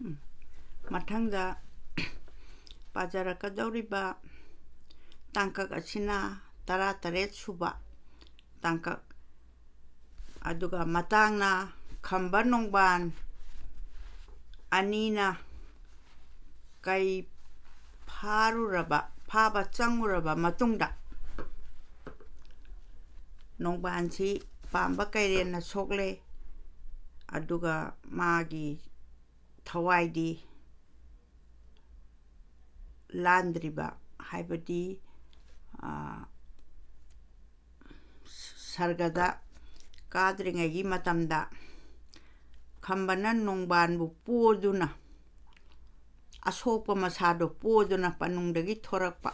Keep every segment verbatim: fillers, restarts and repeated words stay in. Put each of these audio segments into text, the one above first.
ꯎꯝ꯫ ꯃꯊꯪꯗ ꯄꯥꯖꯔꯛꯀꯗꯧꯔꯤꯕ ꯇꯥꯡꯀꯛ ꯑꯁꯤꯅ ꯇꯔꯥꯇꯔꯦꯠ ꯁꯨꯕ ꯇꯥꯡꯀꯛ, ꯑꯗꯨꯒ ꯃꯇꯥꯡꯅ ꯈꯝꯕ ꯅꯣꯡꯕꯥꯟ ꯑꯅꯤꯅ ꯀꯩ ꯐꯥꯔꯨꯔꯕ, ꯐꯥꯕ ꯆꯪꯉꯨꯔꯕ ꯃꯇꯨꯡꯗ ꯅꯣꯡꯕꯥꯟꯁꯤ ꯄꯥꯝꯕ ꯀꯩꯔꯦꯟꯅ ꯁꯣꯛꯂꯦ꯫ ꯑꯗꯨꯒ ꯃꯥꯒꯤ ꯊꯋꯥꯏꯗꯤ ꯂꯥꯟꯗ꯭ꯔꯤꯕ, ꯍꯥꯏꯕꯗꯤ, ꯑ, ꯁꯔꯒꯗ ꯀꯥꯗ꯭ꯔꯤꯉꯩꯒꯤ ꯃꯇꯝꯗ ꯈꯝꯕꯅ ꯅꯣꯡꯕꯥꯟꯕꯨ ꯄꯣꯗꯨꯅ, ꯑꯁꯣꯛꯄ ꯃꯁꯥꯗꯣ ꯄꯣꯗꯨꯅ ꯄꯅꯨꯡꯗꯒꯤ ꯊꯣꯔꯛꯄ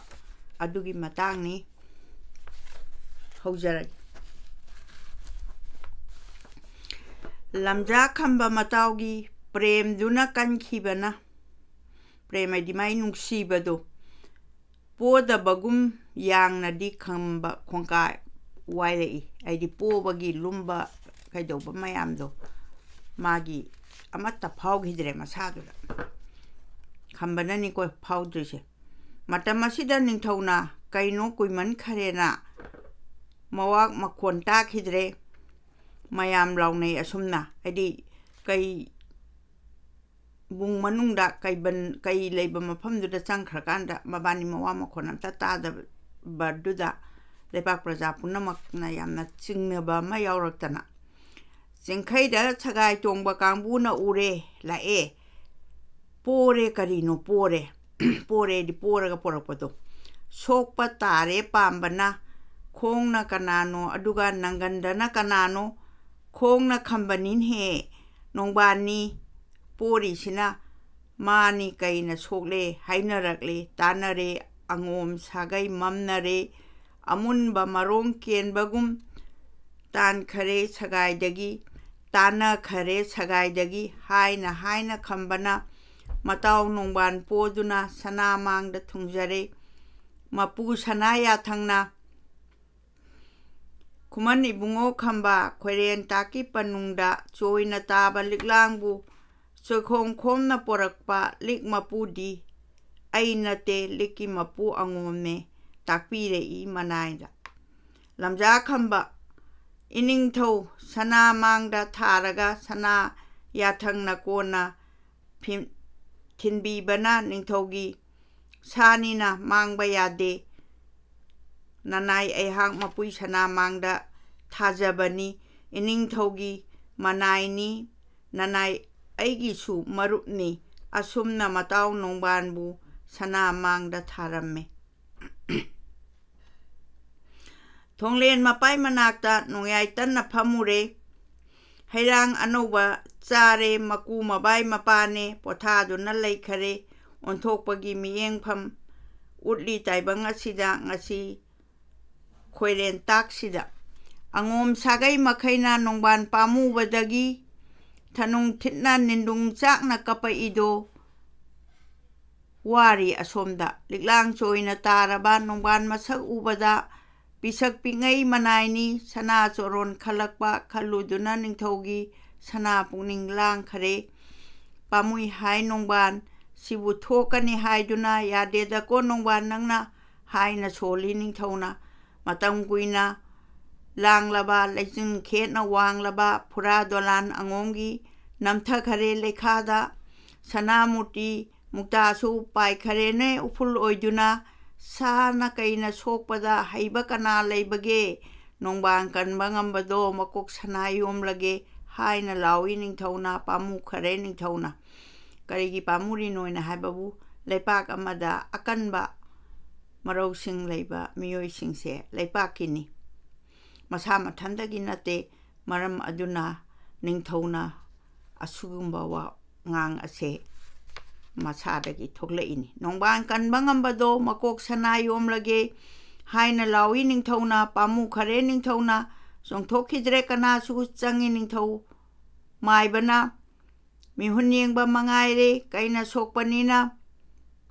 ꯑꯗꯨꯒꯤ ꯃꯇꯥꯡꯅꯤ꯫ ꯍꯧꯖꯔꯒꯦ꯫ ꯂꯝꯖꯥ ꯈꯝꯕ ꯃꯇꯥꯎꯒꯤ ꯄ꯭ꯔꯦꯝꯗꯨꯅ ꯀꯟꯈꯤꯕꯅ, ꯄ꯭ꯔꯦꯝ ꯍꯥꯏꯗꯤ ꯃꯥꯏ ꯅꯨꯡꯁꯤꯕꯗꯣ, ꯄꯣꯗꯕꯒꯨꯝ ꯌꯥꯡꯅꯗꯤ ꯈꯝꯕ ꯈꯣꯡꯀꯥ ꯋꯥꯏꯔꯛꯏ꯫ ꯍꯥꯏꯗꯤ ꯄꯣꯕꯒꯤ ꯂꯨꯝꯕ ꯀꯩꯗꯧꯕ ꯃꯌꯥꯝꯗꯣ ꯃꯥꯒꯤ ꯑꯃꯠꯇ ꯐꯥꯎꯈꯤꯗ꯭ꯔꯦ ꯃꯁꯥꯗꯨꯗ꯫ ꯈꯝꯕꯅꯅꯤꯀꯣ ꯐꯥꯎꯗ꯭ꯔꯤꯁꯦ꯫ ꯃꯇꯝ ꯑꯁꯤꯗ ꯅꯤꯡꯊꯧꯅ ꯀꯩꯅꯣ ꯀꯨꯏꯃꯟꯈꯔꯦꯅ ꯃꯋꯥ ꯃꯈꯣꯟ ꯇꯥꯈꯤꯗ꯭ꯔꯦ꯫ ꯃꯌꯥꯝ ꯂꯥꯎꯅꯩ ꯑꯁꯨꯝꯅ, ꯍꯥꯏꯗꯤ ꯀꯩ ꯕꯨꯡ ꯃꯅꯨꯡꯗ ꯀꯩꯕꯟ, ꯀꯩ ꯂꯩꯕ ꯃꯐꯝꯗꯨꯗ ꯆꯪꯈ꯭ꯔꯀꯥꯟꯗ ꯃꯕꯥꯅꯤ ꯃꯋꯥ ꯃꯈꯣꯟ ꯑꯝꯇ ꯇꯥꯗꯕꯗꯨꯗ ꯂꯩꯕꯥꯛ ꯄ꯭ꯔꯖꯥ ꯄꯨꯝꯅꯃꯛꯅ ꯌꯥꯝꯅ ꯆꯤꯡꯅꯕ ꯑꯃ ꯌꯥꯎꯔꯛꯇꯅ, ꯆꯤꯡꯈꯩꯗ ꯁꯒꯥꯏ ꯇꯣꯡꯕ ꯀꯥꯡꯕꯨꯅ ꯎꯔꯦ, ꯂꯥꯛꯑꯦ, ꯄꯣꯔꯦ, ꯀꯔꯤꯅꯣ ꯄꯣꯔꯦ? ꯄꯣꯔꯦꯗꯤ ꯄꯣꯔꯒ ꯄꯣꯔꯛꯄꯗꯣ꯫ ꯁꯣꯛꯄ ꯇꯥꯔꯦ ꯄꯥꯝꯕꯅ, ꯈꯣꯡꯅ ꯀꯅꯥꯅꯣ? ꯑꯗꯨꯒ ꯅꯪꯒꯟꯗꯅ ꯀꯅꯥꯅꯣ? ꯈꯣꯡꯅ ꯈꯝꯕꯅꯤꯅꯦꯍꯦ, ꯅꯣꯡꯕꯥꯟꯅꯤ꯫ ꯄꯣꯔꯤꯁꯤꯅ ꯃꯥꯅꯤ ꯀꯩꯅ ꯁꯣꯛꯂꯦ ꯍꯥꯏꯅꯔꯛꯂꯦ, ꯇꯥꯅꯔꯦ, ꯑꯉꯣꯝ ꯁꯥꯒꯩ ꯃꯝꯅꯔꯦ, ꯑꯃꯨꯟꯕ ꯃꯔꯣꯡ ꯀꯦꯟꯕꯒꯨꯝ ꯇꯥꯟꯈꯔꯦ ꯁꯒꯥꯏꯗꯒꯤ, ꯇꯥꯅꯈꯔꯦ ꯁꯒꯥꯏꯗꯒꯤ ꯍꯥꯏꯅ ꯍꯥꯏꯅ ꯈꯝꯕꯅ ꯃꯇꯥꯎ ꯅꯣꯡꯕꯥꯟ ꯄꯣꯗꯨꯅ ꯁꯅꯥ ꯃꯥꯡꯗ ꯊꯨꯡꯖꯔꯦ꯫ ꯃꯄꯨ ꯁꯅꯥ ꯌꯥꯊꯪꯅ ꯈꯨꯃꯟ ꯏꯕꯨꯡꯉꯣ ꯈꯝꯕ ꯈꯣꯏꯔꯦꯟ ꯇꯥꯛꯀꯤ ꯄꯅꯨꯡꯗ ꯆꯣꯏꯅ ꯇꯥꯕ ꯂꯤꯛꯂꯥꯡꯕꯨ ꯆꯣꯏꯈꯣꯡ ꯈꯣꯝꯅ ꯄꯣꯔꯛꯄ ꯂꯤꯛ ꯃꯄꯨꯗꯤ ꯑꯩ ꯅꯠꯇꯦ, ꯂꯤꯛꯀꯤ ꯃꯄꯨ ꯑꯉꯣꯝꯅꯦ ꯇꯥꯛꯄꯤꯔꯛꯏ ꯃꯅꯥꯏꯗ꯫ ꯂꯝꯖꯥ ꯈꯝꯕ, ꯏꯅꯤꯡꯊꯧ ꯁꯅꯥ ꯃꯥꯡꯗ ꯊꯥꯔꯒ ꯁꯅꯥ ꯌꯥꯊꯪꯅ ꯀꯣꯟꯅ ꯐꯤꯝ-, ꯊꯤꯟꯕꯤꯕꯅ ꯅꯤꯡꯊꯧꯒꯤ ꯁꯥꯅꯤꯅ ꯃꯥꯡꯕ ꯌꯥꯗꯦ꯫ ꯅꯅꯥꯏ ꯑꯩꯍꯥꯛ ꯃꯄꯨꯏ ꯁꯅꯥ ꯃꯥꯡꯗ ꯊꯥꯖꯕꯅꯤ꯫ ꯏꯅꯤꯡꯊꯧꯒꯤ ꯃꯅꯥꯏꯅꯤ꯫ ꯅꯅꯥꯏ ꯑꯩꯒꯤꯁꯨ ꯃꯔꯨꯞꯅꯤ꯫ ꯑꯁꯨꯝꯅ ꯃꯇꯥꯎ ꯅꯣꯡꯕꯥꯟꯕꯨ ꯁꯅꯥ ꯃꯥꯡꯗ ꯊꯥꯔꯝꯃꯦ꯫ ꯊꯣꯡꯂꯦꯟ ꯃꯄꯥꯏ ꯃꯅꯥꯛꯇ ꯅꯣꯡꯌꯥꯏ ꯇꯟꯅ ꯐꯝꯃꯨꯔꯦ꯫ ꯍꯩꯔꯥꯡ ꯑꯅꯧꯕ ꯆꯥꯔꯦ, ꯃꯀꯨ ꯃꯕꯥꯏ ꯃꯄꯥꯅꯦ ꯄꯣꯊꯥꯗꯨꯅ ꯂꯩꯈꯔꯦ꯫ ꯑꯣꯟꯊꯣꯛꯄꯒꯤ ꯃꯤꯠꯌꯦꯡꯐꯝ ꯎꯠꯂꯤ ꯇꯥꯏꯕꯪ ꯑꯁꯤꯗ ꯉꯁꯤ ꯈꯣꯏꯔꯦꯟ ꯇꯥꯛꯁꯤꯗ꯫ ꯑꯉꯣꯝ ꯁꯥꯒꯩ ꯃꯈꯩꯅ ꯅꯣꯡꯕꯥꯟ ꯄꯥꯝꯃꯨꯕꯗꯒꯤ ꯊꯅꯨꯡ ꯊꯤꯠꯅ ꯅꯤꯟꯗꯨꯡ ꯆꯥꯛꯅ ꯀꯞꯄꯛꯏꯗꯣ ꯋꯥꯔꯤ ꯑꯁꯣꯝꯗ꯫ ꯂꯤꯛꯂꯥꯡ ꯆꯣꯏꯅ ꯇꯥꯔꯕ ꯅꯣꯡꯕꯥꯟ ꯃꯁꯛ ꯎꯕꯗ ꯄꯤꯁꯛ ꯄꯤꯛꯉꯩ ꯃꯅꯥꯏꯅꯤ ꯁꯅꯥ ꯆꯣꯔꯣꯟ ꯈꯜꯂꯛꯄ ꯈꯜꯂꯨꯗꯨꯅ ꯅꯤꯡꯊꯧꯒꯤ ꯁꯅꯥ ꯄꯨꯛꯅꯤꯡ ꯂꯥꯡꯈꯔꯦ꯫ ꯄꯥꯝꯃꯨꯏ ꯍꯥꯏ ꯅꯣꯡꯕꯥꯟ, ꯁꯤꯕꯨ ꯊꯣꯛꯀꯅꯤ ꯍꯥꯏꯗꯨꯅ ꯌꯥꯗꯦꯗꯀꯣ ꯅꯣꯡꯕꯥꯟ ꯅꯪꯅ ꯍꯥꯏꯅ ꯁꯣꯜꯂꯤ ꯅꯤꯡꯊꯧꯅ꯫ ꯃꯇꯝ ꯀꯨꯏꯅ ꯂꯥꯡꯂꯕ ꯂꯩꯆꯤꯟ ꯈꯦꯠꯅ ꯋꯥꯡꯂꯕ ꯐꯨꯔꯥ ꯗꯣꯂꯥꯟ ꯑꯉꯣꯝꯒꯤ ꯅꯝꯊꯈꯔꯦ ꯂꯩꯈꯥꯗ꯫ ꯁꯅꯥꯃꯨꯔꯇꯤ ꯃꯨꯛꯇꯥꯁꯨ ꯄꯥꯏꯈꯔꯦꯅꯦ ꯎꯐꯨꯜ ꯑꯣꯏꯗꯨꯅ꯫ ꯁꯥꯅ ꯀꯩꯅ ꯁꯣꯛꯄꯗ ꯍꯩꯕ ꯀꯅꯥ ꯂꯩꯕꯒꯦ? ꯅꯣꯡꯕꯥꯟ ꯀꯟꯕ ꯉꯝꯕꯗꯣ ꯃꯀꯣꯛ ꯁꯅꯥ ꯌꯣꯝꯂꯒꯦ ꯍꯥꯏꯅ ꯂꯥꯎꯏ ꯅꯤꯡꯊꯧꯅ꯫ ꯄꯥꯝꯃꯨꯈꯔꯦ ꯅꯤꯡꯊꯧꯅ꯫ ꯀꯔꯤꯒꯤ ꯄꯥꯝꯃꯨꯔꯤꯅꯣꯅ ꯍꯥꯏꯕꯕꯨ ꯂꯩꯄꯥꯛ ꯑꯃꯗ ꯑꯀꯟꯕ ꯃꯔꯧꯁꯤꯡ ꯂꯩꯕ ꯃꯤꯑꯣꯏꯁꯤꯡꯁꯦ ꯂꯩꯄꯥꯛꯀꯤꯅꯤ, ꯃꯁꯥ ꯃꯊꯟꯗꯒꯤ ꯅꯠꯇꯦ꯫ ꯃꯔꯝ ꯑꯗꯨꯅ ꯅꯤꯡꯊꯧꯅ ꯑꯁꯤꯒꯨꯝꯕ ꯋꯥꯉꯥꯡ ꯑꯁꯦ ꯃꯁꯥꯗꯒꯤ ꯊꯣꯛꯂꯛꯏꯅꯤ꯫ ꯅꯣꯡꯕꯥꯟ ꯀꯟꯕ ꯉꯝꯕꯗꯣ ꯃꯀꯣꯛ ꯁꯅꯥ ꯌꯣꯝꯂꯒꯦ ꯍꯥꯏꯅ ꯂꯥꯎꯏ ꯅꯤꯡꯊꯧꯅ꯫ ꯄꯥꯝꯃꯨꯈꯔꯦ ꯅꯤꯡꯊꯧꯅ꯫ ꯆꯣꯡꯊꯣꯛꯈꯤꯗ꯭ꯔꯦ ꯀꯅꯥꯁꯨ꯫ ꯆꯪꯉꯤ ꯅꯤꯡꯊꯧ ꯃꯥꯏꯕꯅ꯫ ꯃꯤꯍꯨꯟ ꯌꯦꯡꯕ ꯃꯉꯥꯏꯔꯦ ꯀꯩꯅ ꯁꯣꯛꯄꯅꯤꯅ꯫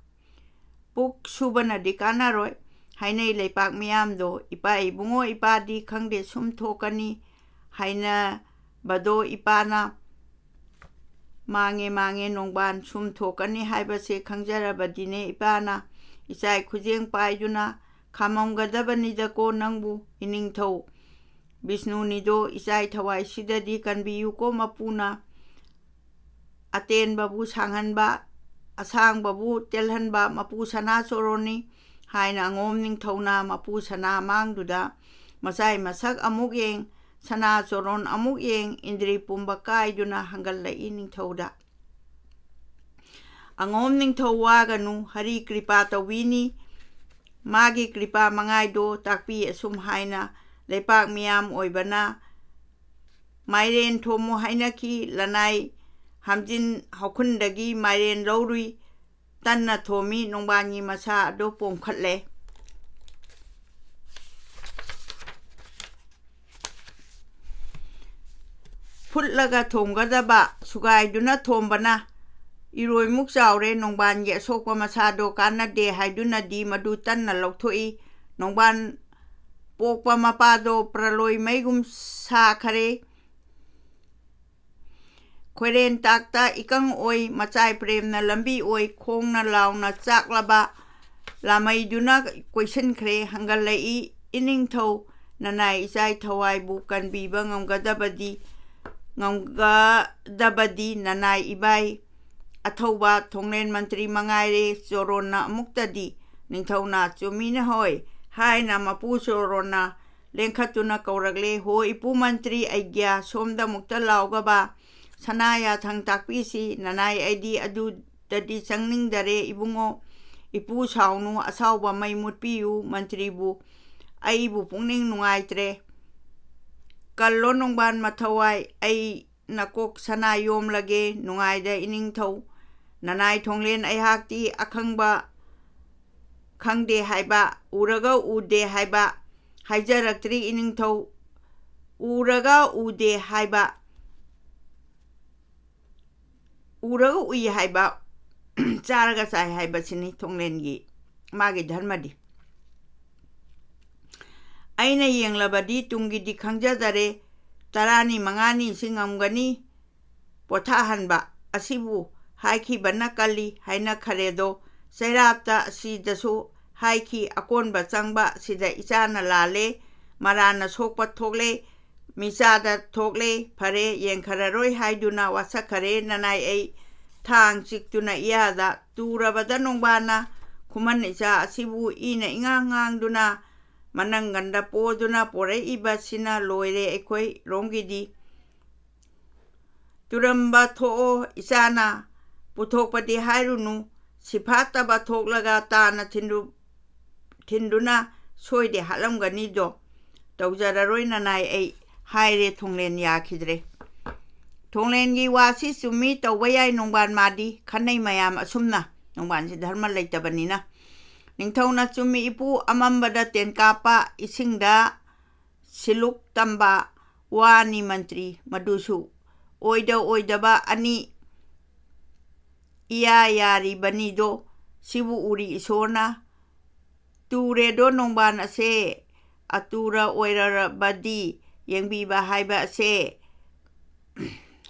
ꯄꯨꯛ ꯁꯨꯕꯅꯗꯤ ꯀꯥꯟꯅꯔꯣꯏ ꯍꯥꯏꯅꯩ ꯂꯩꯄꯥꯛ ꯃꯤꯌꯥꯝꯗꯣ꯫ ꯏꯄꯥ ꯏꯕꯨꯡꯉꯣ ꯏꯄꯥꯗꯤ ꯈꯪꯗꯦ ꯁꯨꯝ ꯊꯣꯛꯀꯅꯤ ꯍꯥꯏꯅꯕꯗꯣ ꯏꯄꯥꯅ ꯃꯥꯡꯉꯦ, ꯃꯥꯡꯉꯦ ꯅꯣꯡꯕꯥꯟ, ꯁꯨꯝ ꯊꯣꯛꯀꯅꯤ ꯍꯥꯏꯕꯁꯦ ꯈꯪꯖꯔꯕꯗꯤꯅꯦ ꯏꯄꯥꯅ ꯏꯆꯥꯏ ꯈꯨꯖꯦꯡ ꯄꯥꯏꯗꯨꯅ ꯈꯥꯝꯃꯝꯒꯗꯕꯅꯤꯗꯀꯣ ꯅꯪꯕꯨ, ꯏꯅꯤꯡꯊꯧ ꯕꯤꯁꯅꯨꯅꯤꯗꯣ ꯏꯆꯥꯏ ꯊꯋꯥꯏꯁꯤꯗꯗꯤ ꯀꯟꯕꯤꯌꯨꯀꯣ ꯃꯄꯨꯅ꯫ ꯑꯇꯦꯟꯕꯕꯨ ꯁꯥꯡꯍꯟꯕ, ꯑꯁꯥꯡꯕꯕꯨ ꯇꯦꯜꯍꯟꯕ ꯃꯄꯨ ꯁꯅꯥ ꯆꯣꯔꯣꯟꯅꯤ ꯍꯥꯏꯅ ꯑꯉꯣꯝ ꯅꯤꯡꯊꯧꯅ ꯃꯄꯨ ꯁꯅꯥ ꯃꯥꯡꯗꯨꯗ ꯃꯆꯥꯏ ꯃꯁꯛ ꯑꯃꯨꯛ ꯌꯦꯡ, ꯁꯅꯥ ꯆꯣꯔꯣꯟ ꯑꯃꯨꯛ ꯌꯦꯡ, ꯏꯟꯗ꯭ꯔꯤ ꯄꯨꯝꯕ ꯀꯥꯏꯗꯨꯅ ꯍꯪꯒꯠꯂꯛꯏ ꯅꯤꯡꯊꯧꯗ꯫ ꯑꯉꯣꯝ ꯅꯤꯡꯊꯧ ꯋꯥꯒꯅꯨ, ꯍꯔꯤ ꯀ꯭ꯔꯤꯄꯥ ꯇꯧꯕꯤꯅꯤ꯫ ꯃꯥꯒꯤ ꯀ꯭ꯔꯤꯄꯥ ꯃꯉꯥꯏꯗꯣ ꯇꯥꯛꯄꯤ ꯑꯁꯨꯝ ꯍꯥꯏꯅ ꯂꯩꯄꯥꯛ ꯃꯤꯌꯥꯝ ꯑꯣꯏꯕꯅ ꯃꯥꯏꯔꯦꯟ ꯊꯣꯝꯃꯨ ꯍꯥꯏꯅꯈꯤ꯫ ꯂꯅꯥꯏ ꯍꯥꯝꯖꯤꯟ ꯍꯧꯈꯨꯟꯗꯒꯤ ꯃꯥꯏꯔꯦꯟ ꯂꯧꯔꯨꯏ꯫ ꯇꯟꯅ ꯊꯣꯝꯃꯤ, ꯅꯣꯡꯕꯥꯟꯒꯤ ꯃꯁꯥ ꯑꯗꯨ ꯄꯣꯝꯈꯠꯂꯦ꯫ ꯐꯨꯠꯂꯒ ꯊꯣꯝꯒꯗꯕ, ꯁꯨꯒꯥꯏꯗꯨꯅ ꯊꯣꯝꯕꯅ ꯏꯔꯣꯏꯃꯨꯛ ꯆꯥꯎꯔꯦ꯫ ꯅꯣꯡꯕꯥꯟꯒꯤ ꯑꯁꯣꯛꯄ ꯃꯁꯥꯗꯣ ꯀꯥꯟꯅꯗꯦ ꯍꯥꯏꯗꯨꯅꯗꯤ ꯃꯗꯨ ꯇꯟꯅ ꯂꯧꯊꯣꯛꯏ꯫ ꯅꯣꯡꯕꯥꯟ ꯄꯣꯛꯄ ꯃꯄꯥꯗꯣ ꯄ꯭ꯔꯂꯣꯏ ꯃꯩꯒꯨꯝ ꯁꯥꯈꯔꯦ꯫ ꯈꯣꯏꯔꯦꯟ ꯇꯥꯛꯇ ꯏꯀꯪ ꯑꯣꯏ, ꯃꯆꯥꯏ ꯄ꯭ꯔꯦꯝꯅ ꯂꯝꯕꯤ ꯑꯣꯏ, ꯈꯣꯡꯅ ꯂꯥꯎꯅ ꯆꯥꯛꯂꯕ ꯂꯥꯃꯩꯗꯨꯅ ꯀꯣꯏꯁꯤꯟꯈ꯭ꯔꯦ꯫ ꯍꯪꯒꯠꯂꯛꯏ ꯏꯅꯤꯡꯊꯧ, ꯅꯅꯥꯏ ꯏꯆꯥꯏ ꯊꯋꯥꯏꯕꯨ ꯀꯟꯕꯤꯕ ꯉꯝꯒꯗꯕꯗꯤ, ꯉꯝꯒꯗꯕꯗꯤ ꯅꯅꯥꯏ ꯏꯕꯥꯏ ꯑꯊꯧꯕ ꯊꯣꯡꯂꯦꯟ ꯃꯟꯇ꯭ꯔꯤ ꯃꯉꯥꯏꯔꯦ꯫ ꯆꯣꯔꯣꯟꯅ ꯑꯃꯨꯛꯇꯗꯤ ꯅꯤꯡꯊꯧꯅ "ꯆꯨꯝꯃꯤꯅꯦ ꯍꯣꯏ" ꯍꯥꯏꯅ ꯃꯄꯨ ꯆꯣꯔꯣꯟꯅ ꯂꯦꯡꯈꯠꯇꯨꯅ ꯀꯧꯔꯛꯂꯦ, "ꯍꯣ ꯏꯄꯨ ꯃꯟꯇ꯭ꯔꯤ ꯑꯩꯒ꯭ꯌꯥ, ꯁꯣꯝꯗ ꯑꯃꯨꯛꯇ ꯂꯥꯎꯒꯕ, ꯁꯅꯥ ꯌꯥꯊꯪ ꯇꯥꯛꯄꯤꯁꯤ, ꯅꯅꯥꯏ ꯑꯩꯗꯤ ꯑꯗꯨꯗꯗꯤ ꯆꯪꯅꯤꯡꯗꯔꯦ ꯏꯕꯨꯡꯉꯣ꯫ ꯏꯄꯨ ꯁꯥꯎꯅꯨ, ꯑꯁꯥꯎꯕ ꯃꯩ ꯃꯨꯠꯄꯤꯌꯨ, ꯃꯟꯇ꯭ꯔꯤꯕꯨ, ꯑꯩꯕꯨ ꯄꯨꯛꯅꯤꯡ ꯅꯨꯡꯉꯥꯏꯇ꯭ꯔꯦ꯫ ꯀꯜꯂꯣ ꯅꯣꯡꯕꯥꯟ ꯃꯊꯋꯥꯏ, ꯑꯩ ꯅꯀꯣꯛ ꯁꯅꯥ ꯌꯣꯝꯂꯒꯦ, ꯅꯨꯡꯉꯥꯏꯗ ꯏꯅꯤꯡꯊꯧ꯫ ꯅꯅꯥꯏ ꯊꯣꯡꯂꯦꯟ ꯑꯩꯍꯥꯛꯇꯤ ꯑꯈꯪꯕ ꯈꯪꯗꯦ ꯍꯥꯏꯕ, ꯎꯔꯒ ꯎꯗꯦ ꯍꯥꯏꯕ, ꯍꯥꯏꯖꯔꯛꯇ꯭ꯔꯤ ꯏꯅꯤꯡꯊꯧ꯫ ꯎꯔꯒ ꯎꯗꯦ ꯍꯥꯏꯕ, ꯎꯔꯒ ꯎꯏ ꯍꯥꯏꯕ, ꯆꯥꯔꯒ ꯆꯥꯏ ꯍꯥꯏꯕꯁꯤꯅꯤ ꯊꯣꯡꯂꯦꯟꯒꯤ ꯃꯥꯒꯤ ꯙꯔꯃꯗꯤ꯫ ꯑꯩꯅ ꯌꯦꯡꯂꯕꯗꯤ ꯇꯨꯡꯒꯤꯗꯤ ꯈꯪꯖꯗꯔꯦ꯫ ꯇꯔꯥꯅꯤ ꯃꯉꯥꯅꯤꯁꯤ ꯉꯝꯒꯅꯤ ꯄꯣꯊꯥꯍꯟꯕ꯫ ꯑꯁꯤꯕꯨ ꯍꯥꯏꯈꯤꯕꯅ ꯀꯜꯂꯤ ꯍꯥꯏꯅꯈꯔꯦꯗꯣ꯫ ꯆꯩꯔꯥꯞꯇ ꯑꯁꯤꯗꯁꯨ ꯍꯥꯏꯈꯤ, "ꯑꯀꯣꯟꯕ ꯆꯪꯕ ꯁꯤꯗ ꯏꯆꯥꯅ ꯂꯥꯜꯂꯦ, ꯃꯔꯥꯟꯅ ꯁꯣꯛꯄ ꯊꯣꯛꯂꯦ, ꯃꯤꯆꯥꯗ ꯊꯣꯛꯂꯦ, ꯐꯔꯦ, ꯌꯦꯡꯈꯔꯔꯣꯏ" ꯍꯥꯏꯗꯨꯅ ꯋꯥꯁꯛꯈꯔꯦ ꯅꯅꯥꯏ ꯑꯩ꯫ ꯊꯥꯡ ꯆꯤꯛꯇꯨꯅ ꯏꯌꯥꯗ ꯇꯨꯔꯕꯗ ꯅꯣꯡꯕꯥꯟꯅ, "ꯈꯨꯃꯟ ꯏꯆꯥ ꯑꯁꯤꯕꯨ ꯏꯅ ꯏꯉꯥꯡ ꯉꯥꯡꯗꯨꯅ, ꯃꯅꯪꯒꯟꯗ ꯄꯣꯗꯨꯅ ꯄꯣꯔꯛꯏꯕꯁꯤꯅ ꯂꯣꯏꯔꯦ ꯑꯩꯈꯣꯏ ꯔꯣꯝꯒꯤꯗꯤ꯫ ꯇꯨꯔꯝꯕ ꯊꯣꯛꯑꯣ ꯏꯆꯥꯅ, ꯄꯨꯊꯣꯛꯄꯗꯤ ꯍꯥꯏꯔꯨꯅꯨ, ꯁꯤꯐꯥꯠꯇꯕ ꯊꯣꯛꯂꯒ ꯇꯥꯅ ꯊꯤꯟꯗꯨ-, ꯊꯤꯟꯗꯨꯅ ꯁꯣꯏꯗꯦ ꯍꯥꯠꯂꯝꯒꯅꯤꯗꯣ꯫ ꯇꯧꯖꯔꯔꯣꯏ ꯅꯅꯥꯏ ꯑꯩ" ꯍꯥꯏꯔꯦ꯫ ꯊꯣꯡꯂꯦꯟ ꯌꯥꯈꯤꯗ꯭ꯔꯦ꯫ ꯊꯣꯡꯂꯦꯟꯒꯤ ꯋꯥꯁꯤ ꯆꯨꯝꯃꯤ, ꯇꯧꯕ ꯌꯥꯏ ꯅꯣꯡꯕꯥꯟ ꯃꯥꯗꯤ, ꯈꯟꯅꯩ ꯃꯌꯥꯝ ꯑꯁꯨꯝꯅ꯫ ꯅꯣꯡꯕꯥꯟꯁꯤ ꯙꯔꯃ ꯂꯩꯇꯕꯅꯤꯅ꯫ ꯅꯤꯡꯊꯧꯅ, "ꯆꯨꯝꯃꯤ ꯏꯄꯨ, ꯑꯃꯝꯕꯗ ꯇꯦꯟ ꯀꯥꯞꯄ, ꯏꯁꯤꯡꯗ ꯁꯤꯂꯨꯛ ꯇꯝꯕ ꯋꯥꯅꯤ ꯃꯟꯇ꯭ꯔꯤ, ꯃꯗꯨꯁꯨ ꯑꯣꯏꯗ ꯑꯣꯏꯗꯕ ꯑꯅꯤ ꯏꯌꯥ ꯌꯥꯔꯤꯕꯅꯤꯗꯣ, ꯁꯤꯕꯨ ꯎꯔꯤ ꯏꯁꯣꯔꯅ꯫ ꯇꯨꯔꯦꯗꯣ ꯅꯣꯡꯕꯥꯟ ꯑꯁꯦ, ꯑꯇꯨꯔ ꯑꯣꯏꯔꯔꯕꯗꯤ ꯌꯦꯡꯕꯤꯕ ꯍꯥꯏꯕ ꯑꯁꯦ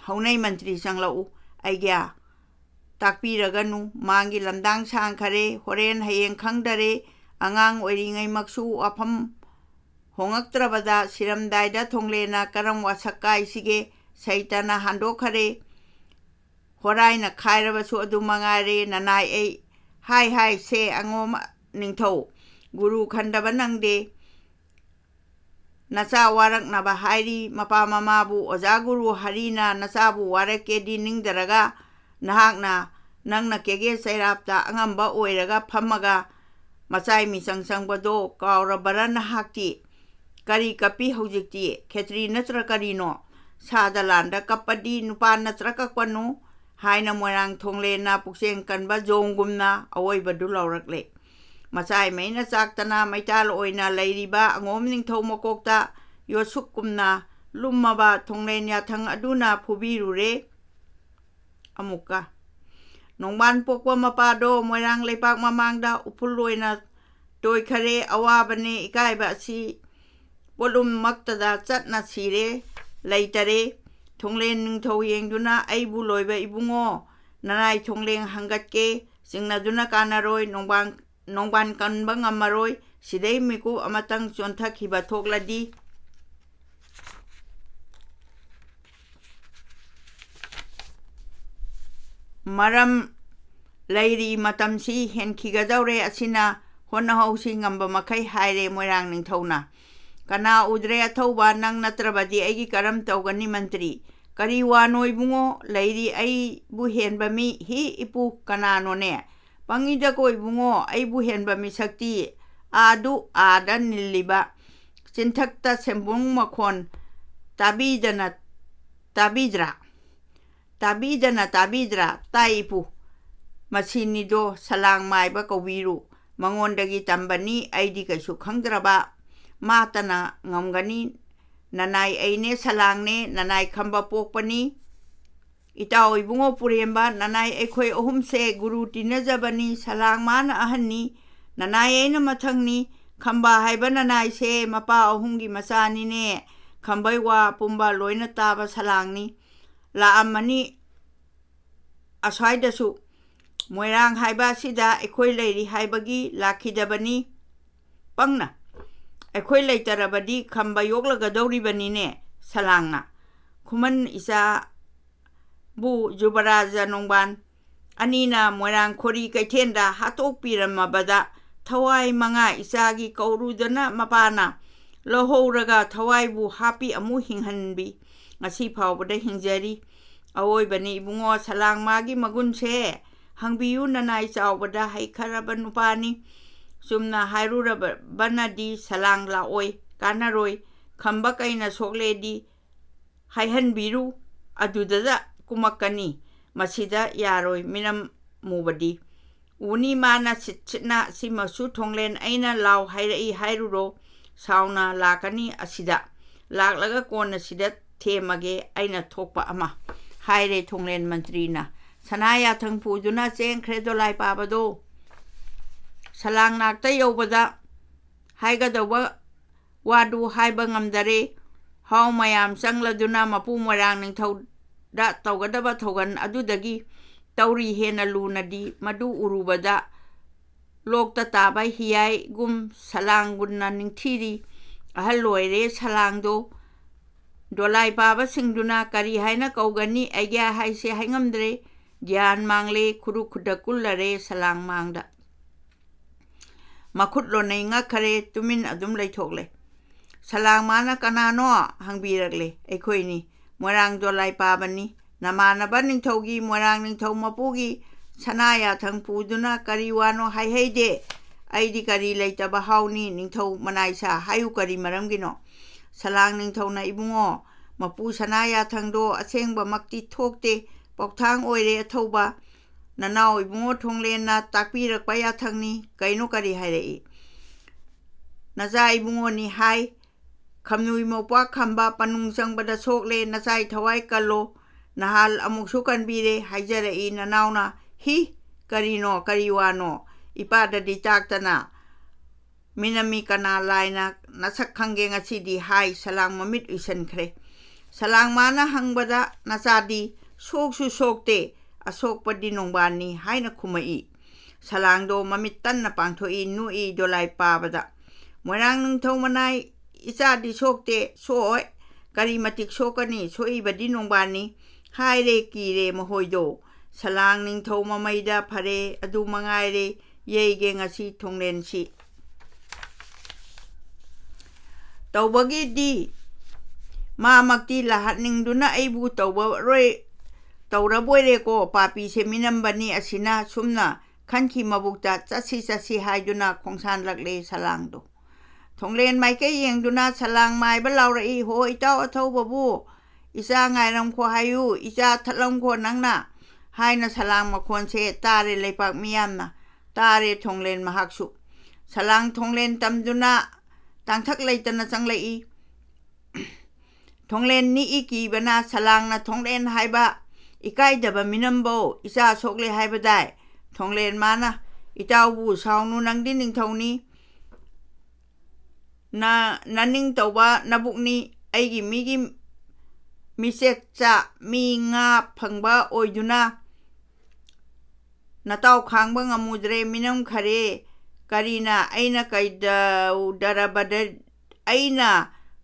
ꯍꯧꯅꯩ ꯃꯟꯇ꯭ꯔꯤ, ꯆꯪꯂꯛꯎ, ꯑꯩꯒ꯭ꯌꯥ ꯇꯥꯛꯄꯤꯔꯒꯅꯨ꯫ ꯃꯥꯡꯒꯤ ꯂꯝꯗꯥꯡ ꯁꯥꯡꯈꯔꯦ, ꯍꯣꯔꯦꯟ ꯍꯌꯦꯡ ꯈꯪꯗꯔꯦ꯫ ꯑꯉꯥꯡ ꯑꯣꯏꯔꯤꯉꯩꯃꯛꯁꯨ ꯋꯥꯐꯝ ꯍꯣꯡꯉꯛꯇ꯭ꯔꯕꯗ ꯁꯤꯔꯝꯗꯥꯏꯗ ꯊꯣꯡꯂꯦꯅ ꯀꯔꯝ ꯋꯥꯁꯛ ꯀꯥꯏꯁꯤꯒꯦ? ꯁꯩꯇꯅ ꯍꯟꯗꯣꯛꯈꯔꯦ꯫ ꯍꯣꯔꯥꯏꯅ ꯈꯥꯏꯔꯕꯁꯨ ꯑꯗꯨ ꯃꯉꯥꯏꯔꯦ ꯅꯅꯥꯏ ꯑꯩ꯫ "ꯍꯥꯏ ꯍꯥꯏ ꯁꯦ ꯑꯉꯣꯝ ꯅꯤꯡꯊꯧ, ꯒꯨꯔꯨ ꯈꯟꯗꯕ ꯅꯪꯗꯦ꯫ ꯅꯆꯥ ꯋꯥꯔꯛꯅꯕ ꯍꯥꯏꯔꯤ꯫ ꯃꯄꯥ ꯃꯃꯥꯕꯨ ꯑꯣꯖꯥ ꯒꯨꯔꯨ ꯍꯔꯤꯅ ꯅꯆꯥꯕꯨ ꯋꯥꯔꯛꯀꯦꯗꯤ ꯅꯤꯡꯗꯔꯒ ꯅꯍꯥꯛꯅ, ꯅꯪꯅ ꯀꯦꯒꯦ ꯆꯩꯔꯥꯞꯇ ꯑꯉꯝꯕ ꯑꯣꯏꯔꯒ ꯐꯝꯃꯒ ꯃꯆꯥꯏ ꯃꯤꯆꯪ ꯆꯪꯕꯗꯣ ꯀꯥꯎꯔꯕꯔꯥ ꯅꯍꯥꯛꯇꯤ? ꯀꯔꯤ ꯀꯞꯄꯤ ꯍꯧꯖꯤꯛꯇꯤ? ꯈꯦꯇ꯭ꯔꯤ ꯅꯠꯇ꯭ꯔ ꯀꯔꯤꯅꯣ? ꯁꯥꯗ ꯂꯥꯟꯗ ꯀꯞꯄꯗꯤ ꯅꯨꯄꯥ ꯅꯠꯇ꯭ꯔ ꯀꯛꯄꯅꯨ?" ꯍꯥꯏꯅ ꯃꯣꯏꯔꯥꯡ ꯊꯣꯡꯂꯦꯟꯅ ꯄꯨꯛꯆꯦꯜ ꯀꯟꯕ ꯖꯣꯡꯒꯨꯝꯅ ꯑꯋꯣꯏꯕꯗꯨ ꯂꯥꯎꯔꯛꯂꯦ꯫ ꯃꯆꯥꯏꯃꯩꯅ ꯆꯥꯛꯇꯅ ꯃꯩꯇꯥꯜ ꯑꯣꯏꯅ ꯂꯩꯔꯤꯕ ꯑꯉꯣꯝ ꯅꯤꯡꯊꯧ ꯃꯀꯣꯛꯇ ꯌꯣꯠꯁꯨꯛꯀꯨꯝꯅ ꯂꯨꯝꯃꯕ ꯊꯣꯡꯂꯦꯟ ꯌꯥꯊꯪ ꯑꯗꯨꯅ ꯐꯨꯕꯤꯔꯨꯔꯦ꯫ ꯑꯃꯨꯛꯀ ꯅꯣꯡꯕꯥꯟ ꯄꯣꯛꯄ ꯃꯄꯥꯗꯣ ꯃꯣꯏꯔꯥꯡ ꯂꯩꯄꯥꯛ ꯃꯃꯥꯡꯗ ꯎꯐꯨꯜ ꯑꯣꯏꯅ ꯇꯣꯏꯈꯔꯦ꯫ ꯑꯋꯥꯕꯅꯦ ꯏꯀꯥꯏꯕ ꯑꯁꯤ ꯄꯣꯠꯂꯨꯝꯃꯛꯇꯗ ꯆꯠꯅ ꯁꯤꯔꯦ, ꯂꯩꯇꯔꯦ꯫ ꯊꯣꯡꯂꯦꯟ ꯅꯤꯡꯊꯧ ꯌꯦꯡꯗꯨꯅ, "ꯑꯩꯕꯨ ꯂꯣꯏꯕ ꯏꯕꯨꯡꯉꯣ, ꯅꯅꯥꯏ ꯊꯣꯡꯂꯦꯟ ꯍꯪꯒꯠꯀꯦ, ꯆꯤꯡꯅꯗꯨꯅ ꯀꯥꯟꯅꯔꯣꯏ, ꯅꯣꯡꯕꯥꯟ, ꯅꯣꯡꯕꯥꯟ ꯀꯟꯕ ꯉꯝꯃꯔꯣꯏ, ꯁꯤꯗꯩ ꯃꯤꯀꯨꯞ ꯑꯃꯇꯪ ꯆꯣꯟꯊꯈꯤꯕ ꯊꯣꯛꯂꯗꯤ?" ꯃꯔꯝ ꯂꯩꯔꯤ, ꯃꯇꯝꯁꯤ ꯍꯦꯟꯈꯤꯒꯗꯧꯔꯦ, ꯑꯁꯤꯅ ꯍꯣꯠꯅꯍꯧꯁꯤ ꯉꯝꯕ ꯃꯈꯩ, ꯍꯥꯏꯔꯦ ꯃꯣꯏꯔꯥꯡ ꯅꯤꯡꯊꯧꯅ꯫ "ꯀꯅꯥ ꯎꯗ꯭ꯔꯦ ꯑꯊꯧꯕ, ꯅꯪ ꯅꯠꯇ꯭ꯔꯕꯗꯤ ꯑꯩꯒꯤ ꯀꯔꯝ ꯇꯧꯒꯅꯤ ꯃꯟꯇ꯭ꯔꯤ?" "ꯀꯔꯤ ꯋꯥꯅꯣ ꯏꯕꯨꯡꯉꯣ, ꯂꯩꯔꯤ ꯑꯩꯕꯨ ꯍꯦꯟꯕ ꯃꯤ? ꯍꯤ ꯏꯄꯨ, ꯀꯅꯥꯅꯣꯅꯦ? ꯄꯪꯉꯤꯗꯀꯣ ꯏꯕꯨꯡꯉꯣ, ꯑꯩꯕꯨ ꯍꯦꯟꯕ ꯃꯤꯁꯛꯇꯤ ꯑꯥꯗꯨ ꯑꯥꯗ ꯅꯤꯜꯂꯤꯕ ꯆꯤꯟꯊꯛꯇ ꯁꯦꯝꯕꯨꯡ ꯃꯈꯣꯟ ꯇꯥꯕꯤꯗꯅ ꯇꯥꯕꯤꯗ꯭ꯔꯥ? ꯇꯥꯕꯤꯗꯅ ꯇꯥꯕꯤꯗ꯭ꯔꯥ? ꯇꯥꯏ ꯏꯄꯨ꯫ ꯃꯁꯤꯅꯤꯗꯣ ꯁꯂꯥꯡ ꯃꯥꯏꯕ ꯀꯧꯕꯤꯔꯨ꯫ ꯃꯉꯣꯟꯗꯒꯤ ꯇꯝꯕꯅꯤ, ꯑꯩꯗꯤ ꯀꯩꯁꯨ ꯈꯪꯗ꯭ꯔꯕ꯫ ꯃꯥꯇꯅ ꯉꯝꯒꯅꯤ꯫ ꯅꯅꯥꯏ ꯑꯩꯅꯦ ꯁꯂꯥꯡꯅꯦ, ꯅꯅꯥꯏ ꯈꯝꯕ ꯄꯣꯛꯄꯅꯤ꯫ ꯏꯇꯥꯎ ꯏꯕꯨꯡꯉꯣ ꯄꯨꯔꯦꯝꯕ, ꯅꯅꯥꯏ ꯑꯩꯈꯣꯏ ꯑꯍꯨꯝꯁꯦ ꯒꯨꯔꯨ ꯇꯤꯟꯅꯖꯕꯅꯤ꯫ ꯁꯂꯥꯡ ꯃꯥꯅ ꯑꯍꯟꯅꯤ, ꯅꯅꯥꯏ ꯑꯩꯅ ꯃꯊꯪꯅꯤ꯫ ꯈꯝꯕ ꯍꯥꯏꯕ ꯅꯅꯥꯏꯁꯦ ꯃꯄꯥ ꯑꯍꯨꯝꯒꯤ ꯃꯆꯥꯅꯤꯅꯦ꯫ ꯈꯝꯕꯩ ꯋꯥ ꯄꯨꯝꯕ ꯂꯣꯏꯅ ꯇꯥꯕ ꯁꯂꯥꯡꯅꯤ꯫ ꯂꯥꯛꯑꯝꯃꯅꯤ ꯑꯁ꯭ꯋꯥꯏꯗꯁꯨ꯫ ꯃꯣꯏꯔꯥꯡ ꯍꯥꯏꯕ ꯑꯁꯤꯗ ꯑꯩꯈꯣꯏ ꯂꯩꯔꯤ ꯍꯥꯏꯕꯒꯤ ꯂꯥꯛꯈꯤꯗꯕꯅꯤ꯫ ꯄꯪꯅ ꯑꯩꯈꯣꯏ ꯂꯩꯇꯔꯕꯗꯤ ꯈꯝꯕ ꯌꯣꯛꯂꯒꯗꯧꯔꯤꯕꯅꯤꯅꯦ ꯁꯂꯥꯡꯅ꯫ ꯈꯨꯃꯟ ꯏꯆꯥꯕꯨ ꯖꯨꯕꯔꯥꯖ ꯅꯣꯡꯕꯥꯟ ꯑꯅꯤꯅ ꯃꯣꯏꯔꯥꯡ ꯈꯣꯔꯤ ꯀꯩꯊꯦꯜꯗ ꯍꯥꯠꯇꯣꯛꯄꯤꯔꯝꯃꯕꯗ ꯊꯋꯥꯏ ꯃꯉꯥ ꯏꯆꯥꯒꯤ ꯀꯧꯔꯨꯗꯅ ꯃꯄꯥꯅ ꯂꯧꯍꯧꯔꯒ ꯊꯋꯥꯏꯕꯨ ꯍꯥꯞꯄꯤ ꯑꯃꯨꯛ ꯍꯤꯡꯍꯟꯕꯤ꯫ ꯉꯁꯤ ꯐꯥꯎꯕꯗ ꯍꯤꯡꯖꯔꯤ꯫ ꯑꯋꯣꯏꯕꯅꯤ ꯏꯕꯨꯡꯉꯣ, ꯁꯂꯥꯡ ꯃꯥꯒꯤ ꯃꯒꯨꯟꯁꯦ ꯍꯪꯕꯤꯌꯨ, ꯅꯅꯥꯏ ꯆꯥꯎꯕꯗ ꯍꯩꯈꯔꯕ ꯅꯨꯄꯥꯅꯤ꯫ ꯆꯨꯝꯅ ꯍꯥꯏꯔꯨꯔꯕꯅꯗꯤ ꯁꯂꯥꯡ ꯂꯥꯛꯑꯣꯏ, ꯀꯥꯟꯅꯔꯣꯏ꯫ ꯈꯝꯕ ꯀꯩꯅ ꯁꯣꯛꯂꯦꯗꯤ ꯍꯥꯏꯍꯟꯕꯤꯔꯨ, ꯑꯗꯨꯗꯗ ꯀꯨꯝꯃꯛꯀꯅꯤ꯫ ꯃꯁꯤꯗ ꯌꯥꯔꯣꯏ, ꯃꯤꯅꯝ ꯃꯨꯕꯗꯤ꯫ ꯎꯅꯤ ꯃꯥꯅ ꯁꯤꯠ ꯁꯤꯠꯅ, "ꯁꯤꯃꯁꯨ ꯊꯣꯡꯂꯦꯟ ꯑꯩꯅ ꯂꯥꯎ ꯍꯥꯏꯔꯛꯏ ꯍꯥꯏꯔꯨꯔꯣ꯫ ꯁꯥꯎꯅ ꯂꯥꯛꯀꯅꯤ ꯑꯁꯤꯗ꯫ ꯂꯥꯛꯂꯒ ꯀꯣꯟꯅ ꯁꯤꯗ ꯊꯦꯝꯃꯒꯦ ꯑꯩꯅ ꯊꯣꯛꯄ ꯑꯃ", ꯍꯥꯏꯔꯦ ꯊꯣꯡꯂꯦꯟ ꯃꯟꯇ꯭ꯔꯤꯅ꯫ ꯁꯅꯥ ꯌꯥꯊꯪ ꯄꯨꯗꯨꯅ ꯆꯦꯟꯈ꯭ꯔꯦ ꯗꯣꯂꯥꯏ ꯄꯥꯕꯗꯣ꯫ ꯁꯂꯥꯡ ꯅꯥꯛꯇ ꯌꯧꯕꯗ ꯍꯥꯏꯒꯗꯧꯕ ꯋꯥꯗꯨ ꯍꯥꯏꯕ ꯉꯝꯗꯔꯦ꯫ ꯍꯥꯎ ꯃꯌꯥꯝ ꯆꯪꯂꯗꯨꯅ ꯃꯄꯨ ꯃꯣꯏꯔꯥꯡ ꯅꯤꯡꯊꯧꯗ ꯇꯧꯒꯗꯕ ꯊꯧꯒꯜ ꯑꯗꯨꯗꯒꯤ ꯇꯧꯔꯤ ꯍꯦꯟꯅ ꯂꯨꯅꯗꯤ꯫ ꯃꯗꯨ ꯎꯔꯨꯕꯗ ꯂꯣꯛꯇ ꯇꯥꯕ ꯍꯤꯌꯥꯏꯒꯨꯝ ꯁꯂꯥꯡꯒꯨꯝꯅ ꯅꯤꯡꯊꯤꯔꯤ꯫ ꯑꯍꯜ ꯑꯣꯏꯔꯦ ꯁꯂꯥꯡꯗꯣ꯫ ꯗꯣꯂꯥꯏ ꯄꯥꯕꯁꯤꯡꯗꯨꯅ ꯀꯔꯤ ꯍꯥꯏꯅ ꯀꯧꯒꯅꯤ? ꯑꯩꯒ꯭ꯌꯥ ꯍꯥꯏꯁꯦ ꯍꯥꯏꯉꯝꯗ꯭ꯔꯦ꯫ ꯒ꯭ꯌꯥꯟ ꯃꯥꯡꯂꯦ, ꯈꯨꯔꯨ ꯈꯨꯗ ꯀꯨꯜꯂꯔꯦ ꯁꯂꯥꯡ ꯃꯥꯡꯗ꯫ ꯃꯈꯨꯠ ꯂꯣꯟꯅꯩ ꯉꯛꯈꯔꯦ, ꯇꯨꯃꯤꯟ ꯑꯗꯨꯝ ꯂꯩꯊꯣꯛꯂꯦ꯫ ꯁꯂꯥꯡ ꯃꯥꯅ "ꯀꯅꯥꯅꯣ?" ꯍꯪꯕꯤꯔꯛꯂꯦ꯫ "ꯑꯩꯈꯣꯏꯅꯤ, ꯃꯣꯏꯔꯥꯡ ꯗꯣꯂꯥꯏ ꯄꯥꯕꯅꯤ꯫ ꯅꯃꯥꯟꯅꯕ ꯅꯤꯡꯊꯧꯒꯤ, ꯃꯣꯏꯔꯥꯡ ꯅꯤꯡꯊꯧ ꯃꯄꯨꯒꯤ ꯁꯅꯥ ꯌꯥꯊꯪ ꯄꯨꯗꯨꯅ ꯀꯔꯤ ꯋꯥꯅꯣ ꯍꯥꯏꯍꯩꯗꯦ꯫ ꯑꯩꯗꯤ ꯀꯔꯤ ꯂꯩꯇꯕ ꯍꯥꯎꯅꯤ, ꯅꯤꯡꯊꯧ ꯃꯅꯥꯏꯁꯥ, ꯍꯥꯏꯌꯨ ꯀꯔꯤ ꯃꯔꯝꯒꯤꯅꯣ?" ꯁꯂꯥꯡ ꯅꯤꯡꯊꯧꯅ, "ꯏꯕꯨꯡꯉꯣ, ꯃꯄꯨ ꯁꯅꯥ ꯌꯥꯊꯪꯗꯣ ꯑꯁꯦꯡꯕꯃꯛꯇꯤ ꯊꯣꯛꯇꯦ, ꯄꯥꯎꯊꯥꯡ ꯑꯣꯏꯔꯦ ꯑꯊꯧꯕ꯫ ꯅꯅꯥꯎ ꯏꯕꯨꯡꯉꯣ ꯊꯣꯡꯂꯦꯟꯅ ꯇꯥꯛꯄꯤꯔꯛꯄ ꯌꯥꯊꯪꯅꯤ꯫ ꯀꯩꯅꯣ ꯀꯔꯤ ꯍꯥꯏꯔꯛꯏ?" "ꯅꯆꯥ ꯏꯕꯨꯡꯉꯣꯅꯤ ꯍꯥꯏ꯫ ꯈꯝꯅꯨꯏ ꯃꯧꯄ꯭ꯋꯥ ꯈꯝꯕ ꯄꯅꯨꯡ ꯆꯪꯕꯗ ꯁꯣꯛꯂꯦ, ꯅꯆꯥꯏ ꯊꯋꯥꯏ ꯀꯜꯂꯣ꯫ ꯅꯍꯥꯜ ꯑꯃꯨꯛꯁꯨ ꯀꯟꯕꯤꯔꯦ ꯍꯥꯏꯖꯔꯛꯏ ꯅꯅꯥꯎꯅ꯫ ꯍꯤ, ꯀꯔꯤꯅꯣ, ꯀꯔꯤ ꯋꯥꯅꯣ? ꯏꯄꯥꯗꯗꯤ ꯇꯥꯛꯇꯅ ꯃꯤꯅꯃꯤ ꯀꯅꯥ ꯂꯥꯏꯅ ꯅꯁꯛ ꯈꯪꯒꯦ ꯉꯁꯤꯗꯤ?" ꯍꯥꯏ ꯁꯂꯥꯡ ꯃꯃꯤꯠ ꯎꯏꯁꯟꯈ꯭ꯔꯦ꯫ ꯁꯂꯥꯡ ꯃꯥꯅ ꯍꯪꯕꯗ, "ꯅꯆꯥꯗꯤ ꯁꯣꯛꯁꯨ ꯁꯣꯛꯇꯦ, ꯑꯁꯣꯛꯄꯗꯤ ꯅꯣꯡꯕꯥꯟꯅꯤ" ꯍꯥꯏꯅ ꯈꯨꯝꯃꯛꯏ꯫ ꯁꯂꯥꯡꯗꯣ ꯃꯃꯤꯠ ꯇꯟꯅ ꯄꯥꯡꯊꯣꯛꯏ, ꯅꯣꯛꯏ ꯗꯣꯂꯥꯏ ꯄꯥꯕꯗ꯫ "ꯃꯣꯏꯔꯥꯡ ꯅꯤꯡꯊꯧ ꯃꯅꯥꯏ, ꯏꯆꯥꯗꯤ ꯁꯣꯛꯇꯦ, ꯁꯣꯛꯑꯣꯏ꯫ ꯀꯔꯤ ꯃꯇꯤꯛ ꯁꯣꯛꯀꯅꯤ? ꯁꯣꯛꯏꯕꯗꯤ ꯅꯣꯡꯕꯥꯟꯅꯤ" ꯍꯥꯏꯔꯦ, ꯀꯤꯔꯦ ꯃꯈꯣꯏꯗꯣ꯫ ꯁꯂꯥꯡ ꯅꯤꯡꯊꯧ ꯃꯃꯩꯗ ꯐꯔꯦ, ꯑꯗꯨ ꯃꯉꯥꯏꯔꯦ, ꯌꯩꯒꯦ ꯉꯁꯤ ꯊꯣꯡꯂꯦꯟꯁꯤ꯫ ꯇꯧꯕꯒꯤꯗꯤ ꯃꯥꯃꯛꯇꯤ ꯂꯥꯛꯍꯟꯅꯤꯡꯗꯨꯅ ꯑꯩꯕꯨ ꯇꯧꯕꯔꯣꯏ, ꯇꯧꯔꯕꯣꯏꯔꯦꯀꯣ, ꯄꯥꯄꯤꯁꯦ ꯃꯤꯅꯝꯕꯅꯤ ꯑꯁꯤꯅ꯫ ꯁꯨꯝꯅ ꯈꯟꯈꯤ ꯃꯕꯨꯛꯇ, "ꯆꯠꯁꯤ, ꯆꯠꯁꯤ" ꯍꯥꯏꯗꯨꯅ ꯈꯣꯡꯁꯥꯟꯂꯛꯂꯦ ꯁꯂꯥꯡꯗꯣ꯫ ꯊꯣꯡꯂꯦꯟ ꯃꯥꯏꯀꯩ ꯌꯦꯡꯗꯨꯅ ꯁꯂꯥꯡ ꯃꯥꯏꯕ ꯂꯥꯎꯔꯛꯏ, "ꯍꯣ, ꯏꯇꯥꯎ ꯑꯊꯧꯕꯕꯨ, ꯏꯆꯥ ꯉꯥꯏꯔꯝꯈꯣ ꯍꯥꯏꯌꯨ, ꯏꯆꯥ ꯊꯠꯂꯝꯈꯣ ꯅꯪꯅ" ꯍꯥꯏꯅ ꯁꯂꯥꯡ ꯃꯈꯣꯟꯁꯦ ꯇꯥꯔꯦ ꯂꯩꯄꯥꯛ ꯃꯤꯌꯥꯝꯅ꯫ ꯇꯥꯔꯦ ꯊꯣꯡꯂꯦꯟ ꯃꯍꯥꯛꯁꯨ꯫ ꯁꯂꯥꯡ ꯊꯣꯡꯂꯦꯟ ꯇꯝꯗꯨꯅ ꯇꯥꯡꯊꯛ ꯂꯩꯇꯅ ꯆꯪꯂꯛꯏ꯫ ꯊꯣꯡꯂꯦꯟ ꯅꯤꯛꯏ ꯀꯤꯕꯅ꯫ ꯁꯂꯥꯡꯅ ꯊꯣꯡꯂꯦꯟ ꯍꯥꯏꯕ ꯏꯀꯥꯏꯗꯕ ꯃꯤꯅꯝꯕꯧ ꯏꯆꯥ ꯁꯣꯛꯂꯦ ꯍꯥꯏꯕꯗꯥꯏ? ꯊꯣꯡꯂꯦꯟ ꯃꯥꯅ, "ꯏꯇꯥꯎꯕꯨ ꯁꯥꯎꯅꯨ, ꯅꯪꯗꯤ ꯅꯤꯡꯊꯧꯅꯤ꯫ ꯅ-, ꯅꯅꯤꯡ ꯇꯧꯕ ꯅꯕꯨꯛꯅꯤ, ꯑꯩꯒꯤ ꯃꯤꯒꯤ ꯃꯤꯆꯦꯠꯆꯥ ꯃꯤ ꯉꯥ ꯐꯪꯕ ꯑꯣꯏꯗꯨꯅ ꯅꯇꯥꯎ ꯈꯥꯡꯕ ꯉꯝꯃꯨꯗ꯭ꯔꯦ, ꯃꯤꯅꯝꯈꯔꯦ꯫ ꯀꯔꯤꯅ ꯑꯩꯅ ꯀꯩꯗꯧꯗꯔꯕꯗ-, ꯑꯩꯅ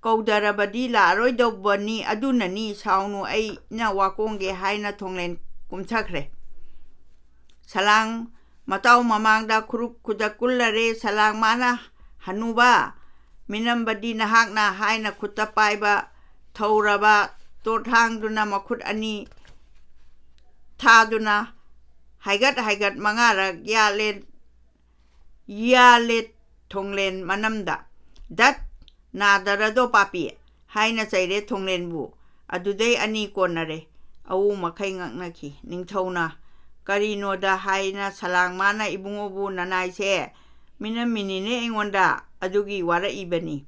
ꯀꯧꯗꯔꯕꯗꯤ ꯂꯥꯛꯑꯔꯣꯏꯗꯧꯕꯅꯤ, ꯑꯗꯨꯅꯅꯤ꯫ ꯁꯥꯎꯅꯨ, ꯑꯩꯅ ꯋꯥꯀꯣꯡꯒꯦ ꯍꯥꯏꯅ ꯊꯣꯡꯂꯦꯟ ꯀꯨꯝꯊꯈ꯭ꯔꯦ꯫ ꯁꯂꯥꯡ ꯃꯇꯥꯎ ꯃꯃꯥꯡꯗ ꯈꯨꯔꯨꯛ ꯈꯨꯗꯛ ꯀꯨꯜꯂꯔꯦ꯫ ꯁꯂꯥꯡ ꯃꯥꯅ, "ꯍꯅꯨꯕ, ꯃꯤꯅꯝꯕꯗꯤ ꯅꯍꯥꯛꯅ" ꯍꯥꯏꯅ ꯈꯨꯠꯇ ꯄꯥꯏꯕ ꯊꯧꯔꯕ ꯇꯣꯠ ꯍꯥꯡꯗꯨꯅ ꯃꯈꯨꯠ ꯑꯅꯤ ꯊꯥꯗꯨꯅ ꯍꯥꯏꯒꯠ ꯍꯥꯏꯒꯠ ꯃꯉꯥꯔꯛ ꯌꯥꯜꯂꯦ, ꯌꯥꯜꯂꯦ ꯊꯣꯡꯂꯦꯟ ꯃꯅꯝꯗ꯫ "ꯗꯠ, ꯅꯥꯗꯔꯗꯣ ꯄꯥꯄꯤ" ꯍꯥꯏꯅ ꯆꯩꯔꯦ ꯊꯣꯡꯂꯦꯟꯕꯨ꯫ ꯑꯗꯨꯗꯩ ꯑꯅꯤ ꯀꯣꯟꯅꯔꯦ꯫ ꯑꯎ ꯃꯈꯩ ꯉꯛꯅꯈꯤ꯫ ꯅꯤꯡꯊꯧꯅ, "ꯀꯔꯤꯅꯣꯗ" ꯍꯥꯏꯅ ꯁꯂꯥꯡ ꯃꯥꯅ, "ꯏꯕꯨꯡꯉꯣꯕꯨ ꯅꯅꯥꯏꯁꯦ ꯃꯤꯅꯝꯃꯤꯅꯤꯅꯦ ꯑꯩꯉꯣꯟꯗ, ꯑꯗꯨꯒꯤ ꯋꯥꯔꯛꯏꯕꯅꯤ"꯫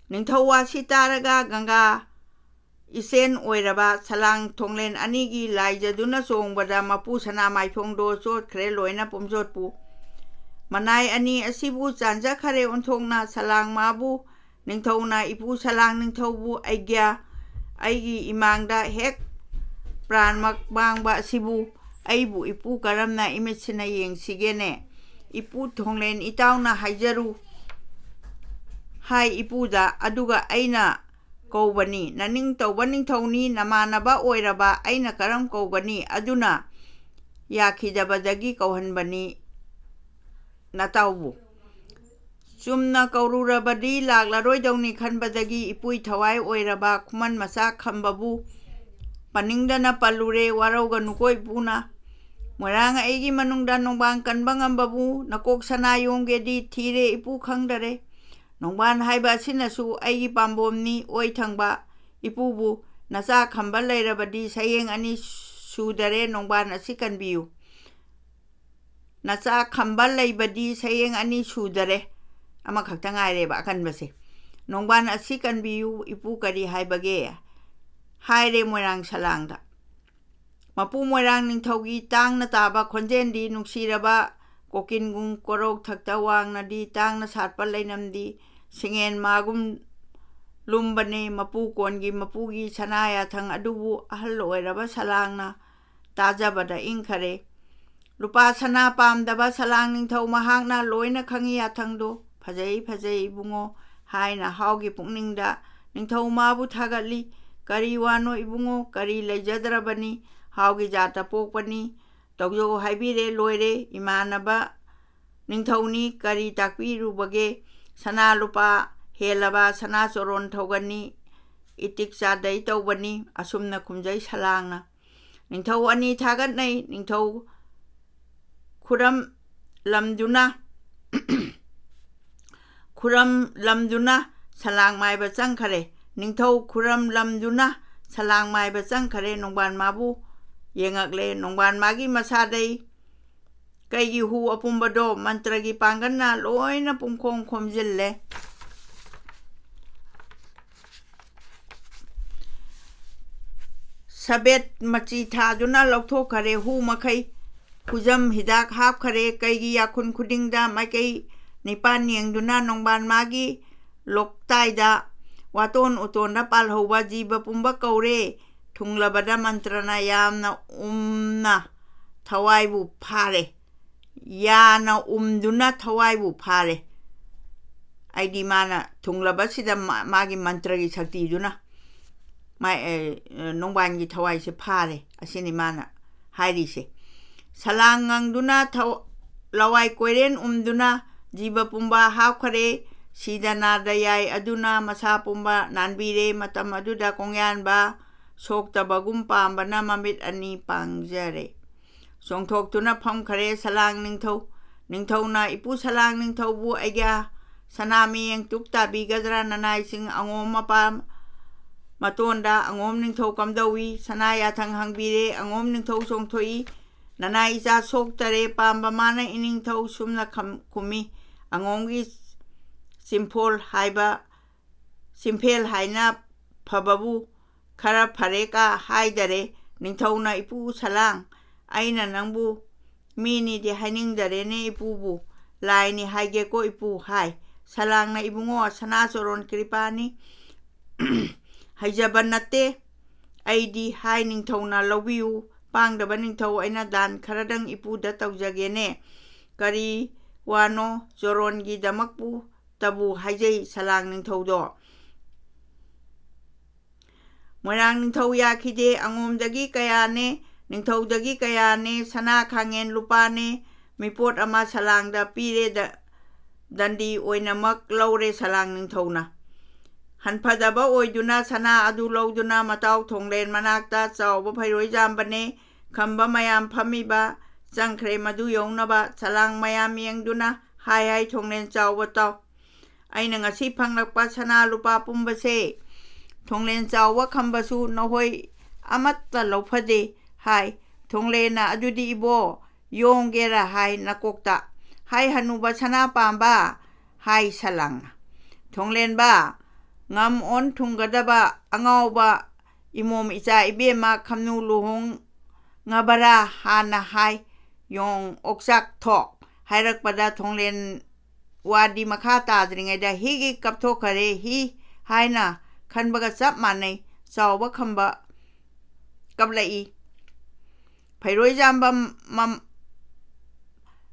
ꯅꯤꯡꯊꯧ ꯋꯥꯁꯤ ꯇꯥꯔꯒ ꯒꯪꯒꯥ ꯏꯆꯦꯟ ꯑꯣꯏꯔꯕ ꯁꯂꯥꯡ ꯊꯣꯡꯂꯦꯟ ꯑꯅꯤꯒꯤ ꯂꯥꯏꯖꯗꯨꯅ ꯆꯣꯡꯕꯗ ꯃꯄꯨ ꯁꯅꯥꯃꯥꯏꯊꯣꯡꯗꯣ ꯆꯣꯠꯈ꯭ꯔꯦ ꯂꯣꯏꯅ ꯄꯨꯝꯆꯣꯠꯄꯨ꯫ ꯃꯅꯥꯏ ꯑꯅꯤ ꯑꯁꯤꯕꯨ ꯆꯥꯟꯖꯈꯔꯦ ꯑꯣꯟꯊꯣꯛꯅ꯫ ꯁꯂꯥꯡ ꯃꯥꯕꯨ ꯅꯤꯡꯊꯧꯅ, "ꯏꯄꯨ ꯁꯂꯥꯡ ꯅꯤꯡꯊꯧꯕꯨ ꯑꯩꯒ꯭ꯌꯥ, ꯑꯩꯒꯤ ꯏꯃꯥꯡꯗ ꯍꯦꯛ ꯄ꯭ꯔꯥꯟꯃꯛ ꯃꯥꯡꯕ ꯑꯁꯤꯕꯨ ꯑꯩꯕꯨ ꯏꯄꯨ ꯀꯔꯝꯅ ꯏꯃꯤꯠꯁꯤꯅ ꯌꯦꯡꯁꯤꯒꯦꯅꯦ? ꯏꯄꯨ ꯊꯣꯡꯂꯦꯟ ꯏꯇꯥꯎꯅ ꯍꯥꯏꯖꯔꯨ" ꯍꯥꯏ ꯏꯄꯨꯗ꯫ "ꯑꯗꯨꯒ ꯑꯩꯅ ꯀꯧꯕꯅꯤ꯫ ꯅꯅꯤꯡ ꯇꯧꯕ ꯅꯤꯡꯊꯧꯅꯤ, ꯅꯃꯥꯟꯅꯕ ꯑꯣꯏꯔꯕ ꯑꯩꯅ ꯀꯔꯝ ꯀꯧꯒꯅꯤ? ꯑꯗꯨꯅ ꯌꯥꯈꯤꯗꯕꯗꯒꯤ ꯀꯧꯍꯟꯕꯅꯤ ꯅꯇꯥꯎꯕꯨ꯫ ꯆꯨꯝꯅ ꯀꯧꯔꯨꯔꯕꯗꯤ ꯂꯥꯛꯂꯔꯣꯏꯗꯧꯅꯤ ꯈꯟꯕꯗꯒꯤ ꯏꯄꯨꯏ ꯊꯋꯥꯏ ꯑꯣꯏꯔꯕ ꯈꯨꯃꯟ ꯃꯆꯥ ꯈꯝꯕꯕꯨ ꯄꯟꯅꯤꯡꯗꯅ ꯄꯜꯂꯨꯔꯦ꯫ ꯋꯥꯔꯧꯒꯅꯨꯀꯣ ꯏꯄꯨꯅ꯫ ꯃꯣꯏꯔꯥꯡ ꯑꯩꯒꯤ ꯃꯅꯨꯡꯗ ꯅꯣꯡꯕꯥꯟ ꯀꯟꯕ ꯉꯝꯕꯕꯨ ꯅꯀꯣꯛ ꯁꯅꯥ ꯌꯣꯝꯒꯦꯗꯤ ꯊꯤꯔꯦ ꯏꯄꯨ ꯈꯪꯗꯔꯦ꯫ ꯅꯣꯡꯕꯥꯟ ꯍꯥꯏꯕ ꯑꯁꯤꯅꯁꯨ ꯑꯩꯒꯤ ꯄꯥꯝꯕꯣꯝꯅꯤ ꯑꯣꯏ ꯊꯪꯕ꯫ ꯏꯄꯨꯕꯨ ꯅꯆꯥ ꯈꯝꯕ ꯂꯩꯔꯕꯗꯤ ꯁꯌꯦꯡ ꯑꯅꯤ ꯁꯨꯗꯔꯦ ꯅꯣꯡꯕꯥꯟ ꯑꯁꯤ ꯀꯟꯕꯤꯌꯨ꯫ ꯅꯆꯥ ꯈꯝꯕ ꯂꯩꯕꯗꯤ ꯁꯌꯦꯡ ꯑꯅꯤ ꯁꯨꯗꯔꯦ, ꯑꯃꯈꯛꯇ ꯉꯥꯏꯔꯦꯕ ꯑꯀꯟꯕꯁꯦ꯫ ꯅꯣꯡꯕꯥꯟ ꯑꯁꯤ ꯀꯟꯕꯤꯌꯨ ꯏꯄꯨ, ꯀꯔꯤ ꯍꯥꯏꯕꯒꯦ? ꯍꯥꯏꯔꯦ ꯃꯣꯏꯔꯥꯡ ꯁꯂꯥꯡꯗ꯫ ꯃꯄꯨ ꯃꯣꯏꯔꯥꯡ ꯅꯤꯡꯊꯧꯒꯤ ꯇꯥꯡꯅ ꯇꯥꯕ ꯈꯣꯟꯖꯦꯜꯗꯤ ꯅꯨꯡꯁꯤꯔꯕ ꯀꯣꯀꯤꯟꯒꯨꯝ ꯀꯣꯔꯧ ꯊꯛꯇ ꯋꯥꯡꯅꯗꯤ ꯇꯥꯡꯅ ꯁꯥꯠꯄ ꯂꯩꯅꯝꯗꯤ ꯁꯤꯡꯉꯦꯟ ꯃꯥꯒꯨꯝ ꯂꯨꯝꯕꯅꯦ꯫ ꯃꯄꯨ ꯀꯣꯟꯒꯤ ꯃꯄꯨꯒꯤ ꯁꯅꯥ ꯌꯥꯊꯪ ꯑꯗꯨꯕꯨ ꯑꯍꯜ ꯑꯣꯏꯔꯕ ꯁꯂꯥꯡꯅ ꯇꯥꯖꯕꯗ ꯏꯪꯈꯔꯦ꯫ ꯂꯨꯄꯥ ꯁꯅꯥ ꯄꯥꯝꯗꯕ ꯁꯂꯥꯡ ꯅꯤꯡꯊꯧ ꯃꯍꯥꯛꯅ ꯂꯣꯏꯅ ꯈꯪꯏ꯫ ꯌꯥꯊꯪꯗꯣ ꯐꯖꯩ, ꯐꯖꯩ ꯏꯕꯨꯡꯉꯣ ꯍꯥꯏꯅ ꯍꯥꯎꯒꯤ ꯄꯨꯛꯅꯤꯡꯗ ꯅꯤꯡꯊꯧ ꯃꯥꯕꯨ ꯊꯥꯒꯠꯂꯤ꯫ "ꯀꯔꯤ ꯋꯥꯅꯣ ꯏꯕꯨꯡꯉꯣ, ꯀꯔꯤ ꯂꯩꯖꯗ꯭ꯔꯕꯅꯤ?" "ꯍꯥꯎꯒꯤ ꯖꯥꯠꯇ ꯄꯣꯛꯄꯅꯤ, ꯇꯧꯖꯧ ꯍꯥꯏꯕꯤꯔꯦ, ꯂꯣꯏꯔꯦ꯫ ꯏꯃꯥꯟꯅꯕ ꯅꯤꯡꯊꯧꯅꯤ, ꯀꯔꯤ ꯇꯥꯛꯄꯤꯔꯨꯕꯒꯦ? ꯁꯅꯥ ꯂꯨꯄꯥ ꯍꯦꯜꯂꯕ ꯁꯅꯥ ꯆꯣꯔꯣꯟ ꯊꯧꯒꯅꯤ, ꯏꯇꯤꯛ ꯆꯥꯗꯩ ꯇꯧꯕꯅꯤ", ꯑꯁꯨꯝꯅ ꯈꯨꯝꯖꯩ ꯁꯂꯥꯡꯅ꯫ ꯅꯤꯡꯊꯧ ꯑꯅꯤ ꯊꯥꯒꯠꯅꯩ꯫ ꯅꯤꯡꯊꯧ ꯈꯨꯔꯝꯂꯝꯗꯨꯅ ꯈꯨꯔꯝꯂꯝꯗꯨꯅ ꯁꯂꯥꯡ ꯃꯥꯏꯕ ꯆꯪꯈꯔꯦ꯫ ꯅꯤꯡꯊꯧ ꯈꯨꯔꯝꯂꯝꯗꯨꯅ ꯁꯂꯥꯡ ꯃꯥꯏꯕ ꯆꯪꯈꯔꯦ꯫ ꯅꯣꯡꯕꯥꯟ ꯃꯥꯕꯨ ꯌꯦꯡꯉꯛꯂꯦ꯫ ꯅꯣꯡꯕꯥꯟ ꯃꯥꯒꯤ ꯃꯁꯥꯗꯩ ꯀꯩꯒꯤ ꯍꯨ ꯑꯄꯨꯝꯕꯗꯣ ꯃꯟꯇ꯭ꯔꯒꯤ ꯄꯥꯡꯒꯜꯅ ꯂꯣꯏꯅ ꯄꯨꯝꯈꯣꯡ ꯈꯣꯝꯖꯤꯜꯂꯦ꯫ ꯁꯕꯦꯠ ꯃꯆꯤ ꯊꯥꯗꯨꯅ ꯂꯧꯊꯣꯛꯈꯔꯦ꯫ ꯍꯨ ꯃꯈꯩ ꯈꯨꯖꯝ ꯍꯤꯗꯥꯛ ꯍꯥꯞꯈꯔꯦ꯫ ꯀꯩꯒꯤ ꯌꯥꯈꯨꯟ ꯈꯨꯗꯤꯡꯗ ꯃꯥꯏꯀꯩ ꯅꯤꯄꯥꯟ ꯌꯦꯡꯗꯨꯅ ꯅꯣꯡꯕꯥꯟ ꯃꯥꯒꯤ ꯂꯣꯛꯇꯥꯏꯗ ꯋꯥꯇꯣꯟ ꯎꯇꯣꯟꯗ ꯄꯥꯜꯍꯧꯕ ꯖꯤꯕ ꯄꯨꯝꯕ ꯀꯧꯔꯦ꯫ ꯊꯨꯡꯂꯕꯗ ꯃꯟꯇ꯭ꯔꯅ ꯌꯥꯝꯅ ꯎꯝꯅ ꯊꯋꯥꯏꯕꯨ ꯐꯥꯔꯦ꯫ ꯌꯥꯅ ꯎꯝꯗꯨꯅ ꯊꯋꯥꯏꯕꯨ ꯐꯥꯔꯦ꯫ ꯑꯩꯗꯤ ꯃꯥꯅ ꯊꯨꯡꯂꯕꯁꯤꯗ ꯃꯥ-, ꯃꯥꯒꯤ ꯃꯟꯇ꯭ꯔꯒꯤ ꯁꯛꯇꯤꯗꯨꯅ ꯃꯥ-, ꯑꯦ, ꯅꯣꯡꯕꯥꯟꯒꯤ ꯊꯋꯥꯏꯁꯦ ꯐꯥꯔꯦ꯫ ꯑꯁꯤꯅꯤ ꯃꯥꯅ ꯍꯥꯏꯔꯤꯁꯦ꯫ ꯁꯂꯥꯡ ꯉꯪꯗꯨꯅ ꯊꯧ-, ꯂꯋꯥꯏ ꯀꯣꯏꯔꯦꯟ ꯎꯝꯗꯨꯅ ꯖꯤꯕ ꯄꯨꯝꯕ ꯍꯥꯞꯈꯔꯦ꯫ ꯁꯤꯗ ꯅꯥꯗ ꯌꯥꯏ ꯑꯗꯨꯅ ꯃꯁꯥ ꯄꯨꯝꯕ ꯅꯥꯟꯕꯤꯔꯦ꯫ ꯃꯇꯝ ꯑꯗꯨꯗ ꯀꯣꯡꯌꯥꯟꯕ ꯁꯣꯛꯇꯕꯒꯨꯝ ꯄꯥꯝꯕꯅ ꯃꯃꯤꯠ ꯑꯅꯤ ꯄꯥꯡꯖꯔꯦ꯫ ꯆꯣꯡꯊꯣꯛꯇꯨꯅ ꯐꯝꯈꯔꯦ ꯁꯂꯥꯡ ꯅꯤꯡꯊꯧ꯫ ꯅꯤꯡꯊꯧꯅ ꯏꯄꯨ ꯁꯂꯥꯡ ꯅꯤꯡꯊꯧꯕꯨ ꯑꯩꯒ꯭ꯌꯥ ꯁꯅꯥ ꯃꯤꯌꯦꯡ ꯇꯨꯞ ꯇꯥꯕꯤꯒꯗ꯭ꯔꯥ? ꯅꯅꯥꯏꯁꯤꯡ ꯑꯉꯣꯝ ꯃꯄꯥ ꯃꯇꯣꯟꯗ ꯑꯉꯣꯝ ꯅꯤꯡꯊꯧ ꯀꯝꯗꯧꯏ? ꯁꯅꯥ ꯌꯥꯊꯪ ꯍꯪꯕꯤꯔꯦ꯫ ꯑꯉꯣꯝ ꯅꯤꯡꯊꯧ ꯆꯣꯡꯊꯣꯛꯏ꯫ "ꯅꯅꯥꯏ ꯏꯆꯥ ꯁꯣꯛꯇꯔꯦ, ꯄꯥꯝꯕ ꯃꯥꯅ ꯏꯅꯤꯡꯊꯧ ꯁꯨꯝꯅ ꯈꯝ-, ꯈꯨꯝꯃꯤ꯫ ꯑꯉꯣꯝꯒꯤ ꯆꯤꯝꯐꯣꯜ ꯍꯥꯏꯕ, ꯆꯤꯝꯐꯦꯜ ꯍꯥꯏꯅ ꯐꯕꯕꯨ ꯈꯔ ꯐꯔꯦ ꯀꯥ ꯍꯥꯏꯗꯔꯦ꯫" ꯅꯤꯡꯊꯧꯅ, "ꯏꯄꯨ ꯁꯂꯥꯡ, ꯑꯩꯅ ꯅꯪꯕꯨ ꯃꯤꯅꯤꯗꯤ ꯍꯥꯏꯅꯤꯡꯗꯔꯦꯅꯦ ꯏꯄꯨꯕꯨ, ꯂꯥꯏꯅꯤ ꯍꯥꯏꯒꯦꯀꯣ ꯏꯄꯨ" ꯍꯥꯏ꯫ ꯁꯂꯥꯡꯅ, "ꯏꯕꯨꯡꯉꯣ, ꯁꯅꯥ ꯆꯣꯔꯣꯟ ꯀ꯭ꯔꯤꯄꯥꯅꯤ, ꯍꯩꯖꯕ ꯅꯠꯇꯦ ꯑꯩꯗꯤ, ꯍꯥꯏ ꯅꯤꯡꯊꯧꯅ꯫ ꯂꯧꯕꯤꯌꯨ, ꯄꯥꯡꯗꯕ ꯅꯤꯡꯊꯧ, ꯑꯩꯅ ꯗꯥꯟ ꯈꯔꯗꯪ ꯏꯄꯨꯗ ꯇꯧꯖꯒꯦꯅꯦ꯫ ꯀꯔꯤ ꯋꯥꯅꯣ? ꯆꯣꯔꯣꯟꯒꯤꯗꯃꯛꯄꯨ ꯇꯕꯨ ꯍꯥꯏꯖꯩ ꯁꯂꯥꯡ ꯅꯤꯡꯊꯧꯗꯣ꯫ ꯃꯣꯏꯔꯥꯡ ꯅꯤꯡꯊꯧ ꯌꯥꯈꯤꯗꯦ꯫ ꯑꯉꯣꯝꯗꯒꯤ ꯀꯌꯥꯅꯦ, ꯅꯤꯡꯊꯧꯗꯒꯤ ꯀꯌꯥꯅꯦ, ꯁꯅꯥ ꯈꯥꯡꯉꯦꯟ ꯂꯨꯄꯥꯅꯦ, ꯃꯤꯄꯣꯠ ꯑꯃ ꯁꯂꯥꯡꯗ ꯄꯤꯔꯦ꯫ ꯗ-, ꯗꯟꯗꯤ ꯑꯣꯏꯅꯃꯛ ꯂꯧꯔꯦ ꯁꯂꯥꯡ ꯅꯤꯡꯊꯧꯅ꯫ ꯍꯟꯐꯗꯕ ꯑꯣꯏꯗꯨꯅ ꯁꯅꯥ ꯑꯗꯨ ꯂꯧꯗꯨꯅ ꯃꯇꯥꯎ ꯊꯣꯡꯂꯦꯟ ꯃꯅꯥꯛꯇ ꯆꯥꯎꯕ ꯐꯩꯔꯣꯏꯖꯥꯝꯕꯅꯦ ꯈꯝꯕ ꯃꯌꯥꯝ ꯐꯝꯃꯤꯕ ꯆꯪꯈ꯭ꯔꯦ꯫ ꯃꯗꯨ ꯌꯧꯅꯕ ꯁꯂꯥꯡ ꯃꯌꯥꯝ ꯌꯦꯡꯗꯨꯅ ꯍꯥꯏ ꯍꯥꯏ, "ꯊꯣꯡꯂꯦꯟ ꯆꯥꯎꯕ ꯇꯥꯎ, ꯑꯩꯅ ꯉꯁꯤ ꯐꯪꯂꯛꯄ ꯁꯅꯥ ꯂꯨꯄꯥ ꯄꯨꯝꯕꯁꯦ ꯊꯣꯡꯂꯦꯟ ꯆꯥꯎꯕ ꯈꯝꯕꯁꯨ ꯅꯈꯣꯏ ꯑꯃꯠꯇ ꯂꯧꯐꯗꯦ" ꯍꯥꯏ꯫ ꯊꯣꯡꯂꯦꯟꯅ, "ꯑꯗꯨꯗꯤ ꯏꯕꯣ, ꯌꯣꯡꯒꯦꯔꯥ" ꯍꯥꯏ ꯅꯀꯣꯛꯇ꯫ ꯍꯥꯏ ꯍꯅꯨꯕ ꯁꯅꯥ ꯄꯥꯝꯕ, ꯍꯥꯏ ꯁꯂꯥꯡꯅ꯫ ꯊꯣꯡꯂꯦꯟꯕ, ꯉꯝ ꯑꯣꯟ ꯊꯨꯡꯒꯗꯕ ꯑꯉꯥꯎꯕ ꯏꯃꯣꯝ ꯏꯆꯥ ꯏꯕꯦꯝꯃ ꯈꯝꯅꯨ ꯂꯨꯍꯣꯡꯉꯕꯔꯥ ꯍꯥꯟꯅ ꯍꯥꯏ꯫ ꯌꯣꯡ ꯑꯣꯛꯆꯥꯛ ꯊꯣꯛ ꯍꯥꯏꯔꯛꯄꯗ ꯊꯣꯡꯂꯦꯟ ꯋꯥꯗꯤ ꯃꯈꯥ ꯇꯥꯗ꯭ꯔꯤꯉꯩꯗ ꯍꯤꯒꯤ ꯀꯞꯊꯣꯛꯈꯔꯦ꯫ ꯍꯤ ꯍꯥꯏꯅ ꯈꯟꯕꯒ ꯆꯞ ꯃꯥꯟꯅꯩ꯫ ꯆꯥꯎꯕ ꯈꯝꯕ ꯀꯞꯂꯛꯏ꯫ ꯐꯩꯔꯣꯏꯖꯥꯝꯕ ꯃꯝ-,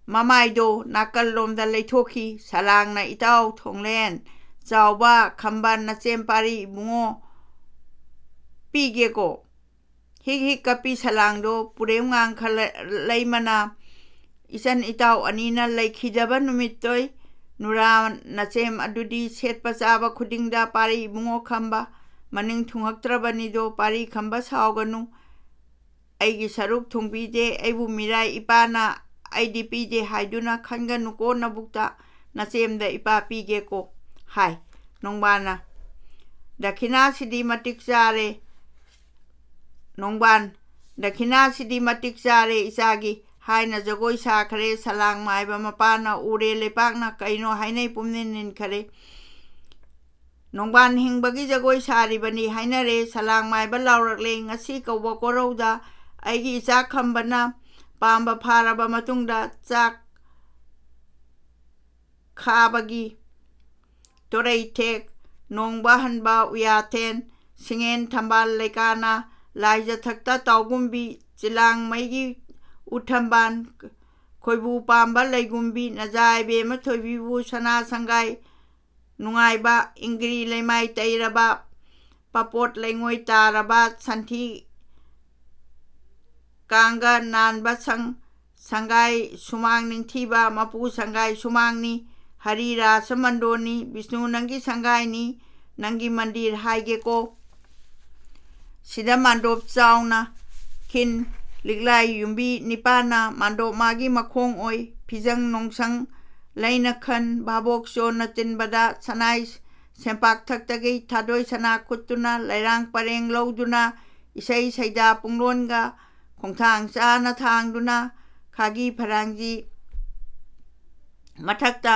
ꯃꯃꯥꯏꯗꯣ ꯅꯥꯀꯜꯂꯣꯝꯗ ꯂꯩꯊꯣꯛꯈꯤ꯫ ꯁꯂꯥꯡꯅ, "ꯏꯇꯥꯎ ꯊꯣꯡꯂꯦꯟ ꯆꯥꯎꯕ ꯈꯝꯕ ꯅꯆꯦꯝ ꯄꯥꯔꯤ ꯏꯕꯨꯡꯉꯣ ꯄꯤꯒꯦꯀꯣ"꯫ ꯍꯤꯛ ꯍꯤꯛ ꯀꯞꯄꯤ ꯁꯂꯥꯡꯗꯣ ꯄꯨꯔꯦꯝ ꯉꯥꯡꯈ ꯂꯩꯃꯅ ꯏꯆꯟ ꯏꯇꯥꯎ ꯑꯅꯤꯅ ꯂꯩꯈꯤꯗꯕ ꯅꯨꯃꯤꯠꯇꯣꯏ ꯅꯨꯔꯥ ꯅꯆꯦꯝ ꯑꯗꯨꯗꯤ ꯁꯦꯠꯄ ꯆꯥꯕ ꯈꯨꯗꯤꯡꯗ ꯄꯥꯔꯤ ꯏꯕꯨꯡꯉꯣ ꯈꯝꯕ ꯃꯅꯤꯡ ꯊꯨꯡꯉꯛꯇ꯭ꯔꯕꯅꯤꯗꯣ꯫ ꯄꯥꯔꯤ ꯈꯝꯕ ꯁꯥꯎꯒꯅꯨ, ꯑꯩꯒꯤ ꯁꯔꯨꯛ ꯊꯨꯡꯕꯤꯗꯦ, ꯑꯩꯕꯨ ꯃꯤꯔꯥꯏ ꯏꯄꯥꯅ ꯑꯩꯗꯤ ꯄꯤꯗꯦ ꯍꯥꯏꯗꯨꯅ ꯈꯟꯒꯅꯨꯀꯣ ꯅꯕꯨꯛꯇ, ꯅꯆꯦꯝꯗ ꯏꯄꯥ ꯄꯤꯒꯦꯀꯣ ꯍꯥꯏ꯫ ꯅꯣꯡꯕꯥꯟꯅ, "ꯗꯈꯤꯅꯥꯁꯤꯗꯤ ꯃꯇꯤꯛ ꯆꯥꯔꯦ"꯫ ꯅꯣꯡꯕꯥꯟ, "ꯗꯈꯤꯅꯥꯁꯤꯗꯤ ꯃꯇꯤꯛ ꯆꯥꯔꯦ ꯏꯆꯥꯒꯤ" ꯍꯥꯏꯅ ꯖꯒꯣꯏ ꯁꯥꯈ꯭ꯔꯦ꯫ ꯁꯂꯥꯡ ꯃꯥꯏꯕ ꯃꯄꯥꯅ ꯎꯔꯦ, ꯂꯩꯄꯥꯛꯅ ꯀꯩꯅꯣ ꯍꯥꯏꯅꯩ ꯄꯨꯝꯅꯤꯟ ꯅꯤꯟꯈꯔꯦ꯫ ꯅꯣꯡꯕꯥꯟ ꯍꯤꯡꯕꯒꯤ ꯖꯒꯣꯏ ꯁꯥꯔꯤꯕꯅꯤ ꯍꯥꯏꯅꯔꯦ꯫ ꯁꯂꯥꯡ ꯃꯥꯏꯕ ꯂꯥꯎꯔꯛꯂꯦ, "ꯉꯁꯤ ꯀꯧꯕ ꯀꯣꯔꯧꯗ ꯑꯩꯒꯤ ꯏꯆꯥ ꯈꯝꯕꯅ ꯄꯥꯝꯕ ꯐꯥꯔꯕ ꯃꯇꯨꯡꯗ ꯆꯥꯛ ꯈꯥꯕꯒꯤ ꯇꯣꯔꯩ ꯊꯦꯛ ꯅꯣꯡꯕ ꯍꯟꯕ ꯎꯌꯥꯊꯦꯟ, ꯁꯤꯡꯉꯦꯟ ꯊꯝꯕꯥꯜ ꯂꯩꯀꯥꯅ, ꯂꯥꯏꯖꯊꯛꯇ ꯇꯥꯎꯒꯨꯝꯕꯤ, ꯆꯤꯂꯥꯡꯃꯩꯒꯤ ꯎꯊꯝꯕꯥꯜ, ꯈꯣꯏꯕꯨ ꯄꯥꯝꯕ ꯂꯩꯒꯨꯝꯕꯤ, ꯅꯖꯥ ꯏꯕꯦꯝꯃ ꯊꯣꯏꯕꯤꯕꯨ ꯁꯅꯥ ꯁꯪꯒꯥꯏ ꯅꯨꯡꯉꯥꯏꯕ, ꯏꯪꯒ꯭ꯔꯤ ꯂꯩꯃꯥꯏ ꯇꯩꯔꯕ, ꯄꯥꯄꯣꯠ ꯂꯩꯉꯣꯏ ꯇꯥꯔꯕ, ꯁꯟꯊꯤ ꯀꯥꯡꯒ ꯅꯥꯟꯕ ꯁꯪ, ꯁꯪꯒꯥꯏ ꯁꯨꯃꯥꯡ ꯅꯤꯡꯊꯤꯕ, ꯃꯄꯨ ꯁꯪꯒꯥꯏ ꯁꯨꯃꯥꯡꯅꯤ, ꯍꯔꯤ ꯔꯥꯁ ꯃꯟꯗꯣꯅꯤ, ꯕꯤꯁꯅꯨ ꯅꯪꯒꯤ ꯁꯪꯒꯥꯏꯅꯤ, ꯅꯪꯒꯤ ꯃꯟꯗꯤꯔ ꯍꯥꯏꯒꯦꯀꯣ꯫ ꯁꯤꯗ ꯃꯥꯟꯗꯣꯞ ꯆꯥꯎꯅ ꯈꯤꯟ, ꯂꯤꯛꯂꯥꯏ ꯌꯨꯝꯕꯤ ꯅꯤꯄꯥꯟꯅ ꯃꯥꯟꯗꯣꯞ ꯃꯥꯒꯤ ꯃꯈꯣꯡ ꯑꯣꯏ, ꯐꯤꯖꯪ ꯅꯣꯡꯁꯪ ꯂꯩꯅ ꯈꯟ, ꯚꯥꯕꯣꯛ ꯆꯣꯟꯅ ꯇꯤꯟꯕꯗ ꯁꯅꯥꯏ ꯁꯦꯝꯄꯥꯛ ꯊꯛꯇꯒꯤ ꯊꯥꯗꯣꯏ ꯁꯅꯥ ꯈꯨꯠꯇꯨꯅ ꯂꯩꯔꯥꯡ ꯄꯔꯦꯡ ꯂꯧꯗꯨꯅ ꯏꯁꯩ ꯁꯩꯗꯥ ꯄꯨꯡꯂꯣꯟꯒ ꯈꯣꯡꯊꯥꯡ ꯆꯥꯅ ꯊꯥꯡꯗꯨꯅ ꯈꯥꯒꯤ ꯐꯔꯥꯡꯖꯤ ꯃꯊꯛꯇ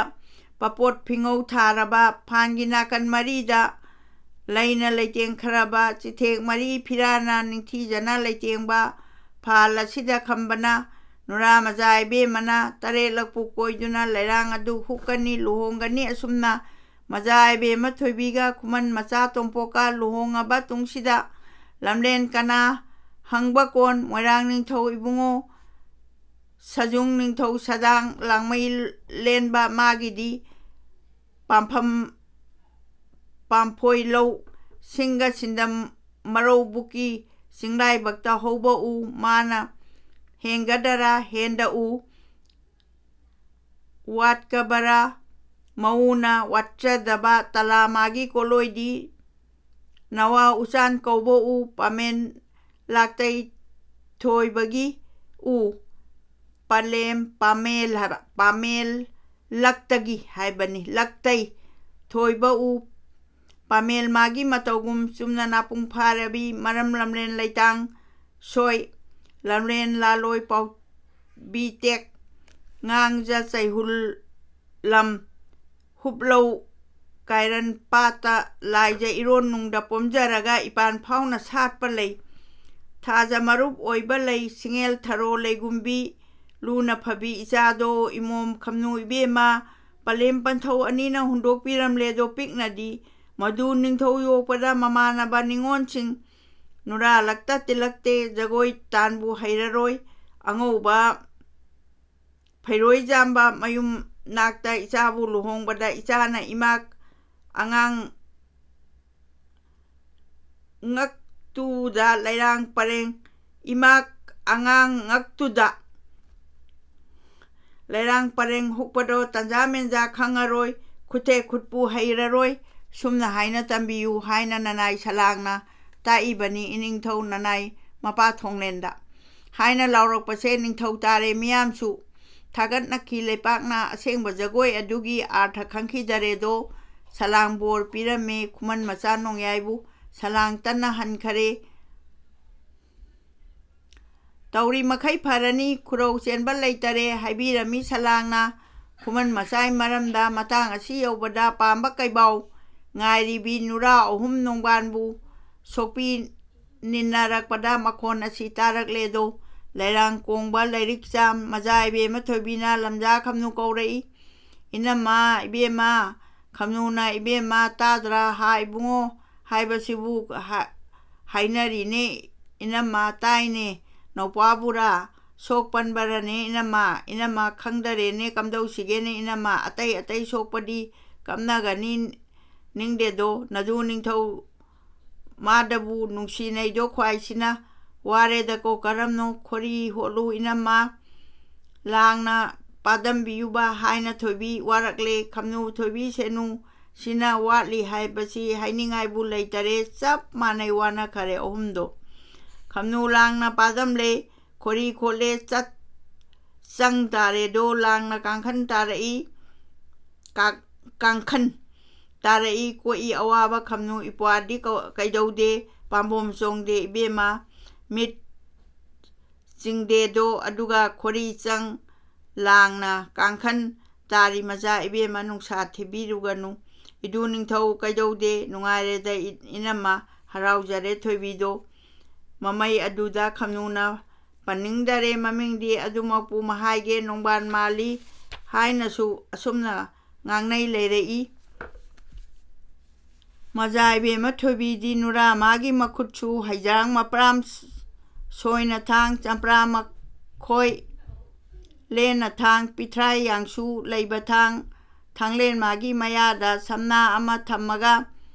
ꯄꯥꯄꯣꯠ ꯐꯤꯉꯧ ꯊꯥꯔꯕ ꯐꯥꯟꯒꯤ ꯅꯥꯀꯟ ꯃꯔꯤꯗ ꯂꯩꯅ ꯂꯩꯇꯦꯡꯈ꯭ꯔꯕ ꯆꯤꯊꯦꯛ ꯃꯔꯤ ꯐꯤꯔꯥꯅ ꯅꯤꯡꯊꯤꯖꯅ ꯂꯩꯇꯦꯡꯕ ꯐꯥꯜ ꯑꯁꯤꯗ ꯈꯝꯕꯅ ꯅꯨꯔꯥ ꯃꯖꯥ ꯏꯕꯦꯝꯃꯅ ꯇꯔꯦꯠꯂꯛꯄꯨ ꯀꯣꯏꯗꯨꯅ ꯂꯩꯔꯥꯡ ꯑꯗꯨ ꯍꯨꯛꯀꯅꯤ, ꯂꯨꯍꯣꯡꯒꯅꯤ꯫ ꯑꯁꯨꯝꯅ ꯃꯖꯥ ꯏꯕꯦꯝꯃ ꯊꯣꯏꯕꯤꯒ ꯈꯨꯃꯟ ꯃꯆꯥ ꯇꯣꯝꯄꯣꯛꯀ ꯂꯨꯍꯣꯡꯉꯕ ꯇꯨꯡꯁꯤꯗ ꯂꯝꯂꯦꯟ ꯀꯅꯥ ꯍꯪꯕ ꯀꯣꯟ ꯃꯣꯏꯔꯥꯡ ꯅꯤꯡꯊꯧ ꯏꯕꯨꯡꯉꯣ ꯁꯖꯨꯡ ꯅꯤꯡꯊꯧ ꯁꯗꯥꯡ ꯂꯥꯡꯃꯩ ꯂꯦꯟꯕ ꯃꯥꯒꯤꯗꯤ ꯄꯥꯝꯐꯝ ꯄꯥꯝꯐꯣꯏ ꯂꯧ ꯁꯤꯡꯒ ꯁꯤꯟꯗꯝ ꯃꯔꯧ ꯕꯨꯛꯀꯤ ꯆꯤꯡꯂꯥꯏꯕꯛꯇ ꯍꯧꯕ ꯎ ꯃꯥꯅ ꯍꯦꯟꯒꯗꯔꯥ ꯍꯦꯟꯗ ꯎ ꯋꯥꯠꯀꯕꯔꯥ ꯃꯎꯅ ꯋꯥꯠꯆꯗꯕ ꯇꯂꯥ ꯃꯥꯒꯤ ꯀꯣꯂꯣꯏꯗꯤ ꯅꯋꯥ ꯎꯆꯥꯟ ꯀꯧꯕ ꯎ ꯄꯥꯃꯦꯟ ꯂꯥꯛꯇꯩ ꯊꯣꯏꯕꯒꯤ ꯎ ꯄꯂꯦꯝ ꯄꯥꯃꯦꯜ ꯍꯥꯏꯕ ꯄꯥꯃꯦꯜ ꯂꯛꯇꯒꯤ ꯍꯥꯏꯕꯅꯤ ꯂꯛꯇꯩ ꯊꯣꯏꯕ ꯎ ꯄꯥꯃꯦꯜ ꯃꯥꯒꯤ ꯃꯇꯧꯒꯨꯝ ꯆꯨꯝꯅ ꯅꯥꯄꯨꯡ ꯐꯥꯔꯕꯤ ꯃꯔꯝ ꯂꯝꯂꯦꯟ ꯂꯩꯇꯥꯡ ꯁꯣꯏ ꯂꯝꯂꯦꯟ ꯂꯥꯂꯣꯏ ꯄꯥꯎꯕꯤ ꯇꯦꯛ ꯉꯥꯡꯖ ꯆꯩꯍꯨꯜ ꯂꯝ ꯍꯨꯞꯂꯧ ꯀꯥꯏꯔꯟ ꯄꯥꯠꯇ ꯂꯥꯏꯖ ꯏꯔꯣꯟ ꯅꯨꯡꯗ ꯄꯣꯝꯖꯔꯒ ꯏꯄꯥꯟ ꯐꯥꯎꯅ ꯁꯥꯠꯄ ꯂꯩ꯫ ꯊꯥꯖ ꯃꯔꯨꯞ ꯑꯣꯏꯕ ꯂꯩ ꯁꯤꯡꯉꯦꯜ ꯊꯔꯣ ꯂꯩꯒꯨꯝꯕꯤ ꯂꯨꯅ ꯐꯕꯤ ꯏꯆꯥꯗꯣ ꯏꯃꯣꯝ ꯈꯝꯅꯨ ꯏꯕꯦꯝꯃ ꯄꯂꯦꯝ ꯄꯟꯊꯧ ꯑꯅꯤꯅ ꯍꯨꯟꯗꯣꯛꯄꯤꯔꯝꯂꯦꯗꯣ ꯄꯤꯛꯅꯗꯤ ꯃꯗꯨ ꯅꯤꯡꯊꯧ ꯌꯣꯛꯄꯗ ꯃꯃꯥꯟꯅꯕ ꯅꯤꯉꯣꯜꯁꯤꯡ ꯅꯨꯔꯥ ꯂꯛꯇ ꯇꯤꯜꯂꯛꯇꯦ, ꯖꯒꯣꯏ ꯇꯥꯟꯕꯨ ꯍꯩꯔꯔꯣꯏ, ꯑꯉꯧꯕ ꯐꯩꯔꯣꯏ ꯆꯥꯝꯕ ꯃꯌꯨꯝ ꯅꯥꯛꯇ ꯏꯆꯥꯕꯨ ꯂꯨꯍꯣꯡꯕꯗ ꯏꯆꯥꯅ ꯏꯃꯥ ꯑꯉꯥꯡ ꯉꯛꯇꯨꯗ ꯂꯩꯔꯥꯡ ꯄꯔꯦꯡ, ꯏꯃꯥ ꯑꯉꯥꯡ ꯉꯛꯇꯨꯗ ꯂꯩꯔꯥꯡ ꯄꯔꯦꯡ ꯍꯨꯛꯄꯗꯣ ꯇꯟꯖꯥ ꯃꯦꯟꯖꯥ ꯈꯪꯉꯔꯣꯏ, ꯈꯨꯠꯊꯦꯛ ꯈꯨꯠꯄꯨ ꯍꯩꯔꯔꯣꯏ꯫ ꯁꯨꯝꯅ ꯍꯥꯏꯅ ꯇꯝꯕꯤꯌꯨ ꯍꯥꯏꯅ ꯅꯅꯥꯏ ꯁꯂꯥꯡꯅ ꯇꯥꯛꯏꯕꯅꯤ ꯏꯅꯤꯡꯊꯧ ꯅꯅꯥꯏ ꯃꯄꯥ ꯊꯣꯡꯂꯦꯟꯗ ꯍꯥꯏꯅ ꯂꯥꯎꯔꯛꯄꯁꯦ ꯅꯤꯡꯊꯧ ꯇꯥꯔꯦ ꯃꯤꯌꯥꯝꯁꯨ ꯊꯥꯒꯠꯅꯈꯤ꯫ ꯂꯩꯄꯥꯛꯅ ꯑꯁꯦꯡꯕ ꯖꯒꯣꯏ ꯑꯗꯨꯒꯤ ꯑꯥꯔꯊ ꯈꯪꯈꯤꯗꯔꯦꯗꯣ꯫ ꯁꯂꯥꯡ ꯕꯣꯔ ꯄꯤꯔꯝꯃꯦ ꯈꯨꯃꯟ ꯃꯆꯥ ꯅꯣꯡꯌꯥꯏꯕꯨ꯫ ꯁꯂꯥꯡ ꯇꯟꯅ ꯍꯟꯈꯔꯦ꯫ ꯇꯧꯔꯤ ꯃꯈꯩ ꯐꯔꯅꯤ, ꯈꯨꯔꯧ ꯆꯦꯟꯕ ꯂꯩꯇꯔꯦ ꯍꯥꯏꯕꯤꯔꯝꯃꯤ ꯁꯂꯥꯡꯅ꯫ ꯈꯨꯃꯟ ꯃꯆꯥꯏ ꯃꯔꯝꯗ ꯃꯇꯥꯡ ꯑꯁꯤ ꯌꯧꯕꯗ ꯄꯥꯝꯕ ꯀꯩꯕꯥꯎ ꯉꯥꯏꯔꯤꯕꯤ ꯅꯨꯔꯥ ꯑꯍꯨꯝ ꯅꯣꯡꯕꯥꯟꯕꯨ ꯁꯣꯛꯄꯤ ꯅꯤꯟꯅꯔꯛꯄꯗ ꯃꯈꯣꯟ ꯑꯁꯤ ꯇꯥꯔꯛꯂꯦꯗꯣ꯫ ꯂꯩꯔꯥꯡ ꯀꯣꯡꯕ ꯂꯥꯏꯔꯤꯛ ꯆꯥꯝ ꯃꯖꯥ ꯏꯕꯦꯝꯃ ꯊꯣꯏꯕꯤꯅ ꯂꯝꯖꯥ ꯈꯝꯅꯨ ꯀꯧꯔꯛꯏ꯫ "ꯏꯅꯝꯃ, ꯏꯕꯦꯝꯃ!" ꯈꯝꯅꯨꯅ, "ꯏꯕꯦꯝꯃ, ꯇꯥꯗ꯭ꯔꯥ? ꯍꯥ ꯏꯕꯨꯡꯉꯣ ꯍꯥꯏꯕꯁꯤꯕꯨ ꯍꯥ-, ꯍꯥꯏꯅꯔꯤꯅꯦ꯫ ꯏꯅꯝꯃ, ꯇꯥꯏꯅꯦ꯫ ꯅꯧꯄꯥꯕꯨꯔꯥ? ꯁꯣꯛ ꯄꯟꯕꯔꯅꯦ ꯏꯅꯝꯃ? ꯏꯅꯝꯃ, ꯈꯪꯗꯔꯦꯅꯦ, ꯀꯝꯗꯧꯁꯤꯒꯦꯅꯦ ꯏꯅꯝꯃ? ꯑꯇꯩ ꯑꯇꯩ ꯁꯣꯛꯄꯗꯤ ꯀꯞꯅꯒꯅꯤ ꯅꯤꯡꯗꯦꯗꯣ꯫ ꯅꯗꯨ ꯅꯤꯡꯊꯧ ꯃꯥꯗꯕꯨ ꯅꯨꯡꯁꯤꯅꯩꯗꯣ ꯈ꯭ꯋꯥꯏꯁꯤꯅ꯫ ꯋꯥꯔꯦꯗꯀꯣ ꯀꯔꯝꯅꯣ? ꯈꯣꯔꯤ ꯍꯣꯠꯂꯨ ꯏꯅꯝꯃ, ꯂꯥꯡꯅ ꯄꯥꯗꯝꯕꯤꯌꯨꯕ ꯍꯥꯏꯅ ꯊꯣꯏꯕꯤ ꯋꯥꯔꯛꯂꯦ꯫ ꯈꯝꯅꯨ ꯊꯣꯏꯕꯤ ꯁꯦꯅꯨ ꯁꯤꯅ ꯋꯥꯠꯂꯤ ꯍꯥꯏꯕꯁꯤ ꯍꯥꯏꯅꯤꯡꯉꯥꯏꯕꯨ ꯂꯩꯇꯔꯦ꯫ ꯆꯞ ꯃꯥꯟꯅꯩ ꯋꯥꯅꯈꯔꯦ ꯑꯍꯨꯝꯗꯣ꯫ ꯈꯝꯅꯨ ꯂꯥꯡꯅ ꯄꯥꯗꯝꯂꯦ, ꯈꯣꯔꯤ ꯈꯣꯠꯂꯦ, ꯆꯠ ꯆꯪ ꯇꯥꯔꯦꯗꯣ꯫ ꯂꯥꯡꯅ ꯀꯥꯡꯈꯟ ꯇꯥꯔꯛꯏ, ꯀꯥ-, ꯀꯥꯡꯈꯟ ꯇꯥꯔꯛꯏ꯫ ꯀꯣꯛꯏ ꯑꯋꯥꯕ ꯈꯝꯅꯨ ꯏꯄ꯭ꯋꯥꯗꯤ ꯀꯧ-, ꯀꯩꯗꯧꯗꯦ, ꯄꯥꯝꯕꯣꯝ ꯆꯣꯡꯗꯦ ꯏꯕꯦꯝꯃ꯫ ꯃꯤꯠ ꯆꯤꯡꯗꯦꯗꯣ, ꯑꯗꯨꯒ ꯈꯣꯔꯤ ꯆꯪ ꯂꯥꯡꯅ ꯀꯥꯡꯈꯟ ꯇꯥꯔꯤ ꯃꯆꯥ ꯏꯕꯦꯝꯃ ꯅꯨꯡꯁꯥ ꯊꯤꯕꯤꯔꯨꯒꯅꯨ꯫ ꯏꯗꯨ ꯅꯤꯡꯊꯧ ꯀꯩꯗꯧꯗꯦ, ꯅꯨꯡꯉꯥꯏꯔꯦꯗ ꯏ-, ꯏꯅꯝꯃ, ꯍꯔꯥꯎꯖꯔꯦ ꯊꯣꯏꯕꯤꯗꯣ꯫ ꯃꯃꯩ ꯑꯗꯨꯗ ꯈꯝꯅꯨꯅ ꯄꯟꯅꯤꯡꯗꯔꯦ ꯃꯃꯤꯡꯗꯤ, ꯑꯗꯨꯃꯛꯄꯨ ꯃꯍꯥꯏꯒꯦ ꯅꯣꯡꯕꯥꯟ ꯃꯥꯜꯂꯤ ꯍꯥꯏꯅꯁꯨ ꯑꯁꯨꯝꯅ ꯉꯥꯡꯅꯩ ꯂꯩꯔꯛꯏ꯫ ꯃꯖꯥ ꯏꯕꯦꯝꯃ ꯊꯣꯏꯕꯤꯗꯤ ꯅꯨꯔꯥ ꯃꯥꯒꯤ ꯃꯈꯨꯠꯁꯨ ꯍꯩꯖꯥꯡ ꯃꯄ꯭ꯔꯥꯝ ꯁꯣꯏꯅ ꯊꯥꯡ ꯆꯝꯄ꯭ꯔꯥ ꯃꯈꯣꯏ ꯂꯦꯟꯅ ꯊꯥꯡ ꯄꯤꯊ꯭ꯔꯥꯏ ꯌꯥꯡꯁꯨ ꯂꯩꯕ ꯊꯥꯡ ꯊꯥꯡꯂꯦꯟ ꯃꯥꯒꯤ ꯃꯌꯥꯗ ꯁꯝꯅꯥ ꯑꯃ ꯊꯝꯃꯒ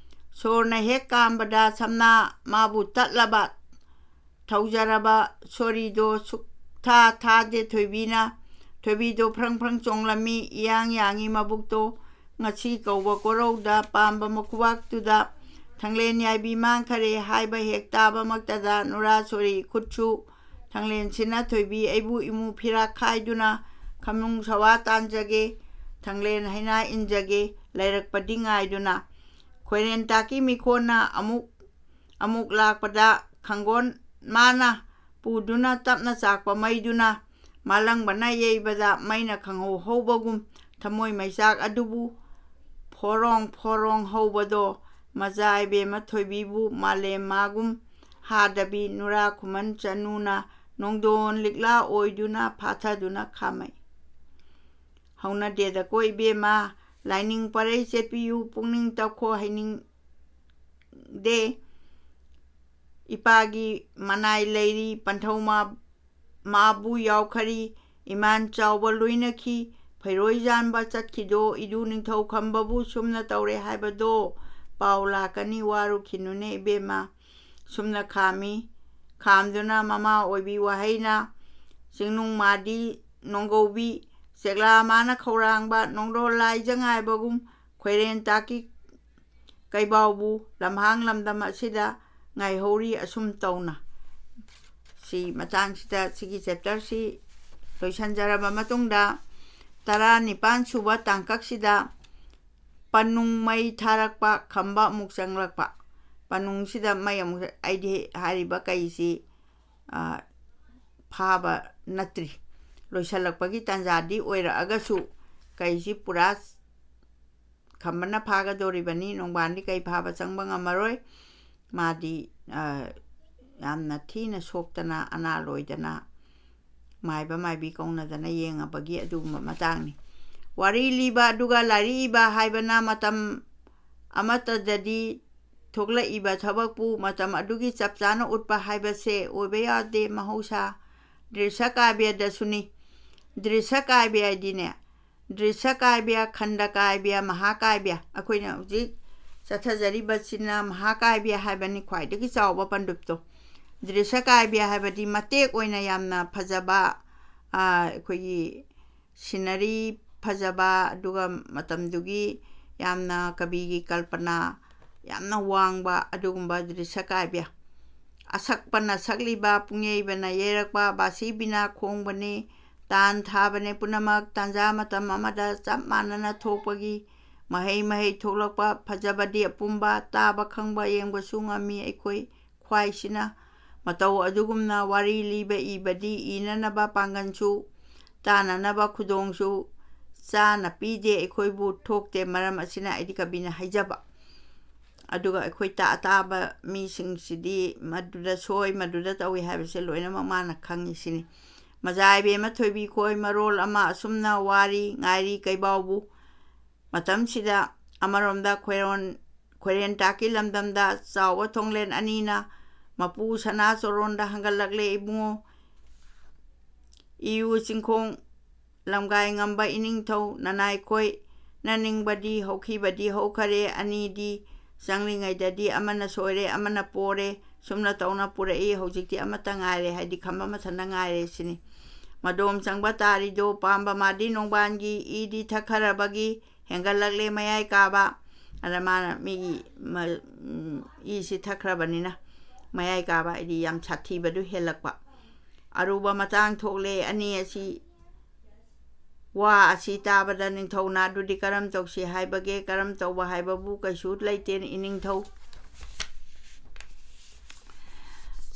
ꯁꯣꯔꯅ ꯍꯦꯛ ꯀꯥꯝꯕꯗ ꯁꯝꯅꯥ ꯃꯥꯕꯨ ꯇꯠꯂꯕ ꯊꯧꯖꯔꯕ ꯁꯣꯔꯤꯗꯣ ꯁꯨꯛꯊꯥ ꯊꯥꯗꯦ ꯊꯣꯏꯕꯤꯅ꯫ ꯊꯣꯏꯕꯤꯗꯣ ꯐ꯭ꯔꯪ ꯐ꯭ꯔꯪ ꯆꯣꯡꯂꯝꯃꯤ, ꯏꯌꯥꯡ ꯌꯥꯡꯉꯤ ꯃꯕꯨꯛꯇꯣ꯫ ꯉꯁꯤ ꯀꯧꯕ ꯀꯣꯔꯧꯗ ꯄꯥꯝꯕ ꯃꯈꯨꯕꯥꯛꯇꯨꯗ ꯊꯥꯡꯂꯦꯟ ꯌꯥꯏꯕꯤ ꯃꯥꯡꯈꯔꯦ ꯍꯥꯏꯕ ꯍꯦꯛ ꯇꯥꯕꯃꯛꯇꯗ ꯅꯨꯔꯥ ꯁꯣꯔꯤ ꯈꯨꯠꯁꯨ ꯊꯥꯡꯂꯦꯟꯁꯤꯅ ꯊꯣꯏꯕꯤ ꯑꯩꯕꯨ ꯏꯃꯨ ꯐꯤꯔꯥꯛ ꯈꯥꯏꯗꯨꯅ ꯈꯝꯅꯨꯡ ꯁꯋꯥ ꯇꯥꯟꯖꯒꯦ, ꯊꯥꯡꯂꯦꯟ ꯍꯩꯅꯥ ꯏꯟꯖꯒꯦ ꯂꯩꯔꯛꯄꯗꯤ ꯉꯥꯏꯗꯨꯅ꯫ ꯈꯣꯏꯔꯦꯟ ꯇꯥꯛꯀꯤ ꯃꯤꯈꯣꯟꯅ ꯑꯃꯨꯛ ꯑꯃꯨꯛ ꯂꯥꯛꯄꯗ ꯈꯪꯒꯣꯟ ꯃꯥꯅ ꯄꯨꯗꯨꯅ ꯇꯞꯅ ꯆꯥꯛꯄ ꯃꯩꯗꯨꯅ ꯃꯥꯂꯪꯕꯅ ꯌꯩꯕꯗ ꯃꯩꯅ ꯈꯪꯍꯧ ꯍꯧꯕꯒꯨꯝ ꯊꯃꯣꯏ ꯃꯩꯆꯥꯛ ꯑꯗꯨꯕꯨ ꯐꯣꯔꯣꯡ ꯐꯣꯔꯣꯡ ꯍꯧꯕꯗꯣ ꯃꯖꯥ ꯏꯕꯦꯝꯃ ꯊꯣꯏꯕꯤꯕꯨ ꯃꯥꯂꯦꯝ ꯃꯥꯒꯨꯝ ꯍꯥꯗꯕꯤ ꯅꯨꯔꯥ ꯈꯨꯃꯟ ꯆꯅꯨꯅ ꯅꯣꯡꯗꯣꯟ ꯂꯤꯛꯂꯥ ꯑꯣꯏꯗꯨꯅ ꯐꯥꯊꯗꯨꯅ ꯈꯥꯝꯃꯩ꯫ ꯍꯧꯅꯗꯦꯗꯀꯣ ꯏꯕꯦꯝꯃ, ꯂꯥꯏꯅꯤꯡ ꯄꯔꯩ ꯆꯦꯠꯄꯤꯌꯨ, ꯄꯨꯛꯅꯤꯡ ꯇꯧꯈꯣ ꯍꯩꯅꯤꯡꯗꯦ꯫ ꯏꯄꯥꯒꯤ ꯃꯅꯥꯏ ꯂꯩꯔꯤ, ꯄꯟꯊꯧ ꯃꯥ-, ꯃꯥꯕꯨ ꯌꯥꯎꯈꯔꯤ, ꯏꯃꯥꯟ ꯆꯥꯎꯕ ꯂꯣꯏꯅꯈꯤ, ꯐꯩꯔꯣꯏ ꯌꯥꯟꯕ ꯆꯠꯈꯤꯗꯣ, ꯏꯗꯨ ꯅꯤꯡꯊꯧ ꯈꯝꯕꯕꯨ ꯁꯨꯝꯅ ꯇꯧꯔꯦ ꯍꯥꯏꯕꯗꯣ ꯄꯥꯎ ꯂꯥꯛꯀꯅꯤ, ꯋꯥꯔꯨꯈꯤꯅꯨꯅꯦ ꯏꯕꯦꯝꯃ꯫ ꯁꯨꯝꯅ ꯈꯥꯝꯃꯤ, ꯈꯥꯝꯗꯨꯅ ꯃꯃꯥ ꯑꯣꯏꯕꯤ ꯋꯥꯍꯩꯅ ꯆꯤꯡꯅꯨꯡ ꯃꯥꯗꯤ ꯅꯣꯡꯒꯧꯕꯤ, ꯆꯦꯛꯂꯥ ꯃꯥꯅ ꯈꯧꯔꯥꯡꯕ, ꯅꯣꯡꯗꯣꯜ ꯂꯥꯏꯖ ꯉꯥꯏꯕꯒꯨꯝ ꯈꯣꯏꯔꯦꯟ ꯇꯥꯛꯀꯤ ꯀꯩꯕꯥꯎꯕꯨ ꯂꯝꯍꯥꯡ ꯂꯝꯗꯝ ꯑꯁꯤꯗ ꯉꯥꯏꯍꯧꯔꯤ ꯑꯁꯨꯝ ꯇꯧꯅ꯫ ꯁꯤ ꯃꯇꯥꯡꯁꯤꯗ ꯁꯤꯒꯤ ꯆꯦꯞꯇꯔꯁꯤ ꯂꯣꯏꯁꯤꯟꯖꯔꯕ ꯃꯇꯨꯡꯗ ꯇꯔꯥꯅꯤꯄꯥꯟ ꯁꯨꯕ ꯇꯥꯡꯀꯛꯁꯤꯗ ꯄꯟꯅꯨꯡ ꯃꯩ ꯊꯥꯔꯛꯄ ꯈꯝꯕ ꯑꯃꯨꯛ ꯆꯪꯂꯛꯄ꯫ ꯄꯟꯅꯨꯡꯁꯤꯗ ꯃꯩ ꯑꯃꯨꯛ, ꯑꯩꯗꯤ ꯍꯥꯏꯔꯤꯕ ꯀꯩꯁꯤ, ꯑ, ꯐꯥꯕ ꯅꯠꯇ꯭ꯔꯤ꯫ ꯂꯣꯏꯁꯤꯜꯂꯛꯄꯒꯤ ꯇꯥꯟꯖꯥꯗꯤ ꯑꯣꯏꯔꯛꯑꯒꯁꯨ ꯀꯩꯁꯤ ꯄꯨꯔꯥ ꯈꯝꯕꯅ ꯐꯥꯒꯗꯧꯔꯤꯕꯅꯤ꯫ ꯅꯣꯡꯕꯥꯟꯗꯤ ꯀꯩ ꯐꯥꯕ ꯆꯪꯕ ꯉꯝꯃꯔꯣꯏ꯫ ꯃꯥꯗꯤ, ꯑ, ꯌꯥꯝꯅ ꯊꯤꯅ ꯁꯣꯛꯇꯅ ꯑꯅꯥ ꯂꯣꯏꯗꯅ ꯃꯥꯏꯕ ꯃꯥꯏꯕꯤ ꯀꯧꯅꯗꯅ ꯌꯦꯡꯉꯕꯒꯤ ꯑꯗꯨꯒꯨꯝꯕ ꯃꯇꯥꯡꯅꯤ꯫ ꯋꯥꯔꯤ ꯂꯤꯕ ꯑꯗꯨꯒ ꯂꯥꯏꯔꯤꯛ ꯏꯕ ꯍꯥꯏꯕꯅ ꯃꯇꯝ ꯑꯃꯠꯇꯗꯗꯤ ꯊꯣꯛꯂꯛꯏꯕ ꯊꯕꯛꯄꯨ ꯃꯇꯝ ꯑꯗꯨꯒꯤ ꯆꯞ ꯆꯥꯅ ꯎꯠꯄ ꯍꯥꯏꯕꯁꯦ ꯑꯣꯏꯕ ꯌꯥꯗꯦ꯫ ꯃꯍꯧꯁꯥ ꯗ꯭ꯔꯤꯁ꯭ꯌ ꯀꯥꯕ꯭ꯌꯗꯁꯨꯅꯤ꯫ ꯗ꯭ꯔꯤꯁ꯭ꯌ ꯀꯥꯕ꯭ꯌ ꯍꯥꯏꯗꯤꯅꯦ, ꯗ꯭ꯔꯤꯁ꯭ꯌ ꯀꯥꯕ꯭ꯌ, ꯈꯟꯗ ꯀꯥꯕ꯭ꯌ, ꯃꯍꯥ ꯀꯥꯕ꯭ꯌ, ꯑꯩꯈꯣꯏꯅ ꯍꯧꯖꯤꯛ ꯆꯠꯊꯖꯔꯤꯕꯁꯤꯅ ꯃꯍꯥ ꯀꯥꯕ꯭ꯌ ꯍꯥꯏꯕꯅꯤ, ꯈ꯭ꯋꯥꯏꯗꯒꯤ ꯆꯥꯎꯕ ꯄꯟꯗꯨꯞꯇꯣ꯫ ꯗ꯭ꯔꯤꯁ꯭ꯌ ꯀꯥꯕ꯭ꯌ ꯍꯥꯏꯕꯗꯤ ꯃꯇꯦꯛ ꯑꯣꯏꯅ ꯌꯥꯝꯅ ꯐꯖꯕ, ꯑꯩꯈꯣꯏꯒꯤ ꯁꯤꯅꯔꯤ ꯐꯖꯕ, ꯑꯗꯨꯒ ꯃꯇꯝꯗꯨꯒꯤ ꯌꯥꯝꯅ ꯀꯕꯤꯒꯤ ꯀꯜꯄꯅꯥ ꯌꯥꯝꯅ ꯋꯥꯡꯕ ꯑꯗꯨꯒꯨꯝꯕ ꯗ꯭ꯔꯤꯁ꯭ꯌ ꯀꯥꯕ꯭ꯌ꯫ ꯑꯁꯛꯄꯅ ꯁꯛꯂꯤꯕ, ꯄꯨꯡꯌꯩꯕꯅ ꯌꯩꯔꯛꯄ, ꯕꯥꯁꯤ ꯕꯤꯅꯥ ꯈꯣꯡꯕꯅꯤ, ꯇꯥꯟ ꯊꯥꯕꯅꯦ ꯄꯨꯝꯅꯃꯛ ꯇꯥꯟꯖꯥ ꯃꯇꯝ ꯑꯃꯗ ꯆꯞ ꯃꯥꯟꯅꯅ ꯊꯣꯛꯄꯒꯤ ꯃꯍꯩ ꯃꯍꯩ ꯊꯣꯛꯂꯛꯄ, ꯐꯖꯕꯗꯤ ꯑꯄꯨꯝꯕ, ꯇꯥꯕ ꯈꯪꯕ ꯌꯦꯡꯕꯁꯨ ꯉꯝꯃꯤ ꯑꯩꯈꯣꯏ ꯈ꯭ꯋꯥꯏꯁꯤꯅ꯫ ꯃꯇꯧ ꯑꯗꯨꯒꯨꯝꯅ ꯋꯥꯔꯤ ꯂꯤꯕ ꯏꯕꯗꯤ ꯏꯅꯅꯕ ꯄꯥꯡꯒꯜꯁꯨ, ꯇꯥꯅꯅꯕ ꯈꯨꯗꯣꯡꯁꯨ ꯆꯥꯅ ꯄꯤꯗꯦ ꯑꯩꯈꯣꯏꯕꯨ ꯊꯣꯛꯇꯦ꯫ ꯃꯔꯝ ꯑꯁꯤꯅ ꯑꯩꯗꯤ ꯀꯕꯤꯅ ꯍꯥꯏꯖꯕ꯫ ꯑꯗꯨꯒ ꯑꯩꯈꯣꯏ ꯇꯥ-, ꯑꯇꯥꯕ ꯃꯤꯁꯤꯡꯁꯤꯗꯤ ꯃꯗꯨꯗ ꯁꯣꯏ, ꯃꯗꯨꯗ ꯇꯧꯏ ꯍꯥꯏꯕꯁꯦ ꯂꯣꯏꯅꯃꯛ ꯃꯥꯅ ꯈꯪꯉꯤ ꯁꯤꯅꯤ꯫ ꯃꯖꯥ ꯏꯕꯦꯝꯃ ꯊꯣꯏꯕꯤ ꯈꯣꯏ ꯃꯔꯣꯜ ꯑꯃ ꯑꯁꯨꯝꯅ ꯋꯥꯔꯤ ꯉꯥꯏꯔꯤ ꯀꯩꯕꯥꯎꯕꯨ꯫ ꯃꯇꯝꯁꯤꯗ ꯑꯃꯔꯣꯝꯗ ꯈꯣꯏꯔꯣꯟ-, ꯈꯣꯏꯔꯦꯟ ꯇꯥꯛꯀꯤ ꯂꯝꯗꯝꯗ ꯆꯥꯎꯕ ꯊꯣꯡꯂꯦꯟ ꯑꯅꯤꯅ ꯃꯄꯨ ꯁꯅꯥ ꯆꯣꯔꯣꯟꯗ ꯍꯪꯒꯠꯂꯛꯂꯦ ꯏꯕꯨꯡꯉꯣ꯫ ꯏꯌꯨ ꯆꯤꯡꯈꯣꯡ ꯂꯝꯒꯥꯏ ꯉꯝꯕ ꯏꯅꯤꯡꯊꯧ ꯅꯅꯥꯏꯈꯣꯏ ꯅꯅꯤꯡꯕꯗꯤ ꯍꯧꯈꯤꯕꯗꯤ ꯍꯧꯈꯔꯦ, ꯑꯅꯤꯗꯤ ꯆꯪꯂꯤꯉꯩꯗꯗꯤ ꯑꯃꯅ ꯁꯣꯏꯔꯦ, ꯑꯃꯅ ꯄꯣꯔꯦ, ꯁꯨꯝꯅ ꯇꯧꯅ ꯄꯨꯔꯛꯏ꯫ ꯍꯧꯖꯤꯛꯇꯤ ꯑꯃꯠꯇ ꯉꯥꯏꯔꯦ, ꯍꯥꯏꯗꯤ ꯈꯝꯕ ꯃꯊꯟꯇ ꯉꯥꯏꯔꯦ ꯁꯤꯅꯤ꯫ ꯃꯗꯣꯝ ꯆꯪꯕ ꯇꯥꯔꯤꯗꯣ ꯄꯥꯝꯕ ꯃꯥꯗꯤ ꯅꯣꯡꯕꯥꯟꯒꯤ ꯏꯗꯤ ꯊꯛꯈ꯭ꯔꯕꯒꯤ ꯍꯦꯟꯒꯠꯂꯛꯂꯦ ꯃꯌꯥꯏ ꯀꯥꯕ꯫ ꯑꯗ ꯃꯥꯅ ꯃꯤꯒꯤ ꯃ-, ꯎꯝ, ꯏꯁꯤ ꯊꯛꯈ꯭ꯔꯕꯅꯤꯅ ꯃꯌꯥꯏ ꯀꯥꯕ ꯍꯥꯏꯗꯤ ꯌꯥꯝ ꯁꯥꯊꯤꯕꯗꯨ ꯍꯦꯜꯂꯛꯄ꯫ ꯑꯔꯨꯕ ꯃꯇꯥꯡ ꯊꯣꯛꯂꯦ꯫ ꯑꯅꯤ ꯑꯁꯤ, ꯋꯥ ꯑꯁꯤ ꯇꯥꯕꯗ ꯅꯤꯡꯊꯧꯅ ꯑꯗꯨꯗꯤ ꯀꯔꯝ ꯇꯧꯁꯤ ꯍꯥꯏꯕꯒꯦ? ꯀꯔꯝ ꯇꯧꯕ ꯍꯥꯏꯕꯕꯨ ꯀꯩꯁꯨ ꯂꯩꯇꯦ ꯏꯅꯤꯡꯊꯧ꯫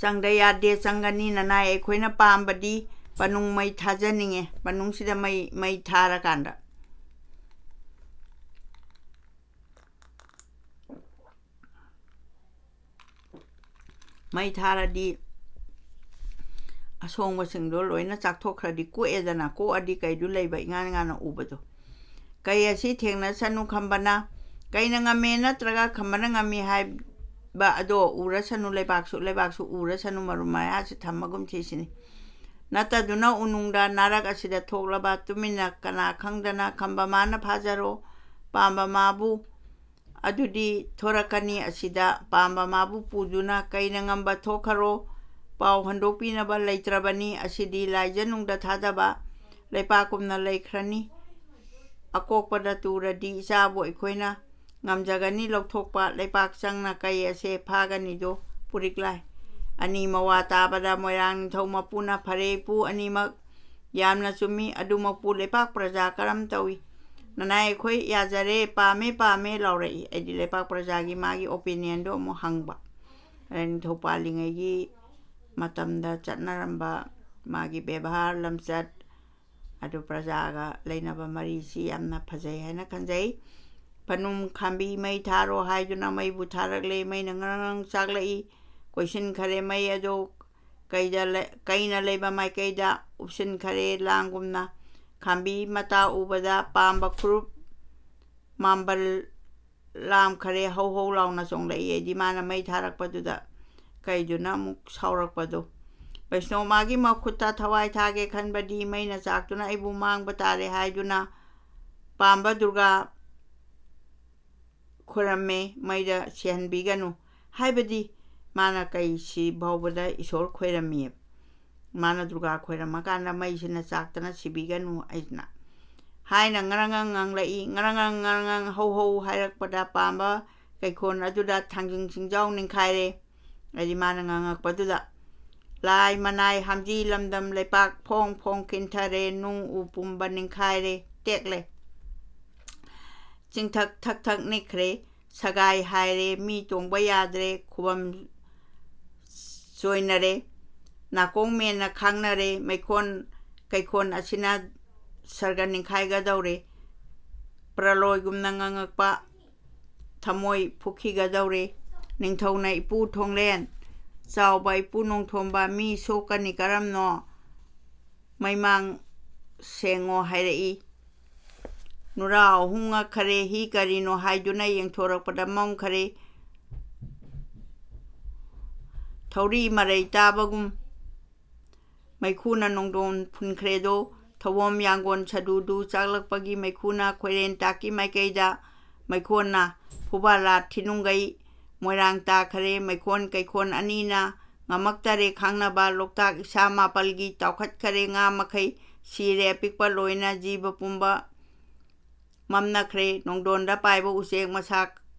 ꯆꯪꯗ ꯌꯥꯗꯦ, ꯆꯪꯒꯅꯤ꯫ ꯅꯅꯥꯏ ꯑꯩꯈꯣꯏꯅ ꯄꯥꯝꯕꯗꯤ ꯄꯅꯨꯡ ꯃꯩ ꯊꯥꯖꯅꯤꯡꯉꯦ꯫ ꯄꯅꯨꯡꯁꯤꯗ ꯃꯩ, ꯃꯩ ꯊꯥꯔꯀꯥꯟꯗ꯫ ꯃꯩ ꯊꯥꯔꯗꯤ ꯑꯁꯣꯡꯕꯁꯤꯡꯗꯣ ꯂꯣꯏꯅ ꯆꯥꯛꯊꯣꯛꯈ꯭ꯔꯗꯤ ꯀꯣꯛꯑꯦꯗꯅ, ꯀꯣꯛꯑꯗꯤ ꯀꯩꯗꯨ ꯂꯩꯕ ꯏꯉꯥꯟ ꯉꯥꯟꯅ ꯎꯕꯗꯣ꯫ ꯀꯩ ꯑꯁꯤ ꯊꯦꯡꯅꯁꯅꯨ ꯈꯝꯕꯅ, ꯀꯩꯅ ꯉꯝꯃꯦ ꯅꯠꯇ꯭ꯔꯒ ꯈꯝꯕꯅ ꯉꯝꯃꯤ ꯍꯥꯏꯕ ꯑꯗꯣ ꯎꯔꯁꯅꯨ, ꯂꯩꯕꯥꯛꯁꯨ, ꯂꯩꯕꯥꯛꯁꯨ ꯎꯔꯁꯅꯨ, ꯃꯔꯨꯝ ꯃꯌꯥꯁꯤ ꯊꯝꯃꯒꯨꯝ ꯊꯤꯁꯤꯅꯤ꯫ ꯅꯠꯇꯗꯨꯅ ꯎꯅꯨꯡꯗ ꯅꯥꯔꯛ ꯑꯁꯤꯗ ꯊꯣꯛꯂꯕ ꯇꯨꯃꯤꯟꯅ ꯀꯅꯥ ꯈꯪꯗꯅ ꯈꯝꯕ ꯃꯥꯅ ꯐꯥꯖꯔꯣ, ꯄꯥꯝꯕ ꯃꯥꯕꯨ ꯑꯗꯨꯗꯤ ꯊꯣꯔꯛꯀꯅꯤ꯫ ꯑꯁꯤꯗ ꯄꯥꯝꯕ ꯃꯥꯕꯨ ꯄꯨꯗꯨꯅ ꯀꯩꯅ ꯉꯝꯕ ꯊꯣꯛꯈꯔꯣ, ꯄꯥꯎ ꯍꯟꯗꯣꯛꯄꯤꯅꯕ ꯂꯩꯇ꯭ꯔꯕꯅꯤ꯫ ꯑꯁꯤꯗꯤ ꯂꯥꯏꯖꯅꯨꯡꯗ ꯊꯥꯗꯕ ꯂꯩꯄꯥꯛꯀꯨꯝꯅ ꯂꯩꯈ꯭ꯔꯅꯤ꯫ ꯑꯀꯣꯛꯄꯗ ꯇꯨꯔꯗꯤ ꯏꯆꯥꯕꯨ ꯑꯩꯈꯣꯏꯅ ꯉꯝꯖꯒꯅꯤ ꯂꯧꯊꯣꯛꯄ꯫ ꯂꯩꯄꯥꯛ ꯆꯪꯅ ꯀꯩ ꯑꯁꯦ ꯐꯥꯒꯅꯤꯗꯣ ꯄꯨꯔꯤꯛ ꯂꯥꯏ꯫ ꯑꯅꯤ ꯃꯋꯥ ꯇꯥꯕꯗ ꯃꯣꯏꯔꯥꯡ ꯅꯤꯡꯊꯧ ꯃꯄꯨꯅ ꯐꯔꯦ ꯏꯄꯨ ꯑꯅꯤꯃꯛ ꯌꯥꯝꯅ ꯆꯨꯝꯃꯤ꯫ ꯑꯗꯨꯃꯛꯄꯨ ꯂꯩꯄꯥꯛ ꯄ꯭ꯔꯖꯥ ꯀꯔꯝ ꯇꯧꯏ? ꯅꯅꯥꯏ ꯑꯩꯈꯣꯏ ꯌꯥꯖꯔꯦ, ꯄꯥꯝꯃꯦ, ꯄꯥꯝꯃꯦ ꯂꯥꯎꯔꯛꯏ꯫ ꯑꯩꯗꯤ ꯂꯩꯄꯥꯛ ꯄ꯭ꯔꯖꯥꯒꯤ ꯃꯥꯒꯤ opinionꯗꯣ ꯑꯃꯨꯛ ꯍꯪꯕ꯫ ꯅꯤꯡꯊꯧ ꯄꯥꯜꯂꯤꯉꯩꯒꯤ ꯃꯇꯝꯗ ꯆꯠꯅꯔꯝꯕ ꯃꯥꯒꯤ ꯕꯦꯕꯥꯔ ꯂꯝꯆꯠ, ꯑꯗꯨ ꯄ꯭ꯔꯖꯥꯒ ꯂꯩꯅꯕ ꯃꯔꯤꯁꯤ ꯌꯥꯝꯅ ꯐꯖꯩ ꯍꯥꯏꯅ ꯈꯟꯖꯩ꯫ ꯐꯅꯨꯝ ꯈꯥꯝꯕꯤ ꯃꯩ ꯊꯥꯔꯣ ꯍꯥꯏꯗꯨꯅ ꯃꯩꯕꯨ ꯊꯥꯔꯛꯂꯦ꯫ ꯃꯩꯅ ꯉꯔꯪ ꯉꯔꯪ ꯆꯥꯛꯂꯛꯏ꯫ ꯀꯣꯏꯁꯤꯟꯈꯔꯦ ꯃꯩ ꯑꯗꯣ ꯀꯩꯗ ꯂꯩ-, ꯀꯩꯅ ꯂꯩꯕ ꯃꯥꯏꯀꯩꯗ ꯎꯞꯁꯤꯟꯈꯔꯦ ꯂꯥꯡꯒꯨꯝꯅ꯫ ꯈꯥꯝꯕꯤ ꯃꯇꯥ ꯎꯕꯗ ꯄꯥꯝꯕ ꯈꯨꯔꯨꯞ ꯃꯥꯝꯕꯜ ꯂꯥꯝꯈꯔꯦ, ꯍꯧ ꯍꯧ ꯂꯥꯎꯅ ꯆꯣꯡꯂꯛꯏ꯫ ꯑꯩꯗꯤ ꯃꯥꯅ ꯃꯩ ꯊꯥꯔꯛꯄꯗꯨꯗ ꯀꯩꯗꯨꯅ ꯑꯃꯨꯛ ꯁꯥꯎꯔꯛꯄꯗꯣ꯫ ꯕꯩꯁꯅꯣ ꯃꯥꯒꯤ ꯃꯈꯨꯠꯇ ꯊꯋꯥꯏ ꯊꯥꯒꯦ ꯈꯟꯕꯗꯤ ꯃꯩꯅ ꯆꯥꯛꯇꯨꯅ ꯑꯩꯕꯨ ꯃꯥꯡꯕ ꯇꯥꯔꯦ ꯍꯥꯏꯗꯨꯅ ꯄꯥꯝꯕ ꯗꯨꯔꯒꯥ ꯈꯣꯏꯔꯝꯃꯦ, ꯃꯩꯗ ꯁꯤꯍꯟꯕꯤꯒꯅꯨ꯫ ꯍꯥꯏꯕꯗꯤ ꯃꯥꯅ ꯀꯩ ꯁꯤ ꯐꯥꯎꯕꯗ ꯏꯁꯣꯔ ꯈꯣꯏꯔꯝꯃꯤꯑꯕ꯫ ꯃꯥꯅ ꯗꯨꯔꯒꯥ ꯈꯣꯏꯔꯝꯃꯀꯥꯟꯗ ꯃꯩꯁꯤꯅ ꯆꯥꯛꯇꯅ ꯁꯤꯕꯤꯒꯅꯨ ꯑꯩꯁꯤꯅ ꯍꯥꯏꯅ ꯉꯔꯪ ꯉꯔꯪ ꯉꯥꯡꯂꯛꯏ꯫ ꯉꯔꯪ ꯉꯔꯪ ꯉꯔꯪ ꯉꯔꯪ ꯍꯧ ꯍꯧ ꯍꯥꯏꯔꯛꯄꯗ ꯄꯥꯝꯕ ꯀꯩꯈꯣꯟ ꯑꯗꯨꯗ ꯊꯥꯡꯖꯤꯡ ꯁꯤꯡꯖꯥꯎ ꯅꯤꯡꯈꯥꯏꯔꯦ꯫ ꯍꯥꯏꯗꯤ ꯃꯥꯅ ꯉꯥꯡꯉꯛꯄꯗꯨꯗ ꯂꯥꯏ ꯃꯅꯥꯏ ꯍꯥꯝꯖꯤ ꯂꯝꯗꯝ ꯂꯩꯄꯥꯛ ꯐꯣꯡ ꯐꯣꯡ ꯀꯤꯟꯊꯔꯦ, ꯅꯨꯡ ꯎ ꯄꯨꯝꯕ ꯅꯤꯡꯈꯥꯏꯔꯦ, ꯇꯦꯛꯂꯦ꯫ ꯆꯤꯡꯊꯛ ꯊꯛ ꯊꯛ ꯅꯤꯛꯈ꯭ꯔꯦ, ꯁꯒꯥꯏ ꯍꯥꯏꯔꯦ, ꯃꯤ ꯇꯣꯡꯕ ꯌꯥꯗ꯭ꯔꯦ, ꯈꯨꯕꯝ ꯆꯣꯏꯅꯔꯦ, ꯅꯥꯀꯣꯡ ꯃꯦꯟꯅ ꯈꯥꯡꯅꯔꯦ꯫ ꯃꯩꯈꯣꯟ ꯀꯩꯈꯣꯟ ꯑꯁꯤꯅ ꯁꯔꯒ ꯅꯤꯡꯈꯥꯏꯒꯗꯧꯔꯦ꯫ ꯄ꯭ꯔꯂꯣꯏꯒꯨꯝꯅ ꯉꯪꯉꯛꯄ ꯊꯃꯣꯏ ꯐꯨꯛꯈꯤꯒꯗꯧꯔꯦ꯫ ꯅꯤꯡꯊꯧꯅ ꯏꯄꯨ ꯊꯣꯡꯂꯦꯟ, ꯆꯥꯎꯕ ꯏꯄꯨ ꯅꯣꯡꯊꯣꯝꯕ, ꯃꯤ ꯁꯣꯛꯀꯅꯤ ꯀꯔꯝꯅꯣ? ꯃꯩꯃꯥꯡ ꯁꯦꯡꯉꯣ ꯍꯥꯏꯔꯛꯏ꯫ ꯅꯨꯔꯥ ꯑꯍꯨꯝ ꯉꯛꯈꯔꯦ꯫ ꯍꯤ ꯀꯔꯤꯅꯣ ꯍꯥꯏꯗꯨꯅ ꯌꯦꯡꯊꯣꯔꯛꯄꯗ ꯃꯝꯈꯔꯦ꯫ ꯊꯧꯔꯤ ꯃꯔꯩ ꯇꯥꯕꯒꯨꯝ ꯃꯩꯈꯨꯅ ꯅꯣꯡꯗꯣꯟ ꯐꯨꯟꯈ꯭ꯔꯦꯗꯣ꯫ ꯊꯧꯕꯣꯝ ꯌꯥꯡꯒꯣꯟ ꯁꯗꯨꯗꯨ ꯆꯥꯛꯂꯛꯄꯒꯤ ꯃꯩꯈꯨꯅ ꯈꯣꯏꯔꯦꯟ ꯇꯥꯛꯀꯤ ꯃꯥꯏꯀꯩꯗ ꯃꯩꯈꯣꯟꯅ ꯐꯨꯕꯥꯂꯥ ꯊꯤꯅꯨꯡꯒꯩ ꯃꯣꯏꯔꯥꯡ ꯇꯥꯈꯔꯦ꯫ ꯃꯩꯈꯣꯟ ꯀꯩꯈꯣꯟ ꯑꯅꯤꯅ ꯉꯝꯃꯛꯇꯔꯦ ꯈꯥꯡꯅꯕ꯫ ꯂꯣꯛꯇꯥꯛ ꯏꯁꯥ ꯃꯥꯄꯜꯒꯤ ꯇꯥꯎꯈꯠꯈꯔꯦ꯫ ꯉꯥ ꯃꯈꯩ ꯁꯤꯔꯦ꯫ ꯑꯄꯤꯛꯄ ꯂꯣꯏꯅ ꯖꯤꯕ ꯄꯨꯝꯕ ꯃꯝꯅꯈ꯭ꯔꯦ꯫ ꯅꯣꯡꯗꯣꯟꯗ ꯄꯥꯏꯕ ꯎꯆꯦꯛ ꯃꯁꯥ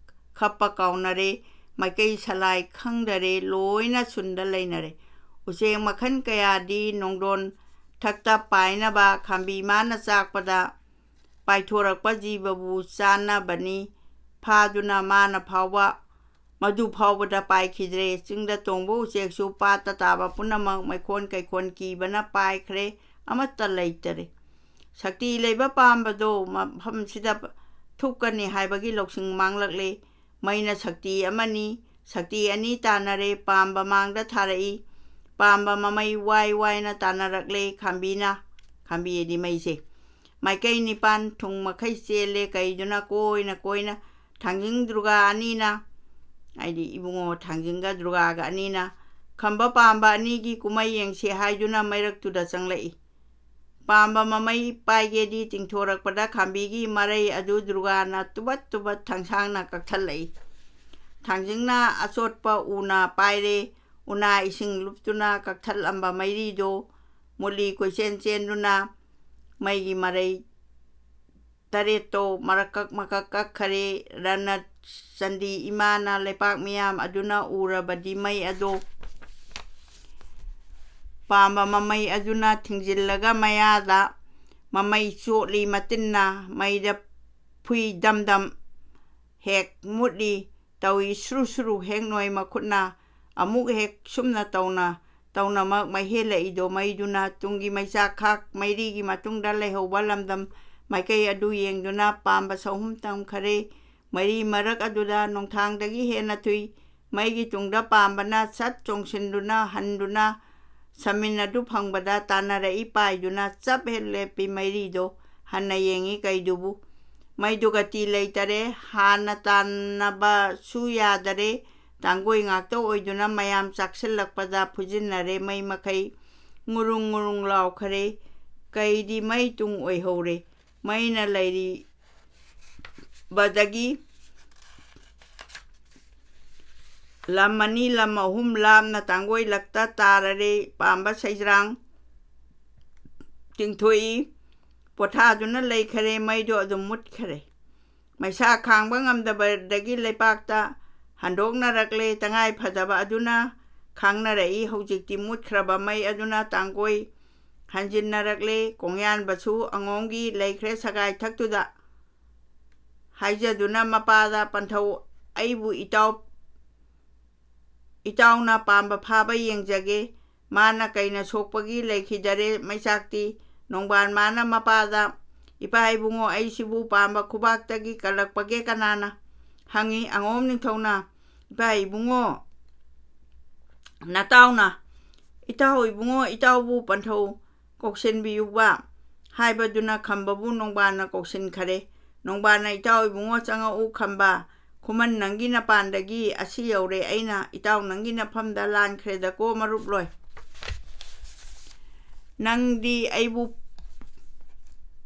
ꯈꯞꯄ ꯀꯥꯎꯅꯔꯦ꯫ ꯃꯥꯏꯀꯩ ꯁꯂꯥꯏ ꯈꯪꯗꯔꯦ꯫ ꯂꯣꯏꯅ ꯁꯨꯟꯗ ꯂꯩꯅꯔꯦ꯫ ꯎꯆꯦꯛ ꯃꯈꯜ ꯀꯌꯥꯗꯤ ꯅꯣꯡꯗꯣꯟ ꯊꯛꯇ ꯄꯥꯏꯅꯕ ꯈꯥꯝꯕꯤ ꯃꯥꯅ ꯆꯥꯛꯄꯗ ꯄꯥꯏꯊꯣꯔꯛꯄ ꯖꯤꯕꯕꯨ ꯆꯥꯅꯕꯅꯤ꯫ ꯐꯥꯗꯨꯅ ꯃꯥꯅ ꯐꯥꯎꯕ ꯃꯗꯨ ꯐꯥꯎꯕꯗ ꯄꯥꯏꯈꯤꯗ꯭ꯔꯦ꯫ ꯆꯤꯡꯗ ꯇꯣꯡꯕ ꯎꯆꯦꯛꯁꯨ ꯄꯥꯠꯇ ꯇꯥꯕ ꯄꯨꯝꯅꯃꯛ ꯃꯩꯈꯣꯟ ꯀꯩꯈꯣꯟ ꯀꯤꯕꯅ ꯄꯥꯏꯈ꯭ꯔꯦ꯫ ꯑꯃꯠꯇ ꯂꯩꯇꯔꯦ꯫ ꯁꯛꯇꯤ ꯂꯩꯕ ꯄꯥꯝꯕꯗꯣ ꯃꯐꯝꯁꯤꯗ ꯊꯨꯞꯀꯅꯤ ꯍꯥꯏꯕꯒꯤ ꯂꯧꯁꯤꯡ ꯃꯥꯡꯂꯛꯂꯦ꯫ ꯃꯩꯅ ꯁꯛꯇꯤ ꯑꯃꯅꯤ꯫ ꯁꯛꯇꯤ ꯑꯅꯤ ꯇꯥꯟꯅꯔꯦ꯫ ꯄꯥꯝꯕ ꯃꯥꯡꯗ ꯊꯥꯔꯛꯏ꯫ ꯄꯥꯝꯕ ꯃꯃꯩ ꯋꯥꯏ ꯋꯥꯏꯅ ꯇꯥꯟꯅꯔꯛꯂꯦ꯫ ꯈꯥꯝꯕꯤꯅ, ꯈꯥꯝꯕꯤ ꯍꯥꯏꯗꯤ ꯃꯩꯁꯦ, ꯃꯥꯏꯀꯩ ꯅꯤꯄꯥꯟ ꯊꯨꯡ ꯃꯈꯩ ꯆꯦꯜꯂꯦ꯫ ꯀꯩꯗꯨꯅ ꯀꯣꯏꯅ ꯀꯣꯏꯅ ꯊꯥꯡꯖꯤꯡ ꯗꯨꯔꯒꯥ ꯑꯅꯤꯅ, ꯍꯥꯏꯗꯤ ꯏꯕꯨꯡꯉꯣ ꯊꯥꯡꯖꯤꯡꯒ ꯗꯨꯔꯒꯥꯒ ꯑꯅꯤꯅ ꯈꯝꯕ ꯄꯥꯝꯕ ꯑꯅꯤꯒꯤ ꯀꯨꯝꯍꯩ ꯌꯦꯡꯁꯦ ꯍꯥꯏꯗꯨꯅ ꯃꯩꯔꯛꯇꯨꯗ ꯆꯪꯂꯛꯏ꯫ ꯄꯥꯝꯕ ꯃꯃꯩ ꯄꯥꯏꯒꯦꯗꯤ ꯇꯤꯡꯊꯣꯔꯛꯄꯗ ꯈꯥꯝꯕꯤꯒꯤ ꯃꯔꯩ ꯑꯗꯨ ꯗꯨꯔꯒꯥꯅ ꯇꯨꯕꯠ ꯇꯨꯕꯠ ꯊꯥꯡꯁꯥꯡꯅ ꯀꯛꯊꯠꯂꯛꯏ꯫ ꯊꯥꯡꯖꯤꯡꯅ ꯑꯆꯣꯠꯄ ꯎꯅꯥ ꯄꯥꯏꯔꯦ꯫ ꯎꯅꯥ ꯏꯁꯤꯡ ꯂꯨꯞꯇꯨꯅ ꯀꯛꯊꯠꯂꯝꯕ ꯃꯩꯔꯤꯗꯣ ꯃꯨꯂꯤ ꯀꯣꯏꯆꯦꯟ ꯆꯦꯟꯗꯨꯅ ꯃꯩꯒꯤ ꯃꯔꯩ ꯇꯔꯦꯠꯇꯣ ꯃꯔꯛꯀꯛ ꯃꯀꯛ ꯀꯛꯈꯔꯦ꯫ ꯔꯅ ꯆꯟꯗꯤ ꯏꯃꯥꯅ ꯂꯩꯄꯥꯛ ꯃꯤꯌꯥꯝ ꯑꯗꯨꯅ ꯎꯔꯕꯗꯤ ꯃꯩ ꯑꯗꯣ ꯄꯥꯝꯕ ꯃꯃꯩ ꯑꯗꯨꯅ ꯊꯤꯡꯖꯤꯜꯂꯒ ꯃꯌꯥꯗ ꯃꯃꯩ ꯆꯣꯠꯂꯤ꯫ ꯃꯇꯤꯟꯅ ꯃꯩꯗ ꯐꯨꯏ ꯗꯝ ꯗꯝ ꯍꯦꯛ ꯃꯨꯠꯂꯤ꯫ ꯇꯧꯏ ꯁꯨꯔꯨ ꯁꯨꯔꯨ ꯍꯦꯛ ꯅꯣꯏ꯫ ꯃꯈꯨꯠꯅ ꯑꯃꯨꯛ ꯍꯦꯛ ꯁꯨꯝꯅ ꯇꯧꯅ ꯇꯧꯅꯃꯛ ꯃꯩ ꯍꯦꯜꯂꯛꯏꯗꯣ ꯃꯩꯗꯨꯅ꯫ ꯇꯨꯡꯒꯤ ꯃꯩꯆꯥꯛ ꯈꯥꯛ ꯃꯩꯔꯤꯒꯤ ꯃꯇꯨꯡꯗ ꯂꯩꯍꯧꯕ ꯂꯝꯗꯝ ꯃꯥꯏꯀꯩ ꯑꯗꯨ ꯌꯦꯡꯗꯨꯅ ꯄꯥꯝꯕ ꯁꯍꯨꯝ ꯇꯝꯈꯔꯦ꯫ ꯃꯩꯔꯤ ꯃꯔꯛ ꯑꯗꯨꯗ ꯅꯣꯡꯊꯥꯡꯗꯒꯤ ꯍꯦꯟꯅ ꯊꯨꯏ꯫ ꯃꯩꯒꯤ ꯇꯨꯡꯗ ꯄꯥꯝꯕꯅ ꯁꯠ ꯆꯣꯡꯁꯤꯟꯗꯨꯅ ꯍꯟꯗꯨꯅ ꯁꯃꯤꯟ ꯑꯗꯨ ꯐꯪꯕꯗ ꯇꯥꯟꯅꯔꯛꯏ ꯄꯥꯏꯗꯨꯅ ꯆꯞ ꯍꯦꯛ ꯂꯦꯞꯄꯤ꯫ ꯃꯩꯔꯤꯗꯣ ꯍꯟꯅ ꯌꯦꯡꯉꯤ ꯀꯩꯗꯨꯕꯨ꯫ ꯃꯩꯗꯨ ꯒꯇꯤ ꯂꯩꯇꯔꯦ, ꯍꯥꯟꯅ ꯇꯥꯟꯅꯕꯁꯨ ꯌꯥꯗꯔꯦ꯫ ꯇꯥꯡꯒꯣꯏ ꯉꯥꯛꯇ ꯑꯣꯏꯗꯨꯅ ꯃꯌꯥꯝ ꯆꯥꯛꯁꯤꯜꯂꯛꯄꯗ ꯐꯨꯖꯤꯟꯅꯔꯦ ꯃꯩ ꯃꯈꯩ꯫ ꯉꯨꯔꯨꯡ ꯉꯨꯔꯨꯡ ꯂꯥꯎꯈꯔꯦ꯫ ꯀꯩꯗꯤ ꯃꯩ ꯇꯨꯡ ꯑꯣꯏꯍꯧꯔꯦ꯫ ꯃꯩꯅ ꯂꯩꯔꯤꯕꯗꯒꯤ ꯂꯝ ꯑꯅꯤ, ꯂꯝ ꯑꯍꯨꯝ ꯂꯥꯞꯅ ꯇꯥꯡꯒꯣꯏꯂꯛꯇ ꯇꯥꯔꯔꯦ꯫ ꯄꯥꯝꯕ ꯁꯩꯖ꯭ꯔꯥꯡ ꯇꯤꯡꯊꯣꯛꯏ꯫ ꯄꯣꯊꯥꯗꯨꯅ ꯂꯩꯈꯔꯦ꯫ ꯃꯩꯗꯣ ꯑꯗꯨꯝ ꯃꯨꯠꯈꯔꯦ꯫ ꯃꯩꯁꯥ ꯈꯥꯡꯕ ꯉꯝꯗꯕꯗꯒꯤ ꯂꯩꯄꯥꯛꯇ ꯍꯟꯗꯣꯛꯅꯔꯛꯂꯦ꯫ ꯇꯉꯥꯏ ꯐꯗꯕ ꯑꯗꯨꯅ ꯈꯥꯡꯅꯔꯛꯏ꯫ ꯍꯧꯖꯤꯛꯇꯤ ꯃꯨꯠꯈ꯭ꯔꯕ ꯃꯩ ꯑꯗꯨꯅ ꯇꯥꯡꯒꯣꯏ ꯍꯟꯖꯤꯟꯅꯔꯛꯂꯦ꯫ ꯀꯣꯡꯌꯥꯟꯕꯁꯨ ꯑꯉꯣꯝꯒꯤ ꯂꯩꯈ꯭ꯔꯦ ꯁꯒꯥꯏ ꯊꯛꯇꯨꯗ꯫ ꯍꯥꯏꯖꯗꯨꯅ ꯃꯄꯥꯗ ꯄꯟꯊꯧ, "ꯑꯩꯕꯨ ꯏꯇꯥꯎ, ꯏꯇꯥꯎꯅ ꯄꯥꯝꯕ ꯐꯥꯕ ꯌꯦꯡꯖꯒꯦ꯫ ꯃꯥꯅ ꯀꯩꯅ ꯁꯣꯛꯄꯒꯤ ꯂꯩꯈꯤꯗꯔꯦ ꯃꯩꯆꯥꯛꯇꯤ?" ꯅꯣꯡꯕꯥꯟ ꯃꯥꯅ ꯃꯄꯥꯗ, "ꯏꯄꯥ ꯏꯕꯨꯡꯉꯣ, ꯑꯩꯁꯤꯕꯨ ꯄꯥꯝꯕ ꯈꯨꯕꯥꯛꯇꯒꯤ ꯀꯜꯂꯛꯄꯒꯦ ꯀꯅꯥꯅ?" ꯍꯪꯉꯤ꯫ ꯑꯉꯣꯝ ꯅꯤꯡꯊꯧꯅ, "ꯏꯄꯥ ꯏꯕꯨꯡꯉꯣ, ꯅꯇꯥꯎꯅ, ꯏꯇꯥꯎ ꯏꯕꯨꯡꯉꯣ, ꯏꯇꯥꯎꯕꯨ ꯄꯟꯊꯧ ꯀꯧꯁꯤꯟꯕꯤꯌꯨꯕ" ꯍꯥꯏꯕꯗꯨꯅ ꯈꯝꯕꯕꯨ ꯅꯣꯡꯕꯥꯟꯅ ꯀꯧꯁꯤꯟꯈꯔꯦ꯫ ꯅꯣꯡꯕꯥꯟꯅ, "ꯏꯇꯥꯎ ꯏꯕꯨꯡꯉꯣ, ꯆꯪꯉꯛꯎ ꯈꯝꯕ꯫ ꯈꯨꯃꯟ ꯅꯪꯒꯤ ꯅꯄꯥꯟꯗꯒꯤ ꯑꯁꯤ ꯌꯧꯔꯦ꯫ ꯑꯩꯅ ꯏꯇꯥꯎ ꯅꯪꯒꯤ ꯅꯐꯝꯗ ꯂꯥꯟꯈ꯭ꯔꯦꯗꯀꯣ ꯃꯔꯨꯞꯂꯣꯏ꯫ ꯅꯪꯗꯤ ꯑꯩꯕꯨ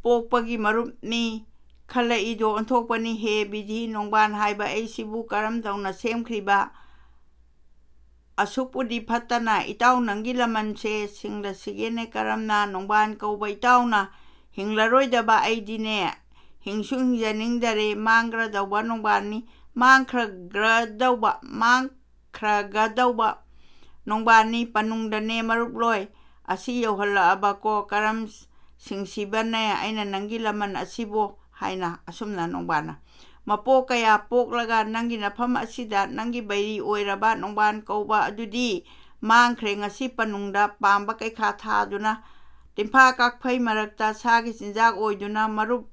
ꯄꯣꯛꯄꯒꯤ ꯃꯔꯨꯞꯅꯤ ꯈꯜꯂꯛꯏꯗꯣ ꯑꯣꯟꯊꯣꯛꯄꯅꯤ ꯍꯦ ꯕꯤꯙꯤ꯫ ꯅꯣꯡꯕꯥꯟ ꯍꯥꯏꯕ ꯑꯩꯁꯤꯕꯨ ꯀꯔꯝ ꯇꯧꯅ ꯁꯦꯝꯈ꯭ꯔꯤꯕ? ꯑꯁꯨꯛꯄꯨꯗꯤ ꯐꯠꯇꯅ ꯏꯇꯥꯎ ꯅꯪꯒꯤ ꯂꯃꯟꯁꯦ ꯁꯤꯡꯂꯁꯤꯒꯦꯅꯦ ꯀꯔꯝꯅ? ꯅꯣꯡꯕꯥꯟ ꯀꯧꯕ ꯏꯇꯥꯎꯅ ꯍꯤꯡꯂꯔꯣꯏꯗꯕ ꯑꯩꯗꯤꯅꯦ ꯍꯤꯡꯁꯨ ꯍꯤꯡꯖꯅꯤꯡꯗꯔꯦ꯫ ꯃꯥꯡꯈ꯭ꯔꯗꯧꯕ ꯅꯣꯡꯕꯥꯟꯅꯤ, ꯃꯥꯡꯈ꯭ꯔꯒꯗꯧꯕ, ꯃꯥꯡꯈ꯭ꯔꯒꯗꯧꯕ ꯅꯣꯡꯕꯥꯟꯅꯤ꯫ ꯄꯅꯨꯡꯗꯅꯦ ꯃꯔꯨꯞꯂꯣꯏ ꯑꯁꯤ ꯌꯧꯍꯜꯂꯛꯑꯕꯀꯣ ꯀꯔꯝ ꯁꯤꯡꯁꯤꯕꯅꯦ ꯑꯩꯅ ꯅꯪꯒꯤ ꯂꯃꯟ ꯑꯁꯤꯕꯨ" ꯍꯥꯏꯅ꯫ ꯑꯁꯨꯝꯅ ꯅꯣꯡꯕꯥꯟꯅ, "ꯃꯄꯣꯛ ꯀꯌꯥ ꯄꯣꯛꯂꯒ ꯅꯪꯒꯤ ꯅꯐꯝ ꯑꯁꯤꯗ ꯅꯪꯒꯤ ꯕꯩꯔꯤ ꯑꯣꯏꯔꯕ ꯅꯣꯡꯕꯥꯟ ꯀꯧꯕ ꯑꯗꯨꯗꯤ ꯃꯥꯡꯈ꯭ꯔꯦ ꯉꯁꯤ ꯄꯅꯨꯡꯗ꯫ ꯄꯥꯝꯕ ꯀꯩꯈꯥ ꯊꯥꯗꯨꯅ ꯇꯤꯟꯐꯥ ꯀꯥꯛꯐꯩ ꯃꯔꯛꯇ ꯁꯥꯒꯤ ꯆꯤꯟꯖꯥꯛ ꯑꯣꯏꯗꯨꯅ ꯃꯔꯨꯞ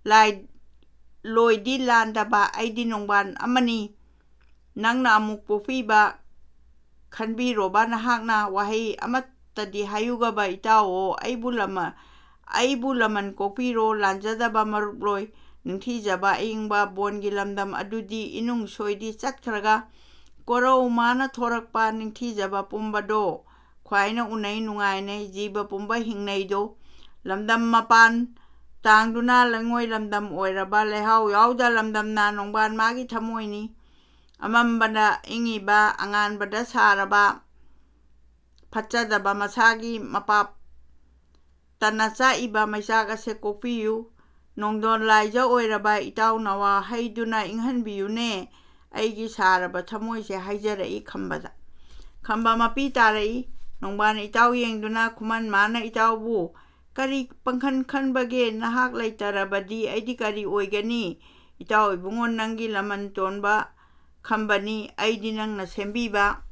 ꯂꯥꯏ ꯂꯣꯏꯗꯤ ꯂꯥꯟꯗꯕ ꯑꯩꯗꯤ ꯅꯣꯡꯕꯥꯟ ꯑꯃꯅꯤ꯫ ꯅꯪꯅ ꯑꯃꯨꯛ ꯄꯣꯛꯄꯤꯕ ꯈꯟꯕꯤꯔꯣꯕ ꯅꯍꯥꯛꯅ꯫ ꯋꯥꯍꯩ ꯑꯃꯠꯇꯗꯤ ꯍꯥꯏꯌꯨꯒꯕ ꯏꯇꯥꯎꯑꯣ, ꯑꯩꯕꯨ ꯂꯃ-, ꯑꯩꯕꯨ ꯂꯃꯟ ꯀꯣꯛꯄꯤꯔꯣ, ꯂꯥꯟꯖꯗꯕ ꯃꯔꯨꯞꯂꯣꯏ, ꯅꯤꯡꯊꯤꯖꯕ ꯑꯏꯪꯕ ꯕꯣꯟꯒꯤ ꯂꯝꯗꯝ ꯑꯗꯨꯗꯤ ꯏꯅꯨꯡ ꯁꯣꯏꯗꯤ ꯆꯠꯈ꯭ꯔꯒ, ꯀꯣꯔꯧ ꯃꯥꯅ ꯊꯣꯔꯛꯄ ꯅꯤꯡꯊꯤꯖꯕ ꯄꯨꯝꯕꯗꯣ ꯈ꯭ꯋꯥꯏꯅ ꯎꯅꯩ ꯅꯨꯡꯉꯥꯏꯅꯩ ꯖꯤꯕ ꯄꯨꯝꯕ ꯍꯤꯡꯅꯩꯗꯣ꯫ ꯂꯝꯗꯝ ꯃꯄꯥꯟ ꯇꯥꯡꯗꯨꯅ ꯂꯩꯉꯣꯏ ꯂꯝꯗꯝ ꯑꯣꯏꯔꯕ ꯂꯩꯍꯥꯎ ꯌꯥꯎꯗ ꯂꯝꯗꯝꯅ ꯅꯣꯡꯕꯥꯟ ꯃꯥꯒꯤ ꯊꯃꯣꯏꯅꯤ꯫ ꯑꯃꯝꯕꯗ ꯏꯪꯉꯤꯕ, ꯑꯉꯥꯟꯕꯗ ꯁꯥꯔꯕ, ꯐꯠꯆꯗꯕ ꯃꯁꯥꯒꯤ ꯃꯄꯥꯞ ꯇꯅ ꯆꯥꯛꯏꯕ ꯃꯩꯆꯥꯛ ꯑꯁꯦ ꯀꯣꯛꯄꯤꯌꯨ꯫ ꯅꯣꯡꯗꯣꯟ ꯂꯥꯏꯖ ꯑꯣꯏꯔꯕ ꯏꯇꯥꯎ ꯅꯋꯥ ꯍꯩꯗꯨꯅ ꯏꯪꯍꯟꯕꯤꯌꯨꯅꯦ꯫ ꯑꯩꯒꯤ ꯁꯥꯔꯕ ꯊꯃꯣꯏꯁꯦ ꯍꯥꯏꯖꯔꯛꯏ ꯈꯝꯕꯗ꯫ ꯈꯝꯕ ꯃꯄꯤ ꯇꯥꯔꯛꯏ꯫ ꯅꯣꯡꯕꯥꯟ ꯏꯇꯥꯎ ꯌꯦꯡꯗꯨꯅ ꯈꯨꯃꯟ ꯃꯥꯅ ꯏꯇꯥꯎꯕꯨ, "ꯀꯔꯤ ꯄꯪꯈꯟ ꯈꯟꯕꯒꯦ? ꯅꯍꯥꯛ ꯂꯩꯇꯔꯕꯗꯤ ꯑꯩꯗꯤ ꯀꯔꯤ ꯑꯣꯏꯒꯅꯤ? ꯏꯇꯥꯎ ꯏꯕꯨꯡꯉꯣ ꯅꯪꯒꯤ ꯂꯃꯟ ꯇꯣꯟꯕ ꯈꯝꯕꯅꯤ, ꯑꯩꯗꯤ ꯅꯪꯅ ꯁꯦꯝꯕꯤꯕ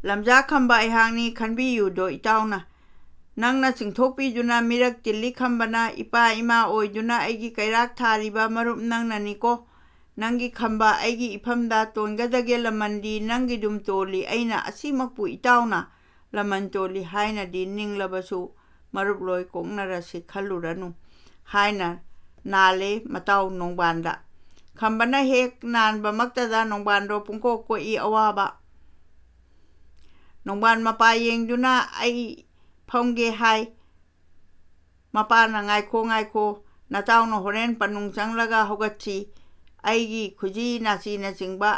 ꯂꯝꯖꯥ ꯈꯝꯕ ꯑꯩꯍꯥꯛꯅꯤ, ꯈꯟꯕꯤꯌꯨꯗꯣ ꯏꯇꯥꯎꯅ꯫ ꯅꯪꯅ ꯆꯤꯡꯊꯣꯛꯄꯤꯗꯨꯅ ꯃꯤꯔꯛ ꯇꯤꯜꯂꯤ ꯈꯝꯕꯅ, ꯏꯄꯥ ꯏꯃꯥ ꯑꯣꯏꯗꯨꯅ ꯑꯩꯒꯤ ꯀꯩꯔꯥꯛ ꯊꯥꯔꯤꯕ ꯃꯔꯨꯞ ꯅꯪꯅꯅꯤꯀꯣ꯫ ꯅꯪꯒꯤ ꯈꯝꯕ ꯑꯩꯒꯤ ꯏꯐꯝꯗ ꯇꯣꯟꯒꯗꯒꯦ ꯂꯃꯟꯗꯤ ꯅꯪꯒꯤꯗꯨꯝ ꯇꯣꯜꯂꯤ, ꯑꯩꯅ ꯑꯁꯤꯃꯛꯄꯨ ꯏꯇꯥꯎꯅ ꯂꯃꯟ ꯇꯣꯜꯂꯤ ꯍꯥꯏꯅꯗꯤ ꯅꯤꯡꯂꯕꯁꯨ ꯃꯔꯨꯞꯂꯣꯏ ꯀꯣꯛꯅꯔꯁꯤ ꯈꯜꯂꯨꯔꯅꯨ" ꯍꯥꯏꯅ ꯅꯥꯜꯂꯦ ꯃꯇꯥꯎ ꯅꯣꯡꯕꯥꯟꯗ꯫ ꯈꯝꯕꯅ ꯍꯦꯛ ꯅꯥꯟꯕꯃꯛꯇꯗ ꯅꯣꯡꯕꯥꯟꯗꯣ ꯄꯨꯡꯀꯣꯛ ꯀꯣꯛꯏ ꯑꯋꯥꯕ꯫ ꯅꯣꯡꯕꯥꯟ ꯃꯄꯥ ꯌꯦꯡꯗꯨꯅ "ꯑꯩ ꯐꯝꯒꯦ" ꯍꯥꯏ꯫ ꯃꯄꯥꯅ "ꯉꯥꯏꯈꯣ, ꯉꯥꯏꯈꯣ, ꯅꯇꯥꯎꯅ ꯍꯣꯔꯦꯟ ꯄꯅꯨꯡ ꯆꯪꯂꯒ ꯍꯧꯒꯠꯁꯤ, ꯑꯩꯒꯤ ꯈꯨꯖꯤ ꯅꯥꯆꯤꯅꯆꯤꯡꯕ"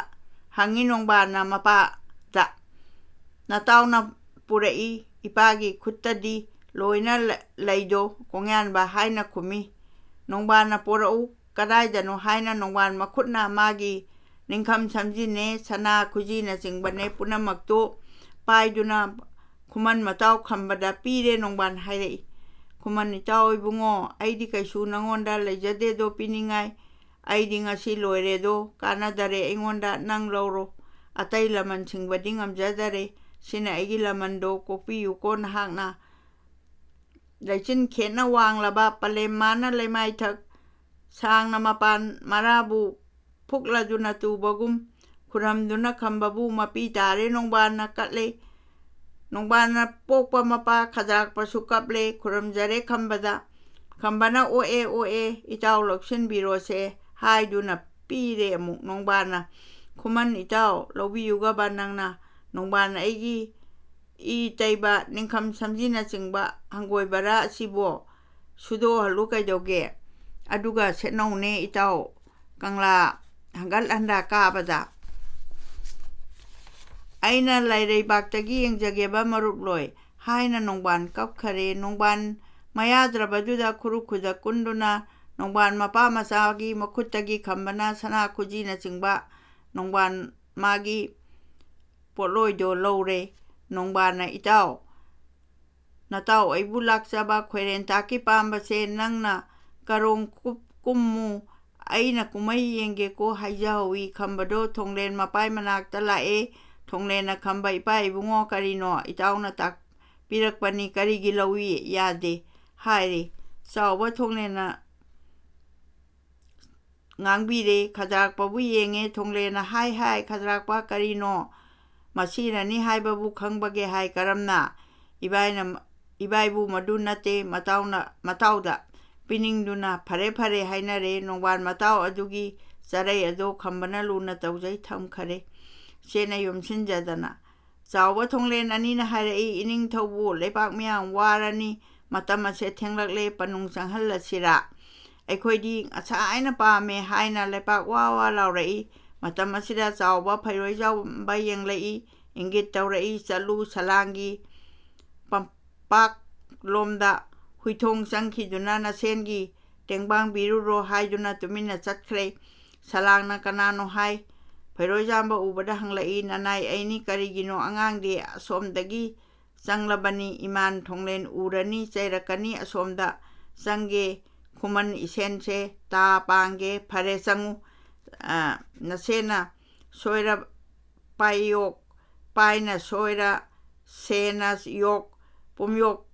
ꯍꯪꯉꯤ ꯅꯣꯡꯕꯥꯟꯅ ꯃꯄꯥꯗ꯫ "ꯅꯇꯥꯎꯅ ꯄꯨꯔꯛꯏ, ꯏꯄꯥꯒꯤ ꯈꯨꯠꯇꯗꯤ ꯂꯣꯏꯅ ꯂ-, ꯂꯩꯗꯣ" ꯀꯣꯡꯌꯥꯟꯕ ꯍꯥꯏꯅ ꯈꯨꯝꯃꯤ꯫ ꯅꯣꯡꯕꯥꯟꯅ "ꯄꯣꯔꯛꯎ, ꯀꯗꯥꯏꯗꯅꯣ?" ꯍꯥꯏꯅ ꯅꯣꯡꯕꯥꯟ ꯃꯈꯨꯠꯅ ꯃꯥꯒꯤ ꯅꯤꯡꯈꯝ ꯁꯝꯖꯤꯟꯅꯦ, ꯁꯅꯥ ꯈꯨꯖꯤꯅꯆꯤꯡꯕꯅꯦ ꯄꯨꯝꯅꯃꯛꯇꯨ ꯄꯥꯏꯗꯨꯅ ꯈꯨꯃꯟ ꯃꯇꯥꯎ ꯈꯝꯕꯗ ꯄꯤꯔꯦ꯫ ꯅꯣꯡꯕꯥꯟ ꯍꯥꯏꯔꯛꯏ, "ꯈꯨꯃꯟ ꯏꯇꯥꯎ ꯏꯕꯨꯡꯉꯣ, ꯑꯩꯗꯤ ꯀꯩꯁꯨ ꯅꯉꯣꯟꯗ ꯂꯩꯖꯗꯦꯗꯣ ꯄꯤꯅꯤꯡꯉꯥꯏ꯫ ꯑꯩꯗꯤ ꯉꯁꯤ ꯂꯣꯏꯔꯦꯗꯣ, ꯀꯥꯟꯅꯗꯔꯦ ꯑꯩꯉꯣꯟꯗ, ꯅꯪ ꯂꯧꯔꯣ꯫ ꯑꯇꯩ ꯂꯃꯟ ꯁꯤꯡꯕꯗꯤ ꯉꯝꯖꯗꯔꯦ꯫ ꯁꯤꯅ ꯑꯩꯒꯤ ꯂꯃꯟꯗꯣ, ꯀꯣꯛꯄꯤꯌꯨꯀꯣ ꯅꯍꯥꯛꯅ"꯫ ꯂꯩꯆꯤꯟ ꯈꯦꯠꯅ ꯋꯥꯡꯂꯕ ꯄꯂꯦꯝ ꯃꯥꯅ ꯂꯩꯃꯥꯏꯊꯛ ꯁꯥꯡꯅ ꯃꯄꯥꯟ ꯃꯔꯥꯕꯨ ꯐꯨꯛꯂꯗꯨꯅ ꯇꯨꯕꯒꯨꯝ, ꯈꯨꯔꯝꯗꯨꯅ ꯈꯝꯕꯕꯨ ꯃꯄꯤ ꯇꯥꯔꯦ ꯅꯣꯡꯕꯥꯟꯅ ꯀꯠꯂꯦ꯫ ꯅꯣꯡꯕꯥꯟꯅ ꯄꯣꯛꯄ ꯃꯄꯥ ꯈꯗ꯭ꯔꯥꯛꯄꯁꯨ ꯀꯞꯂꯦ, ꯈꯨꯔꯨꯝꯖꯔꯦ ꯈꯝꯕꯗ꯫ ꯈꯝꯕꯅ "ꯑꯣꯛꯑꯦ, ꯑꯣꯛꯑꯦ, ꯏꯇꯥꯎ ꯂꯧꯁꯤꯟꯕꯤꯔꯣꯁꯦ" ꯍꯥꯏꯗꯨꯅ ꯄꯤꯔꯦ ꯑꯃꯨꯛ ꯅꯣꯡꯕꯥꯟꯅ꯫ "ꯈꯨꯃꯟ ꯏꯇꯥꯎ, ꯂꯧꯕꯤꯌꯨꯒꯕ ꯅꯪꯅ꯫ ꯅꯣꯡꯕꯥꯟ ꯑꯩꯒꯤ ꯏ ꯇꯩꯕ ꯅꯤꯡꯈꯝ ꯁꯝꯖꯤꯅꯆꯤꯡꯕ ꯍꯪꯒꯣꯏꯕꯔꯥ ꯑꯁꯤꯕꯣ? ꯁꯨꯗꯣꯛꯍꯜꯂꯨ ꯀꯩꯗꯧꯒꯦ? ꯑꯗꯨꯒ ꯁꯦꯠꯅꯧꯅꯦ ꯏꯇꯥꯎ, ꯀꯪꯂꯥ ꯍꯪꯒꯠ ꯍꯟꯗ ꯀꯥꯕꯗ꯫ ꯑꯩꯅ ꯂꯥꯏꯔꯩꯕꯥꯛꯇꯒꯤ ꯌꯦꯡꯖꯒꯦꯕ ꯃꯔꯨꯞꯂꯣꯏ" ꯍꯥꯏꯅ ꯅꯣꯡꯕꯥꯟ ꯀꯞꯈꯔꯦ꯫ ꯅꯣꯡꯕꯥꯟ ꯃꯌꯥꯗ꯭ꯔꯕꯗꯨꯗ ꯈꯨꯔꯨ ꯈꯨꯗ ꯀꯨꯟꯗꯨꯅ ꯅꯣꯡꯕꯥꯟ ꯃꯄꯥ ꯃꯆꯥꯒꯤ ꯃꯈꯨꯠꯇꯒꯤ ꯈꯝꯕꯅ ꯁꯅꯥ ꯈꯨꯖꯤꯅꯆꯤꯡꯕ ꯅꯣꯡꯕꯥꯟ ꯃꯥꯒꯤ ꯄꯣꯠꯂꯣꯏꯗꯣ ꯂꯧꯔꯦ꯫ ꯅꯣꯡꯕꯥꯟꯅ "ꯏꯇꯥꯎ, ꯅꯇꯥꯎ ꯑꯩꯕꯨ ꯂꯥꯛꯆꯕ ꯈꯣꯏꯔꯦꯟ ꯇꯥꯛꯀꯤ ꯄꯥꯝꯕꯁꯦ ꯅꯪꯅ ꯀꯔꯣꯡ ꯀꯨꯞ-, ꯀꯨꯝꯃꯨ, ꯑꯩꯅ ꯀꯨꯝꯍꯩ ꯌꯦꯡꯒꯦꯀꯣ" ꯍꯥꯏꯖꯍꯧꯏ꯫ ꯈꯝꯕꯗꯣ ꯊꯣꯡꯂꯦꯟ ꯃꯄꯥꯏ ꯃꯅꯥꯛꯇ ꯂꯥꯛꯑꯦ꯫ ꯊꯣꯡꯂꯦꯟꯅ "ꯈꯝꯕ ꯏꯄꯥ ꯏꯕꯨꯡꯉꯣ, ꯀꯔꯤꯅꯣ? ꯏꯇꯥꯎꯅ ꯇꯥꯛꯄꯤꯔꯛꯄꯅꯤ, ꯀꯔꯤꯒꯤ ꯂꯧꯏ ꯌꯥꯗꯦ?" ꯍꯥꯏꯔꯦ꯫ ꯆꯥꯎꯕ ꯊꯣꯡꯂꯦꯟꯅ ꯉꯥꯡꯕꯤꯔꯦ꯫ ꯈꯗ꯭ꯔꯥꯛꯄꯕꯨ ꯌꯦꯡꯉꯦ꯫ ꯊꯣꯡꯂꯦꯟꯅ ꯍꯥꯏ ꯍꯥꯏ, "ꯈꯗ꯭ꯔꯥꯛꯄ, ꯀꯔꯤꯅꯣ? ꯃꯁꯤꯅꯅꯤ ꯍꯥꯏꯕꯕꯨ ꯈꯪꯕꯒꯦ ꯍꯥꯏ ꯀꯔꯝꯅ? ꯏꯕꯥꯏꯅ, ꯏꯕꯥꯏꯕꯨ ꯃꯗꯨ ꯅꯠꯇꯦ", ꯃꯇꯥꯎꯅ, ꯃꯇꯥꯎꯗ ꯄꯤꯅꯤꯡꯗꯨꯅ "ꯐꯔꯦ, ꯐꯔꯦ" ꯍꯥꯏꯅꯔꯦ꯫ ꯅꯣꯡꯕꯥꯟ ꯃꯇꯥꯎ ꯑꯗꯨꯒꯤ ꯆꯔꯩ ꯑꯗꯣ ꯈꯝꯕꯅ ꯂꯨꯅ ꯇꯧꯖꯩ ꯊꯝꯈꯔꯦ꯫ ꯆꯦꯅ ꯌꯣꯝꯁꯤꯟꯖꯗꯅ꯫ ꯆꯥꯎꯕ ꯊꯣꯡꯂꯦꯟ ꯑꯅꯤꯅ ꯍꯥꯏꯔꯛꯏ, "ꯏꯅꯤꯡꯊꯧꯕꯨ, ꯂꯩꯄꯥꯛ ꯃꯤꯌꯥꯝ ꯋꯥꯔꯅꯤ, ꯃꯇꯝ ꯑꯁꯦ ꯊꯦꯡꯂꯛꯂꯦ, ꯄꯟꯅꯨꯡ ꯆꯪꯍꯜꯂꯁꯤꯔꯥ? ꯑꯩꯈꯣꯏꯗꯤ ꯉꯁꯥꯏꯅ ꯄꯥꯝꯃꯦ" ꯍꯥꯏꯅ ꯂꯩꯄꯥꯛ ꯋꯥ ꯋꯥ ꯂꯥꯎꯔꯛꯏ꯫ ꯃꯇꯝ ꯑꯁꯤꯗ ꯆꯥꯎꯕ ꯐꯩꯔꯣꯏꯖꯥꯝꯕ ꯌꯦꯡꯂꯛꯏ, ꯏꯪꯒꯤꯠ ꯇꯧꯔꯛꯏ, "ꯆꯠꯂꯨ, ꯁꯂꯥꯡꯒꯤ ꯄꯝꯄꯥꯛꯂꯣꯝꯗ ꯍꯨꯏꯊꯣꯡ ꯆꯪꯈꯤꯗꯨꯅ ꯅꯁꯦꯟꯒꯤ ꯇꯦꯡꯕꯥꯡꯕꯤꯔꯨꯔꯣ" ꯍꯥꯏꯗꯨꯅ ꯇꯨꯃꯤꯟꯅ ꯆꯠꯈ꯭ꯔꯦ꯫ ꯁꯂꯥꯡꯅ "ꯀꯅꯥꯅꯣ?" ꯍꯥꯏ꯫ ꯐꯩꯔꯣꯏꯖꯥꯝꯕ ꯎꯕꯗ ꯍꯪꯂꯛꯏ, "ꯅꯅꯥꯏ ꯑꯩꯅꯤ, ꯀꯔꯤꯒꯤꯅꯣ ꯑꯉꯥꯡꯗꯤ ꯑꯁꯣꯝꯗꯒꯤ ꯆꯪꯂꯕꯅꯤ? ꯏꯃꯥꯟ ꯊꯣꯡꯂꯦꯟ ꯎꯔꯅꯤ, ꯆꯩꯔꯛꯀꯅꯤ, ꯑꯁꯣꯝꯗ ꯆꯪꯒꯦ ꯈꯨꯃꯟ ꯏꯁꯦꯟꯁꯦ ꯇꯥ ꯄꯥꯡꯒꯦ꯫ ꯐꯔꯦ, ꯆꯪꯉꯨ꯫ ꯑ, ꯅꯁꯦꯅ ꯁꯣꯏꯔ ꯄꯥꯏꯌꯣꯛ, ꯄꯥꯏꯅ ꯁꯣꯏꯔ ꯁꯦꯅ ꯌꯣꯛ, ꯄꯨꯝꯌꯣꯛ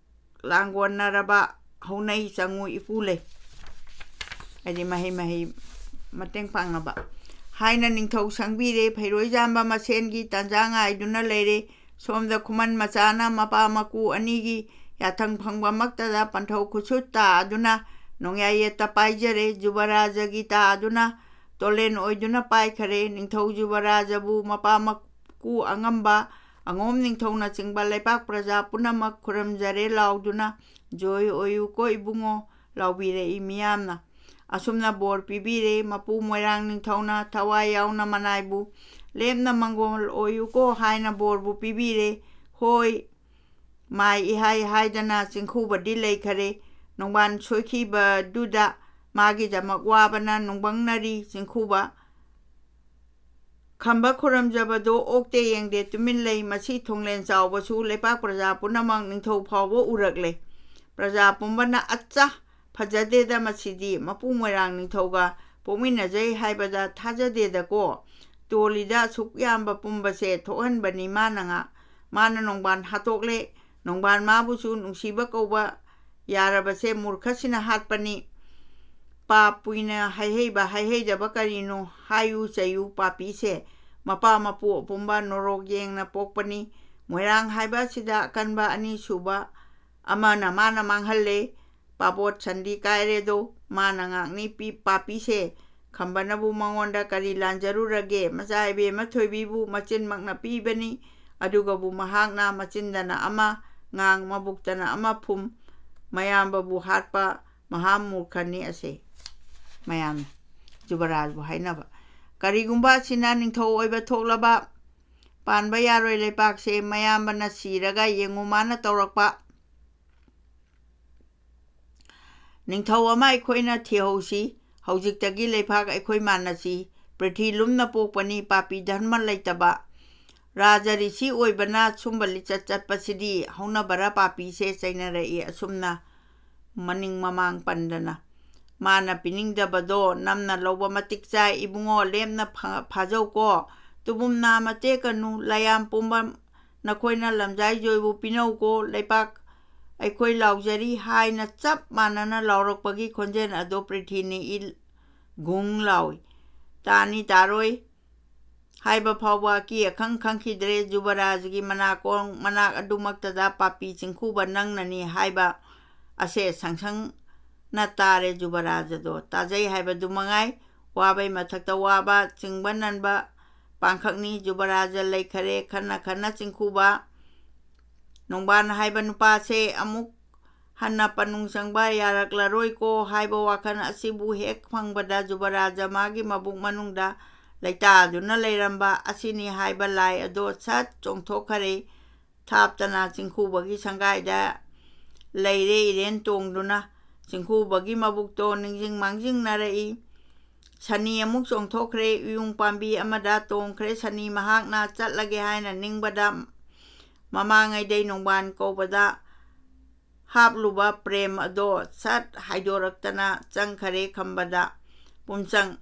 ꯂꯥꯡꯒꯣꯟꯅꯔꯕ ꯍꯧꯅꯩ ꯆꯪꯉꯨ ꯏꯄꯨ ꯂꯩ"꯫ ꯍꯥꯏꯗꯤ ꯃꯍꯩ ꯃꯍꯩ ꯃꯇꯦꯡ ꯄꯥꯡꯅꯕ꯫ ꯍꯥꯏꯅ ꯅꯤꯡꯊꯧ ꯁꯪꯕꯤꯔꯦ꯫ ꯐꯩꯔꯣꯏꯖꯥꯝꯕ ꯃꯁꯦꯟꯒꯤ ꯇꯥꯟꯖꯥ ꯉꯥꯏꯗꯨꯅ ꯂꯩꯔꯦ꯫ ꯁꯣꯝꯗ ꯈꯨꯃꯟ ꯃꯆꯥꯅ ꯃꯄꯥ ꯃꯀꯨ ꯑꯅꯤꯒꯤ ꯌꯥꯊꯪ ꯐꯪꯕꯃꯛꯇꯗ ꯄꯟꯊꯧ ꯈꯨꯠꯁꯨꯠ ꯇꯥꯗꯨꯅ ꯅꯣꯡꯌꯥꯏ ꯌꯦꯠꯇ ꯄꯥꯏꯖꯔꯦ꯫ ꯖꯨꯕꯔꯥꯖꯒꯤ ꯇꯥꯗꯨꯅ ꯇꯣꯂꯦꯟ ꯑꯣꯏꯗꯨꯅ ꯄꯥꯏꯈꯔꯦ꯫ ꯅꯤꯡꯊꯧ ꯖꯨꯕꯔꯥꯖꯕꯨ ꯃꯄꯥ ꯃꯀꯨ ꯑꯉꯝꯕ ꯑꯉꯣꯝ ꯅꯤꯡꯊꯧꯅꯆꯤꯡꯕ ꯂꯩꯄꯥꯛ ꯄ꯭ꯔꯖꯥ ꯄꯨꯝꯅꯃꯛ ꯈꯨꯔꯨꯝꯖꯔꯦ ꯂꯥꯎꯗꯨꯅ "ꯖꯣꯏ ꯑꯣꯏꯌꯨꯀꯣ ꯏꯕꯨꯡꯉꯣ" ꯂꯥꯎꯕꯤꯔꯛꯏ ꯃꯤꯌꯥꯝꯅ꯫ ꯑꯁꯨꯝꯅ ꯕꯣꯔ ꯄꯤꯕꯤꯔꯦ꯫ ꯃꯄꯨ ꯃꯣꯏꯔꯥꯡ ꯅꯤꯡꯊꯧꯅ ꯊꯋꯥꯏ ꯌꯥꯎꯅ ꯃꯅꯥꯏꯕꯨ "ꯂꯦꯝꯅ ꯃꯪꯒꯣꯜ ꯑꯣꯏꯌꯨꯀꯣ" ꯍꯥꯏꯅ ꯕꯣꯔꯕꯨ ꯄꯤꯕꯤꯔꯦ꯫ ꯍꯣꯏ, ꯃꯥꯏ ꯏꯍꯥꯏ ꯍꯥꯏꯗꯅ ꯆꯤꯡꯈꯨꯕꯗꯤ ꯂꯩꯈꯔꯦ꯫ ꯅꯣꯡꯕꯥꯟ ꯁꯣꯏꯈꯤꯕꯗꯨꯗ ꯃꯥꯒꯤꯗꯃꯛ ꯋꯥꯕꯅ ꯅꯨꯡꯕꯪꯅꯔꯤ ꯆꯤꯡꯈꯨꯕ꯫ ꯈꯝꯕ ꯈꯨꯔꯨꯝꯖꯕꯗꯣ ꯑꯣꯛꯇꯦ ꯌꯦꯡꯗꯦ ꯇꯨꯃꯤꯟ ꯂꯩ꯫ ꯃꯁꯤ ꯊꯣꯡꯂꯦꯟ ꯆꯥꯎꯕꯁꯨ ꯂꯩꯄꯥꯛ ꯄ꯭ꯔꯖꯥ ꯄꯨꯝꯅꯃꯛ ꯅꯤꯡꯊꯧ ꯐꯥꯎꯕ ꯎꯔꯛꯂꯦ꯫ ꯄ꯭ꯔꯖꯥ ꯄꯨꯝꯕꯅ "ꯑꯠꯆꯥ! ꯐꯖꯗꯦꯗ ꯃꯁꯤꯗꯤ, ꯃꯄꯨ ꯃꯣꯏꯔꯥꯡ ꯅꯤꯡꯊꯧꯒ ꯄꯣꯛꯃꯤꯟꯅꯖꯩ ꯍꯥꯏꯕꯗ ꯊꯥꯖꯗꯦꯗꯀꯣ꯫ ꯇꯣꯜꯂꯤꯗ ꯑꯁꯨꯛ ꯌꯥꯝꯕ ꯄꯨꯝꯕꯁꯦ ꯊꯣꯛꯍꯟꯕꯅꯤ ꯃꯥꯅ ꯉꯥ-, ꯃꯥꯅ ꯅꯣꯡꯕꯥꯟ ꯍꯥꯠꯇꯣꯛꯂꯦ꯫ ꯅꯣꯡꯕꯥꯟ ꯃꯥꯕꯨꯁꯨ ꯅꯨꯡꯁꯤꯕ ꯀꯧꯕ ꯌꯥꯔꯕꯁꯦ ꯃꯨꯔꯈꯁꯤꯅ ꯍꯥꯠꯄꯅꯤ꯫ ꯄꯥꯞ ꯄꯨꯏꯅ ꯍꯥꯏꯍꯩꯕ ꯍꯥꯏꯍꯩꯗꯕ ꯀꯔꯤꯅꯣ? ꯍꯥꯏꯌꯨ ꯆꯩꯌꯨ ꯄꯥꯄꯤꯁꯦ꯫ ꯃꯄꯥ ꯃꯄꯨ ꯑꯄꯨꯝꯕ ꯅꯣꯔꯣꯛ ꯌꯦꯡꯅ ꯄꯣꯛꯄꯅꯤ꯫ ꯃꯣꯏꯔꯥꯡ ꯍꯥꯏꯕ ꯑꯁꯤꯗ ꯑꯀꯟꯕ ꯑꯅꯤꯁꯨꯕ ꯑꯃꯅ ꯃꯥꯅ ꯃꯥꯡꯍꯜꯂꯦ꯫ ꯄꯥꯕꯣꯠ ꯁꯟꯗꯤ ꯀꯥꯏꯔꯦꯗꯣ ꯃꯥꯅ ꯉꯥꯛꯅꯤ ꯄꯤ-, ꯄꯥꯄꯤꯁꯦ꯫ ꯈꯝꯕꯅꯕꯨ ꯃꯉꯣꯟꯗ ꯀꯔꯤ ꯂꯥꯟꯖꯔꯨꯔꯒꯦ? ꯃꯆꯥ ꯏꯕꯦꯝꯃ ꯊꯣꯏꯕꯤꯕꯨ ꯃꯆꯤꯟꯃꯛꯅ ꯄꯤꯕꯅꯤ꯫ ꯑꯗꯨꯒꯕꯨ ꯃꯍꯥꯛꯅ ꯃꯆꯤꯟꯗꯅ ꯑꯃ ꯉꯥꯡ, ꯃꯕꯨꯛꯇꯅ ꯑꯃ ꯐꯨꯝ, ꯃꯌꯥꯝꯕꯕꯨ ꯍꯥꯠꯄ ꯃꯍꯥ ꯃꯨꯔꯈꯅꯤ ꯑꯁꯦ꯫ ꯃꯌꯥꯝ ꯖꯨꯕꯔꯥꯖꯕꯨ ꯍꯥꯏꯅꯕ꯫ ꯀꯔꯤꯒꯨꯝꯕ ꯑꯁꯤꯅ ꯅꯤꯡꯊꯧ ꯑꯣꯏꯕ ꯊꯣꯛꯂꯕ ꯄꯥꯟꯕ ꯌꯥꯔꯣꯏ ꯂꯩꯄꯥꯛꯁꯦ꯫ ꯃꯌꯥꯝꯕꯅ ꯁꯤꯔꯒ ꯌꯦꯡꯉꯨ ꯃꯥꯅ ꯇꯧꯔꯛꯄ꯫ ꯅꯤꯡꯊꯧ ꯑꯃ ꯑꯩꯈꯣꯏꯅ ꯊꯤꯍꯧꯁꯤ꯫ ꯍꯧꯖꯤꯛꯇꯒꯤ ꯂꯩꯄꯥꯛ ꯑꯩꯈꯣꯏ ꯃꯥꯟꯅꯁꯤ꯫ ꯄ꯭ꯔꯤꯊꯤ ꯂꯨꯝꯅ ꯄꯣꯛꯄꯅꯤ, ꯄꯥꯄꯤ ꯙꯔꯃ ꯂꯩꯇꯕ꯫ ꯔꯥꯖ ꯔꯤꯁꯤ ꯑꯣꯏꯕꯅ ꯁꯨꯝꯕ ꯂꯤꯆꯠ ꯆꯠꯄꯁꯤꯗꯤ ꯍꯧꯅꯕꯔ ꯄꯥꯄꯤꯁꯦ ꯆꯩꯅꯔꯛꯏ꯫ ꯑꯁꯨꯝꯅ ꯃꯅꯤꯡ ꯃꯃꯥꯡ ꯄꯟꯗꯅ꯫ ꯃꯥꯅ ꯄꯤꯅꯤꯡꯗꯕꯗꯣ ꯅꯝꯅ ꯂꯧꯕ ꯃꯇꯤꯛ ꯆꯥꯏ ꯏꯕꯨꯡꯉꯣ, ꯂꯦꯝꯅ ꯐꯥ-, ꯐꯥꯖꯧꯀꯣ꯫ ꯇꯨꯕꯨꯝ ꯅꯥꯝꯃ ꯇꯦꯛꯀꯅꯨ, ꯂꯌꯥꯝ ꯄꯨꯝꯕ ꯅꯈꯣꯏꯅ ꯂꯝꯖꯥꯏ ꯖꯣꯏꯕꯨ ꯄꯤꯅꯧꯀꯣ, ꯂꯩꯄꯥꯛ ꯑꯩꯈꯣꯏ ꯂꯥꯎꯖꯔꯤ ꯍꯥꯏꯅ ꯆꯞ ꯃꯥꯟꯅꯅ ꯂꯥꯎꯔꯛꯄꯒꯤ ꯈꯣꯟꯖꯦꯜ ꯑꯗꯣ ꯄ꯭ꯔꯤꯊꯤꯅꯤ ꯏꯜ ꯒꯨꯡ ꯂꯥꯎꯏ꯫ ꯇꯥꯅꯤ ꯇꯥꯔꯣꯏ ꯍꯥꯏꯕ ꯐꯥꯎꯕ ꯑꯀꯤ ꯑꯈꯪ ꯈꯪꯈꯤꯗ꯭ꯔꯦ꯫ ꯖꯨꯕꯔꯥꯖꯒꯤ ꯃꯅꯥꯀꯣꯡ ꯃꯅꯥꯛ ꯑꯗꯨꯃꯛꯇꯗ ꯄꯥꯄꯤ ꯆꯤꯡꯈꯨꯕ ꯅꯪꯅꯅꯤ ꯍꯥꯏꯕ ꯑꯁꯦ ꯁꯪꯁꯪꯅ ꯇꯥꯔꯦ꯫ ꯖꯨꯕꯔꯥꯖꯗꯣ ꯇꯥꯖꯩ ꯍꯥꯏꯕꯗꯨ ꯃꯉꯥꯏ꯫ ꯋꯥꯕꯩ ꯃꯊꯛꯇ ꯋꯥꯕ, ꯆꯤꯡꯕ ꯅꯟꯕ ꯄꯥꯡꯈꯛꯅꯤ꯫ ꯖꯨꯕꯔꯥꯖ ꯂꯩꯈꯔꯦ ꯈꯟꯅ ꯈꯟꯅ ꯆꯤꯡꯈꯨꯕ꯫ ꯅꯣꯡꯕꯥꯟ ꯍꯥꯏꯕ ꯅꯨꯄꯥꯁꯦ ꯑꯃꯨꯛ ꯍꯟꯅ ꯄꯟꯅꯨꯡ ꯆꯪꯕ ꯌꯥꯔꯛꯂꯔꯣꯏꯀꯣ ꯍꯥꯏꯕ ꯋꯥꯈꯜ ꯑꯁꯤꯕꯨ ꯍꯦꯛ ꯐꯪꯕꯗ ꯖꯨꯕꯔꯥꯖ ꯃꯥꯒꯤ ꯃꯕꯨꯛ ꯃꯅꯨꯡꯗ ꯂꯩꯇꯥꯗꯨꯅ ꯂꯩꯔꯝꯕ ꯑꯁꯤꯅꯤ ꯍꯥꯏꯕ ꯂꯥꯏ ꯑꯗꯣ ꯁꯠ ꯆꯣꯡꯊꯣꯛꯈꯔꯦ꯫ ꯊꯥꯞꯇꯅ ꯆꯤꯡꯈꯨꯕꯒꯤ ꯁꯪꯒꯥꯏꯗ ꯂꯩꯔꯦ ꯏꯔꯦꯟ ꯇꯣꯡꯗꯨꯅ꯫ ꯆꯤꯡꯈꯨꯕꯒꯤ ꯃꯕꯨꯛꯇꯣ ꯅꯤꯡꯁꯤꯡ ꯃꯥꯡꯖꯤꯡꯅꯔꯛꯏ꯫ ꯁꯅꯤ ꯑꯃꯨꯛ ꯆꯣꯡꯊꯣꯛꯈ꯭ꯔꯦ꯫ ꯎꯌꯨꯡ ꯄꯥꯝꯕꯤ ꯑꯃꯗ ꯇꯣꯡꯈ꯭ꯔꯦ꯫ ꯁꯅꯤ ꯃꯍꯥꯛꯅ ꯆꯠꯂꯒꯦ ꯍꯥꯏꯅ ꯅꯤꯡꯕꯗ ꯃꯃꯥꯡꯉꯩꯗꯩ ꯅꯣꯡꯕꯥꯟ ꯀꯧꯕꯗ ꯍꯥꯞꯂꯨꯕ ꯄ꯭ꯔꯦꯝ ꯑꯗꯣ ꯁꯠ ꯍꯥꯏꯗꯣꯔꯛꯇꯅ ꯆꯪꯈꯔꯦ ꯈꯝꯕꯗ꯫ ꯄꯨꯝꯆꯪ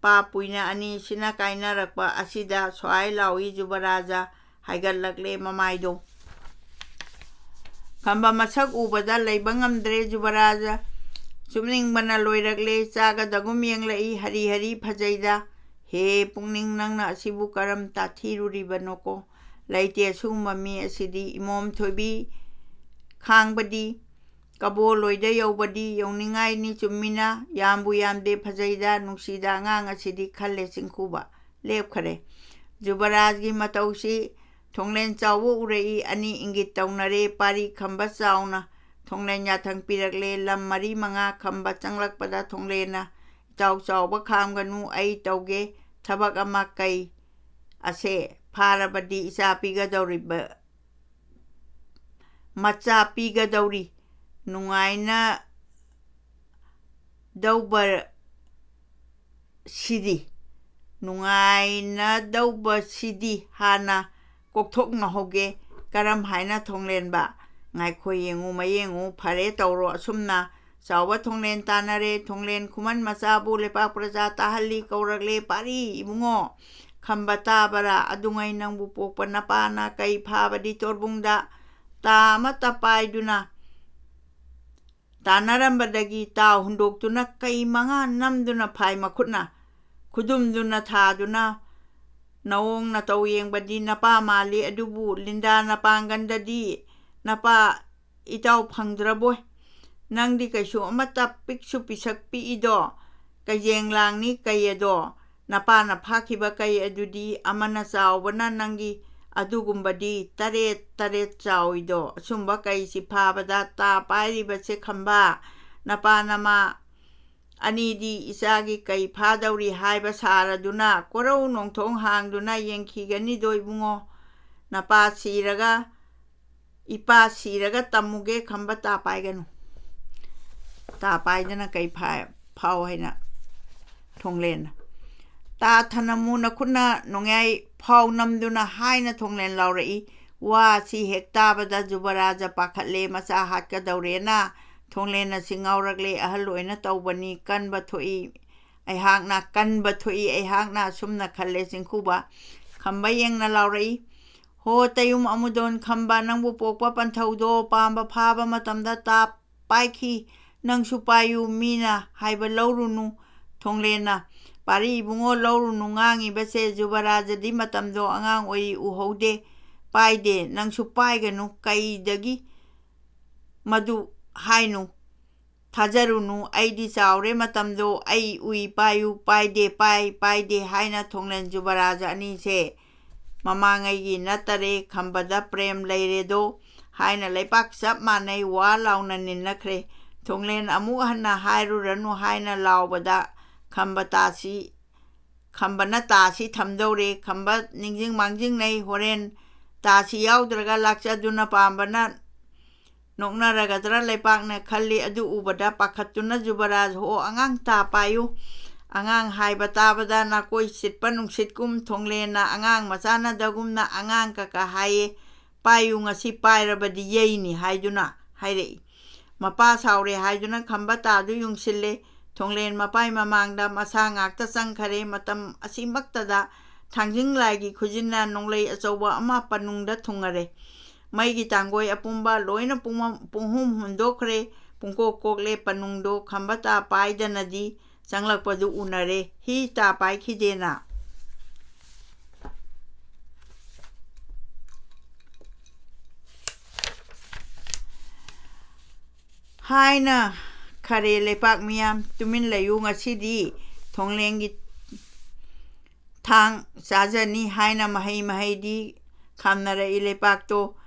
ꯄꯥꯞ ꯄꯨꯏꯅ ꯑꯅꯤꯁꯤꯅ ꯀꯥꯏꯅꯔꯛꯄ ꯑꯁꯤꯗ ꯁ꯭ꯋꯥꯏ ꯂꯥꯎꯏ ꯖꯨꯕꯔꯥꯖ ꯍꯥꯏꯒꯠꯂꯛꯂꯦ ꯃꯃꯥꯏꯗꯣ꯫ ꯈꯝꯕ ꯃꯁꯛ ꯎꯕꯗ ꯂꯩꯕ ꯉꯝꯗ꯭ꯔꯦ ꯖꯨꯕꯔꯥꯖ꯫ ꯆꯨꯞꯅꯤꯡꯕꯅ ꯂꯣꯏꯔꯛꯂꯦ꯫ ꯆꯥꯒꯗꯒꯨꯝ ꯌꯦꯡꯂꯛꯏ꯫ ꯍꯔꯤ ꯍꯔꯤ ꯐꯖꯩꯗ꯫ ꯍꯦ ꯄꯨꯛꯅꯤꯡ, ꯅꯪꯅ ꯑꯁꯤꯕꯨ ꯀꯔꯝ ꯇꯥꯊꯤꯔꯨꯔꯤꯕꯅꯣꯀꯣ? ꯂꯩꯇꯦ ꯑꯁꯤꯒꯨꯝꯕ ꯃꯤ ꯑꯁꯤꯗꯤ꯫ ꯏꯃꯣꯝ ꯊꯣꯏꯕꯤ ꯈꯥꯡꯕꯗꯤ, ꯀꯕꯣ ꯂꯣꯏꯗ ꯌꯧꯕꯗꯤ ꯌꯧꯅꯤꯡꯉꯥꯏꯅꯤ꯫ ꯆꯨꯝꯃꯤꯅ ꯌꯥꯝꯕꯨ ꯌꯥꯝꯗꯦ, ꯐꯖꯩꯗ, ꯅꯨꯡꯁꯤꯗ ꯑꯉꯥꯡ ꯑꯁꯤꯗꯤ ꯈꯜꯂꯦ ꯆꯤꯡꯈꯨꯕ꯫ ꯂꯦꯞꯈꯔꯦ꯫ ꯖꯨꯕꯔꯥꯖꯒꯤ ꯃꯇꯧꯁꯤ ꯊꯣꯡꯂꯦꯟ ꯆꯥꯎꯕ ꯎꯔꯛꯏ꯫ ꯑꯅꯤ ꯏꯪꯒꯤꯠ ꯇꯧꯅꯔꯦ꯫ ꯄꯥꯔꯤ ꯈꯝꯕ ꯆꯥꯎꯅ ꯊꯣꯡꯂꯦꯟ ꯌꯥꯊꯪ ꯄꯤꯔꯛꯂꯦ꯫ ꯂꯝ ꯃꯔꯤ ꯃꯉꯥ ꯈꯝꯕ ꯆꯪꯂꯛꯄꯗ ꯊꯣꯡꯂꯦꯟꯅ, "ꯏꯆꯥꯎ ꯆꯥꯎꯕ ꯈꯥꯝꯒꯅꯨ, ꯑꯩ ꯇꯧꯒꯦ ꯊꯕꯛ ꯑꯃ꯫ ꯀꯩ?" "ꯑꯁꯦ ꯐꯥꯔꯕꯗꯤ ꯏꯆꯥ ꯄꯤꯒꯗꯧꯔꯤꯕ, ꯃꯆꯥ ꯄꯤꯒꯗꯧꯔꯤ꯫ ꯅꯨꯡꯉꯥꯏꯅ ꯗꯧꯕ ꯁꯤꯗꯤ, ꯅꯨꯡꯉꯥꯏꯅꯗꯧꯕ ꯁꯤꯗꯤ ꯍꯥꯟꯅ ꯀꯣꯛꯊꯣꯛꯅꯍꯧꯒꯦ꯫ ꯀꯔꯝ ꯍꯥꯏꯅ ꯊꯣꯡꯂꯦꯟꯕ?" "ꯉꯥꯏꯈꯣ ꯌꯦꯡꯉꯨ, ꯃꯌꯦꯡꯉꯨ, ꯐꯔꯦ ꯇꯧꯔꯣ ꯑꯁꯨꯝꯅ꯫" ꯆꯥꯎꯕ ꯊꯣꯡꯂꯦꯟ ꯇꯥꯟꯅꯔꯦ꯫ ꯊꯣꯡꯂꯦꯟ ꯈꯨꯃꯟ ꯃꯆꯥꯕꯨ ꯂꯩꯄꯥꯛ ꯄ꯭ꯔꯖꯥ ꯇꯥꯍꯜꯂꯤ꯫ ꯀꯧꯔꯛꯂꯦ, "ꯄꯥꯔꯤ ꯏꯕꯨꯡꯉꯣ, ꯈꯝꯕ ꯇꯥꯕꯔꯥ? ꯑꯗꯨꯉꯩ ꯅꯪꯕꯨ ꯄꯣꯛꯄ ꯅꯄꯥꯅ ꯀꯩ ꯐꯥꯕꯗꯤ ꯇꯣꯔꯕꯨꯡꯗ ꯇꯥ ꯑꯃꯠꯇ ꯄꯥꯏꯗꯨꯅ ꯇꯥꯟꯅꯔꯝꯕꯗꯒꯤ ꯇꯥ ꯍꯨꯟꯗꯣꯛꯇꯨꯅ ꯀꯩ ꯃꯉꯥ ꯅꯝꯗꯨꯅ ꯐꯥꯏ ꯃꯈꯨꯠꯅ?" ꯈꯨꯗꯨꯝꯗꯨꯅ ꯊꯥꯗꯨꯅ ꯅꯑꯣꯡ ꯅꯇꯧ ꯌꯦꯡꯕꯗꯤ ꯅꯄꯥ ꯃꯥꯜꯂꯤ, ꯑꯗꯨꯕꯨ ꯂꯤꯟꯗꯥ ꯅꯄꯥꯡꯒꯟꯗꯗꯤ ꯅꯄꯥ ꯏꯇꯥꯎ ꯐꯪꯗ꯭ꯔꯕꯣꯏ? ꯅꯪꯗꯤ ꯀꯩꯁꯨ ꯑꯃꯠꯇ ꯄꯤꯛꯁꯨ ꯄꯤꯁꯛ ꯄꯤꯛꯏꯗꯣ꯫ ꯀꯩꯖꯦꯡ ꯂꯥꯡꯅꯤ ꯀꯩ ꯑꯗꯣ, ꯅꯄꯥꯅ ꯐꯥꯈꯤꯕ ꯀꯩ ꯑꯗꯨꯗꯤ ꯑꯃꯅ ꯆꯥꯎꯕꯅ ꯅꯪꯒꯤ ꯑꯗꯨꯒꯨꯝꯕꯗꯤ ꯇꯔꯦꯠ ꯇꯔꯦꯠ ꯆꯥꯎꯏꯗꯣ꯫ ꯑꯁꯨꯝꯕ ꯀꯩꯁꯤ ꯐꯥꯕꯗ ꯇꯥ ꯄꯥꯏꯔꯤꯕꯁꯦ ꯈꯝꯕ, ꯅꯄꯥ ꯅꯃꯥ ꯑꯅꯤꯗꯤ ꯏꯆꯥꯒꯤ ꯀꯩ ꯐꯥꯗꯧꯔꯤ ꯍꯥꯏꯕ ꯁꯥꯔꯗꯨꯅ ꯀꯣꯔꯧ ꯅꯣꯡꯊꯣꯡ ꯍꯥꯡꯗꯨꯅ ꯌꯦꯡꯈꯤꯒꯅꯤꯗꯣ ꯏꯕꯨꯡꯉꯣ꯫ ꯅꯄꯥ ꯁꯤꯔꯒ, ꯏꯄꯥ ꯁꯤꯔꯒ ꯇꯝꯃꯨꯒꯦ ꯈꯝꯕ ꯇꯥ ꯄꯥꯏꯒꯅꯨ꯫ ꯇꯥ ꯄꯥꯏꯗꯅ ꯀꯩ ꯐꯥ-, ꯐꯥꯎ ꯍꯥꯏꯅ ꯊꯣꯡꯂꯦꯟꯅ꯫ ꯇꯥ ꯊꯅꯝꯃꯨ ꯅꯈꯨꯠꯅ ꯅꯣꯡꯌꯥꯏ ꯐꯥꯎ ꯅꯝꯗꯨꯅ ꯍꯥꯏꯅ ꯊꯣꯡꯂꯦꯟ ꯂꯥꯎꯔꯛꯏ꯫ ꯋꯥ ꯑꯁꯤ ꯍꯦꯛ ꯇꯥꯕꯗ ꯖꯨꯕꯔꯥꯖ ꯄꯥꯈꯠꯂꯦ, ꯃꯆꯥ ꯍꯥꯠꯀꯗꯧꯔꯦꯅ꯫ ꯊꯣꯡꯂꯦꯟ ꯑꯁꯤ ꯉꯥꯎꯔꯛꯂꯦ, ꯑꯍꯜ ꯑꯣꯏꯅ ꯇꯧꯕꯅꯤ, ꯀꯟꯕ ꯊꯣꯛꯏ꯫ ꯑꯩꯍꯥꯛꯅ ꯀꯟꯕ ꯊꯣꯛꯏ, ꯑꯩꯍꯥꯛꯅ ꯑꯁꯨꯝꯅ ꯈꯜꯂꯦ꯫ ꯆꯤꯡꯈꯨꯕ ꯈꯝꯕ ꯌꯦꯡꯅ ꯂꯥꯎꯔꯛꯏ, "ꯍꯣ ꯇꯌꯨꯝ ꯑꯃꯨꯗꯣꯟ ꯈꯝꯕ, ꯅꯪꯕꯨ ꯄꯣꯛꯄ ꯄꯟꯊꯧꯗꯣ ꯄꯥꯝꯕ ꯐꯥꯕ ꯃꯇꯝꯗ ꯇꯥꯞ ꯄꯥꯏꯈꯤ, ꯅꯪꯁꯨ ꯄꯥꯏꯌꯨ, ꯃꯤꯅ ꯍꯥꯏꯕ ꯂꯧꯔꯨꯅꯨ"꯫ ꯊꯣꯡꯂꯦꯟꯅ, "ꯄꯥꯔꯤ ꯏꯕꯨꯡꯉꯣ, ꯂꯧꯔꯨꯅꯨ ꯉꯥꯡꯉꯤꯕꯁꯦ, ꯖꯨꯕꯔꯥꯖꯗꯤ ꯃꯇꯝꯗꯣ ꯑꯉꯥꯡ ꯑꯣꯏꯔꯤ, ꯎꯍꯧꯗꯦ, ꯄꯥꯏꯗꯦ, ꯅꯪꯁꯨ ꯄꯥꯏꯒꯅꯨ, ꯀꯩꯗꯒꯤ ꯃꯗꯨ ꯍꯥꯏꯅꯨ, ꯊꯥꯖꯔꯨꯅꯨ, ꯑꯩꯗꯤ ꯆꯥꯎꯔꯦ, ꯃꯇꯝꯗꯣ ꯑꯩ ꯎꯏ, ꯄꯥꯏꯌꯨ, ꯄꯥꯏꯗꯦ, ꯄꯥꯏ, ꯄꯥꯏꯗꯦ" ꯍꯥꯏꯅ ꯊꯣꯡꯂꯦꯟ ꯖꯨꯕꯔꯥꯖ ꯑꯅꯤꯁꯦ ꯃꯃꯥꯡꯉꯩꯒꯤ ꯅꯠꯇꯔꯦ, ꯈꯝꯕꯗ ꯄ꯭ꯔꯦꯝ ꯂꯩꯔꯦꯗꯣ ꯍꯥꯏꯅ ꯂꯩꯄꯥꯛ ꯆꯞ ꯃꯥꯟꯅꯩ ꯋꯥ ꯂꯥꯎꯅ ꯅꯤꯟꯅꯈ꯭ꯔꯦ꯫ ꯊꯣꯡꯂꯦꯟ ꯑꯃꯨꯛ ꯍꯟꯅ ꯍꯥꯏꯔꯨꯔꯅꯨ ꯍꯥꯏꯅ ꯂꯥꯎꯕꯗ ꯈꯝꯕ ꯇꯥꯁꯤ, ꯈꯝꯕꯅ ꯇꯥꯁꯤ ꯊꯝꯗꯧꯔꯦ꯫ ꯈꯝꯕ ꯅꯤꯡꯁꯤꯡ ꯃꯥꯡꯖꯤꯡꯅꯩ, ꯍꯣꯔꯦꯟ ꯇꯥꯁꯤ ꯌꯥꯎꯗ꯭ꯔꯒ ꯂꯥꯛꯆꯗꯨꯅ ꯄꯥꯝꯕꯅ ꯅꯣꯛꯅꯔꯒꯗ꯭ꯔꯥ ꯂꯩꯄꯥꯛꯅ ꯈꯜꯂꯤ꯫ ꯑꯗꯨ ꯎꯕꯗ ꯄꯥꯈꯠꯇꯨꯅ ꯖꯨꯕꯔꯥꯖ, "ꯍꯣ ꯑꯉꯥꯡ ꯇꯥ ꯄꯥꯏꯌꯨ, ꯑꯉꯥꯡ ꯍꯥꯏꯕ ꯇꯥꯕꯗ ꯅꯥꯀꯣꯏ ꯆꯤꯠꯄ ꯅꯨꯡꯁꯤꯠꯀꯨꯝ ꯊꯣꯡꯂꯦꯟꯅ ꯑꯉꯥꯡ ꯃꯆꯥꯅꯗꯒꯨꯝꯅ ꯑꯉꯥꯡ ꯀꯀꯥ ꯍꯥꯏꯌꯦ, ꯄꯥꯏꯌꯨ, ꯉꯁꯤ ꯄꯥꯏꯔꯕꯗꯤ ꯌꯩꯅꯤ" ꯍꯥꯏꯗꯨꯅ ꯍꯥꯏꯔꯛꯏ꯫ ꯃꯄꯥ ꯁꯥꯎꯔꯦ ꯍꯥꯏꯗꯨꯅ ꯈꯝꯕ ꯇꯥꯗꯨ ꯌꯨꯡꯁꯤꯜꯂꯦ꯫ ꯊꯣꯡꯂꯦꯟ ꯃꯄꯥꯏ ꯃꯃꯥꯡꯗ ꯃꯁꯥ ꯉꯥꯛꯇ ꯆꯪꯈꯔꯦ꯫ ꯃꯇꯝ ꯑꯁꯤꯃꯛꯇꯗ ꯊꯥꯡꯖꯤꯡ ꯂꯥꯏꯒꯤ ꯈꯨꯖꯤꯟꯅ ꯅꯣꯡꯂꯩ ꯑꯆꯧꯕ ꯑꯃ ꯄꯅꯨꯡꯗ ꯊꯨꯡꯉꯔꯦ꯫ ꯃꯩꯒꯤ ꯇꯥꯡꯒꯣꯏ ꯑꯄꯨꯝꯕ ꯂꯣꯏꯅ ꯄꯨꯡꯃꯝ-, ꯄꯨꯡꯍꯨꯝ ꯍꯨꯝꯗꯣꯛꯈ꯭ꯔꯦ꯫ ꯄꯨꯡꯀꯣꯛ ꯀꯣꯛꯂꯦ꯫ ꯄꯅꯨꯡꯗꯣ ꯈꯝꯕ ꯇꯥ ꯄꯥꯏꯗꯅꯗꯤ ꯆꯪꯂꯛꯄꯗꯨ ꯎꯅꯔꯦ꯫ ꯍꯤ ꯇꯥ ꯄꯥꯏꯈꯤꯗꯦꯅ ꯍꯥꯏꯅ ꯈꯔꯦ ꯂꯩꯄꯥꯛ ꯃꯤꯌꯥꯝ ꯇꯨꯃꯤꯟ ꯂꯩꯌꯨ, ꯉꯁꯤꯗꯤ ꯊꯣꯡꯂꯦꯟꯒꯤ ꯊꯥꯡ ꯆꯥꯖꯅꯤ ꯍꯥꯏꯅ ꯃꯍꯩ ꯃꯍꯩꯗꯤ ꯈꯥꯝꯅꯔꯛꯏ ꯂꯩꯄꯥꯛꯇꯣ꯫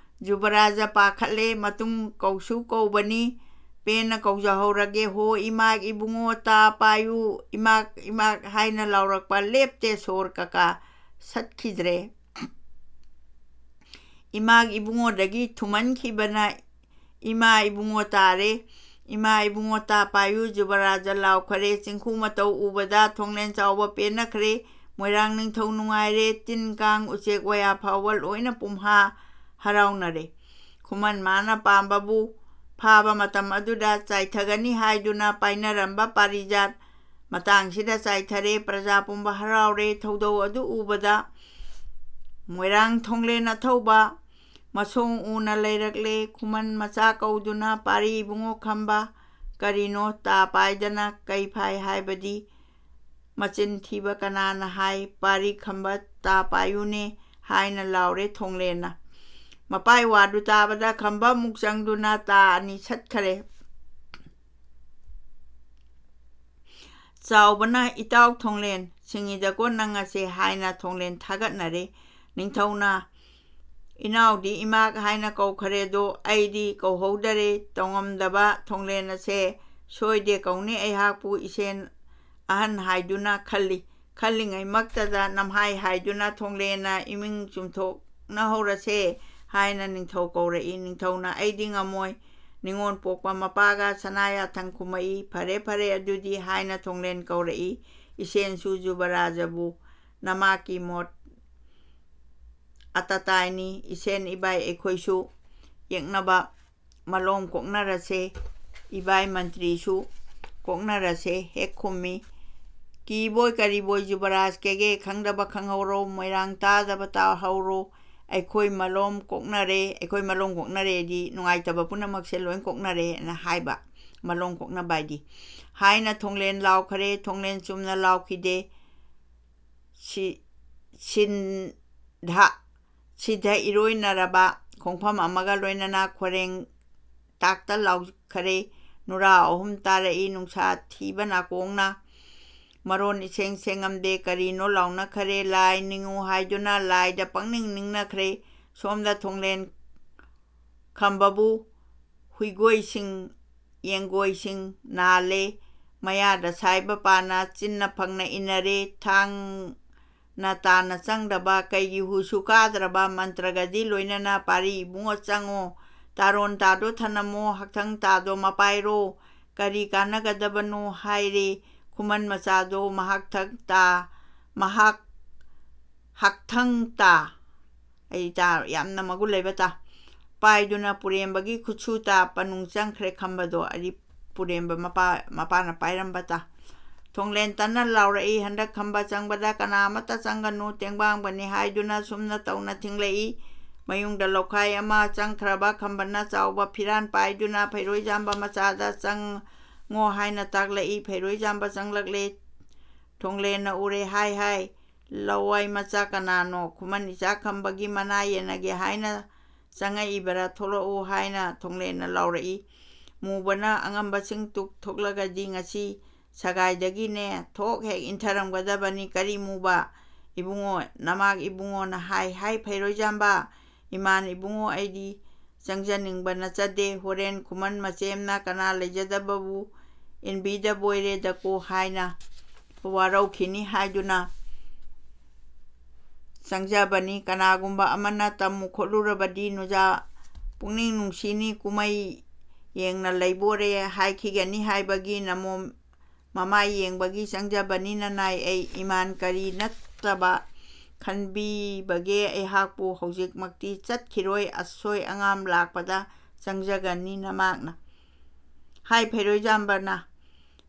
ꯖꯨꯕꯔꯥꯖ ꯄꯥꯈꯠꯂꯦ, ꯃꯇꯨꯡ ꯀꯧꯁꯨ ꯀꯧꯕꯅꯤ, ꯄꯦꯟꯅ ꯀꯧꯖꯍꯧꯔꯒꯦ꯫ "ꯍꯣ ꯏꯃꯥ ꯏꯕꯨꯡꯉꯣ, ꯇꯥ ꯄꯥꯏꯌꯨ, ꯏꯃꯥ, ꯏꯃꯥ" ꯍꯥꯏꯅ ꯂꯥꯎꯔꯛꯄ ꯂꯦꯞꯇꯦ꯫ ꯁꯣꯔ ꯀꯀꯥ ꯁꯠꯈꯤꯗ꯭ꯔꯦ꯫ ꯏꯃꯥ ꯏꯕꯨꯡꯉꯣꯗꯒꯤ ꯊꯨꯃꯟꯈꯤꯕꯅ ꯏꯃꯥ ꯏꯕꯨꯡꯉꯣ ꯇꯥꯔꯦ꯫ "ꯏꯃꯥ ꯏꯕꯨꯡꯉꯣ ꯇꯥ ꯄꯥꯏꯌꯨ" ꯖꯨꯕꯔꯥꯖ ꯂꯥꯎꯈꯔꯦ꯫ ꯆꯤꯡꯈꯨ ꯃꯇꯧ ꯎꯕꯗ ꯊꯣꯡꯂꯦꯟ ꯆꯥꯎꯕ ꯄꯦꯟꯅꯈ꯭ꯔꯦ꯫ ꯃꯣꯏꯔꯥꯡ ꯅꯤꯡꯊꯧ ꯅꯨꯡꯉꯥꯏꯔꯦ꯫ ꯇꯤꯟ ꯀꯥꯡ ꯎꯆꯦꯛ ꯋꯥꯌꯥ ꯐꯥꯎꯕ ꯂꯣꯏꯅ ꯄꯨꯝꯍꯥ ꯍꯔꯥꯎꯅꯔꯦ꯫ ꯈꯨꯃꯟ ꯃꯥꯅ ꯄꯥꯝꯕꯕꯨ ꯐꯥꯕ ꯃꯇꯝ ꯑꯗꯨꯗ ꯆꯥꯏꯊꯒꯅꯤ ꯍꯥꯏꯗꯨꯅ ꯄꯥꯏꯅꯔꯝꯕ ꯄꯥꯔꯤꯖꯥꯠ ꯃꯇꯥꯡꯁꯤꯗ ꯆꯥꯏꯊꯔꯦ꯫ ꯄ꯭ꯔꯖꯥ ꯄꯨꯝꯕ ꯍꯔꯥꯎꯔꯦ꯫ ꯊꯧꯗꯧ ꯑꯗꯨ ꯎꯕꯗ ꯃꯣꯏꯔꯥꯡ ꯊꯣꯡꯂꯦꯟ ꯑꯊꯧꯕ ꯃꯁꯣꯡ ꯎꯅ ꯂꯩꯔꯛꯂꯦ꯫ ꯈꯨꯃꯟ ꯃꯆꯥ ꯀꯧꯗꯨꯅ, "ꯄꯥꯔꯤ ꯏꯕꯨꯡꯉꯣ ꯈꯝꯕ, ꯀꯔꯤꯅꯣ ꯇꯥ ꯄꯥꯏꯗꯅ ꯀꯩ ꯐꯥꯏ ꯍꯥꯏꯕꯗꯤ? ꯃꯆꯤꯟ ꯊꯤꯕ ꯀꯅꯥꯅ ꯍꯥꯏ? ꯄꯥꯔꯤ ꯈꯝꯕ ꯇꯥ ꯄꯥꯏꯌꯨꯅꯦ" ꯍꯥꯏꯅ ꯂꯥꯎꯔꯦ ꯊꯣꯡꯂꯦꯟꯅ꯫ ꯃꯄꯥꯏ ꯋꯥꯗꯨ ꯇꯥꯕꯗ ꯈꯝꯕ ꯑꯃꯨꯛ ꯆꯪꯗꯨꯅ ꯇꯥ ꯑꯅꯤ ꯁꯠꯈꯔꯦ꯫ ꯆꯥꯎꯕꯅ, "ꯏꯇꯥꯎ ꯊꯣꯡꯂꯦꯟ, ꯁꯤꯡꯉꯤꯗꯀꯣ ꯅꯪ ꯑꯁꯦ" ꯍꯥꯏꯅ ꯊꯣꯡꯂꯦꯟ ꯊꯥꯒꯠꯅꯔꯦ꯫ ꯅꯤꯡꯊꯧꯅ, "ꯏꯅꯥꯎꯗꯤ ꯏꯃꯥ ꯍꯥꯏꯅ ꯀꯧꯈꯔꯦꯗꯣ, ꯑꯩꯗꯤ ꯀꯧꯍꯧꯗꯔꯦ꯫ ꯇꯧꯉꯝꯗꯕ ꯊꯣꯡꯂꯦꯟ ꯑꯁꯦ ꯁꯣꯏꯗꯦ ꯀꯧꯅꯤ ꯑꯩꯍꯥꯛꯄꯨ ꯏꯁꯦꯟ ꯑꯍꯟ ꯍꯥꯏꯗꯨꯅ ꯈꯜꯂꯤ"꯫ ꯈꯜꯂꯤꯉꯩꯃꯛꯇꯗ ꯅꯝꯍꯥꯏ ꯍꯥꯏꯗꯨꯅ ꯊꯣꯡꯂꯦꯟꯅ ꯏꯃꯤꯡ ꯆꯨꯝꯊꯣꯛꯅꯍꯧꯔꯁꯦ ꯍꯥꯏꯅ ꯅꯤꯡꯊꯧ ꯀꯧꯔꯛꯏ꯫ ꯅꯤꯡꯊꯧꯅ, "ꯑꯩꯗꯤ ꯉꯝꯃꯣꯏ"꯫ ꯅꯤꯉꯣꯜ ꯄꯣꯛꯄ ꯃꯄꯥꯒ ꯁꯅꯥ ꯌꯥꯊꯪ ꯈꯨꯝꯃꯛꯏ꯫ "ꯐꯔꯦ, ꯐꯔꯦ, ꯑꯗꯨꯗꯤ" ꯍꯥꯏꯅ ꯊꯣꯡꯂꯦꯟ ꯀꯧꯔꯛꯏ꯫ ꯏꯁꯦꯟꯁꯨ ꯖꯨꯕꯔꯥꯖꯕꯨ ꯅꯃꯥꯛꯀꯤ ꯃꯣꯠ ꯑꯇꯇꯥꯏꯅꯤ꯫ ꯏꯁꯦꯟ ꯏꯕꯥꯏ ꯑꯩꯈꯣꯏꯁꯨ ꯌꯦꯛꯅꯕ ꯃꯂꯣꯝ ꯀꯣꯛꯅꯔꯁꯦ, ꯏꯕꯥꯏ ꯃꯟꯇ꯭ꯔꯤꯁꯨ ꯀꯣꯛꯅꯔꯁꯦ ꯍꯦꯛ ꯈꯨꯝꯃꯤ꯫ "ꯀꯤꯕꯣꯏ ꯀꯔꯤꯕꯣꯏ ꯖꯨꯕꯔꯥꯖ ꯀꯦꯒꯦ ꯈꯪꯗꯕ ꯈꯪꯍꯧꯔꯣ, ꯃꯣꯏꯔꯥꯡ ꯇꯥꯗꯕ ꯇꯥꯍꯧꯔꯣ, ꯑꯩꯈꯣꯏ ꯃꯂꯣꯝ ꯀꯣꯛꯅꯔꯦ"꯫ "ꯑꯩꯈꯣꯏ ꯃꯂꯣꯝ ꯀꯣꯛꯅꯔꯦꯗꯤ ꯅꯨꯡꯉꯥꯏꯇꯕ ꯄꯨꯝꯅꯃꯛꯁꯦ ꯂꯣꯏ ꯀꯣꯛꯅꯔꯦꯅ" ꯍꯥꯏꯕ꯫ ꯃꯂꯣꯝ ꯀꯣꯛꯅꯕ ꯍꯥꯏꯗꯤ꯫ ꯍꯥꯏꯅ ꯊꯣꯡꯂꯦꯟ ꯂꯥꯎꯈꯔꯦ꯫ ꯊꯣꯡꯂꯦꯟ ꯆꯨꯝꯅ ꯂꯥꯎꯈꯤꯗꯦ꯫ ꯁꯤ-, ꯁꯤꯟꯙ, ꯁꯤꯗ ꯏꯔꯣꯏꯅꯔꯕ ꯈꯣꯡꯐꯝ ꯑꯃꯒ ꯂꯣꯏꯅꯅ ꯈꯣꯔꯦꯡ ꯇꯥꯛꯇ ꯂꯥꯎꯈꯔꯦ꯫ ꯅꯨꯔꯥ ꯑꯍꯨꯝ ꯇꯥꯔꯛꯏ꯫ ꯅꯨꯡꯁꯥ ꯊꯤꯕ ꯅꯥꯀꯣꯡꯅ ꯃꯔꯣꯟ ꯏꯁꯦꯡ ꯁꯦꯡꯉꯝꯗꯦ꯫ ꯀꯔꯤꯅꯣ ꯂꯥꯎꯅꯈꯔꯦ꯫ ꯂꯥꯏ ꯅꯤꯡꯉꯨ ꯍꯥꯏꯗꯨꯅ ꯂꯥꯏꯗ ꯄꯪꯅꯤꯡ ꯅꯤꯡꯅꯈ꯭ꯔꯦ꯫ ꯁꯣꯝꯗ ꯊꯣꯡꯂꯦꯟ ꯈꯝꯕꯕꯨ ꯍꯨꯏꯒꯣꯏꯁꯤꯡ, ꯌꯦꯡꯒꯣꯏꯁꯤꯡ ꯅꯥꯜꯂꯦ꯫ ꯃꯌꯥꯗ ꯁꯥꯏꯕ ꯄꯥꯅ ꯆꯤꯟꯅ ꯐꯪꯅ ꯏꯟꯅꯔꯦ꯫ ꯊꯥꯡꯅ ꯇꯥꯅ ꯆꯪꯗꯕ, ꯀꯩꯒꯤ ꯍꯨꯁꯨ ꯀꯥꯗ꯭ꯔꯕ ꯃꯟꯇ꯭ꯔꯒꯗꯤ ꯂꯣꯏꯅꯅ ꯄꯥꯔꯤ ꯏꯕꯨꯡꯉꯣ ꯆꯪꯉꯣ꯫ ꯇꯥꯔꯣꯟ ꯇꯥꯗꯣ ꯊꯅꯝꯃꯣ, ꯍꯛꯊꯪ ꯇꯥꯗꯣ ꯃꯄꯥꯏꯔꯣ꯫ ꯀꯔꯤ ꯀꯥꯟꯅꯒꯗꯕꯅꯣ ꯍꯥꯏꯔꯦ꯫ ꯈꯨꯃꯟ ꯃꯆꯥꯗꯣ ꯃꯍꯥꯛꯊꯛ ꯇꯥ, ꯃꯍꯥꯛ ꯍꯛꯊꯪ ꯇꯥ, ꯑꯩ ꯇꯥ ꯌꯥꯝꯅ ꯃꯒꯨꯟ ꯂꯩꯕ ꯇꯥ꯫ ꯄꯥꯏꯗꯨꯅ ꯄꯨꯔꯦꯝꯕꯒꯤ ꯈꯨꯠꯁꯨ ꯇꯥ ꯄꯅꯨꯡ ꯆꯪꯈ꯭ꯔꯦ ꯈꯝꯕꯗꯣ꯫ ꯑꯔꯤ ꯄꯨꯔꯦꯝꯕ ꯃꯄꯥ, ꯃꯄꯥꯅ ꯄꯥꯏꯔꯝꯕ ꯇꯥ꯫ ꯊꯣꯡꯂꯦꯟ ꯇꯟꯅ ꯂꯥꯎꯔꯛꯏ꯫ ꯍꯟꯗꯛ ꯈꯝꯕ ꯆꯪꯕꯗ ꯀꯅꯥ ꯑꯃꯠꯇ ꯆꯪꯒꯅꯨ, ꯇꯦꯡꯕꯥꯡꯕꯅꯤ ꯍꯥꯏꯗꯨꯅ ꯁꯨꯝꯅ ꯇꯧꯅ ꯊꯤꯡꯂꯛꯏ꯫ ꯃꯌꯨꯡꯗ ꯂꯧꯈꯥꯏ ꯑꯃ ꯆꯪꯈ꯭ꯔꯕ ꯈꯝꯕꯅ ꯆꯥꯎꯕ ꯐꯤꯔꯥꯟ ꯄꯥꯏꯗꯨꯅ ꯐꯩꯔꯣꯏꯖꯥꯝꯕ ꯃꯆꯥꯗ ꯆꯪꯉꯣ ꯍꯥꯏꯅ ꯇꯥꯛꯂꯛꯏ꯫ ꯐꯩꯔꯣꯏꯖꯥꯝꯕ ꯆꯪꯂꯛꯂꯦ꯫ ꯊꯣꯡꯂꯦꯟꯅ ꯎꯔꯦ꯫ "ꯍꯥꯏ, ꯍꯥꯏ, ꯂꯋꯥꯏ ꯃꯆꯥ ꯀꯅꯥꯅꯣ? ꯈꯨꯃꯟ ꯏꯆꯥ ꯈꯝꯕꯒꯤ ꯃꯅꯥ ꯌꯦꯟꯅꯒꯦ ꯍꯥꯏꯅ ꯆꯪꯉꯛꯏꯕꯔꯥ? ꯊꯣꯛꯂꯛꯎ" ꯍꯥꯏꯅ ꯊꯣꯡꯂꯦꯟꯅ ꯂꯥꯎꯔꯛꯏ꯫ ꯃꯨꯕꯅ ꯑꯉꯝꯕꯁꯤꯡ ꯇꯨꯛ ꯊꯣꯛꯂꯒꯗꯤ ꯉꯁꯤ ꯁꯒꯥꯏꯗꯒꯤꯅꯦ ꯊꯣꯛ ꯍꯦꯛ ꯏꯟꯊꯔꯝꯒꯗꯕꯅꯤ꯫ "ꯀꯔꯤ ꯃꯨꯕ ꯏꯕꯨꯡꯉꯣ?" "ꯅꯃꯥꯛ ꯏꯕꯨꯡꯉꯣꯅ ꯍꯥꯏ, ꯍꯥꯏ ꯐꯩꯔꯣꯏꯖꯥꯝꯕ, ꯏꯃꯥꯟ ꯏꯕꯨꯡꯉꯣ, ꯑꯩꯗꯤ ꯆꯪꯖꯅꯤꯡꯕ ꯅꯠꯆꯗꯦ꯫ ꯍꯣꯔꯦꯟ ꯈꯨꯃꯟ ꯃꯆꯦꯝꯅ ꯀꯅꯥ ꯂꯩꯖꯗꯕꯕꯨ ꯏꯟꯕꯤꯗꯕ ꯑꯣꯏꯔꯦꯗꯀꯣ" ꯍꯥꯏꯅ ꯋꯥꯔꯧꯈꯤꯅꯤ ꯍꯥꯏꯗꯨꯅ ꯆꯪꯖꯕꯅꯤ꯫ ꯀꯅꯥꯒꯨꯝꯕ ꯑꯃꯅ ꯇꯝꯃꯨ ꯈꯣꯠꯂꯨꯔꯕꯗꯤ ꯅꯨꯖꯥ ꯄꯨꯛꯅꯤꯡ ꯅꯨꯡꯁꯤꯅꯤ꯫ ꯀꯨꯝꯍꯩ ꯌꯦꯡꯅ ꯂꯩꯕꯣꯔꯦ ꯍꯥꯏꯈꯤꯒꯅꯤ ꯍꯥꯏꯕꯒꯤ ꯅꯃꯣꯝ ꯃꯃꯥꯏ ꯌꯦꯡꯕꯒꯤ ꯆꯪꯖꯕꯅꯤꯅ ꯅꯥꯏ ꯑꯩ꯫ ꯏꯃꯥꯟ ꯀꯔꯤ ꯅꯠꯇꯕ ꯈꯟꯕꯤꯕꯒꯦ ꯑꯩꯍꯥꯛꯄꯨ? ꯍꯧꯖꯤꯛꯃꯛꯇꯤ ꯆꯠꯈꯤꯔꯣꯏ꯫ ꯑꯁꯣꯏ ꯑꯉꯥꯝ ꯂꯥꯛꯄꯗ ꯆꯪꯖꯒꯅꯤ ꯅꯃꯥꯛꯅ꯫ ꯍꯥꯏ ꯐꯩꯔꯣꯏꯖꯥꯝꯕꯅ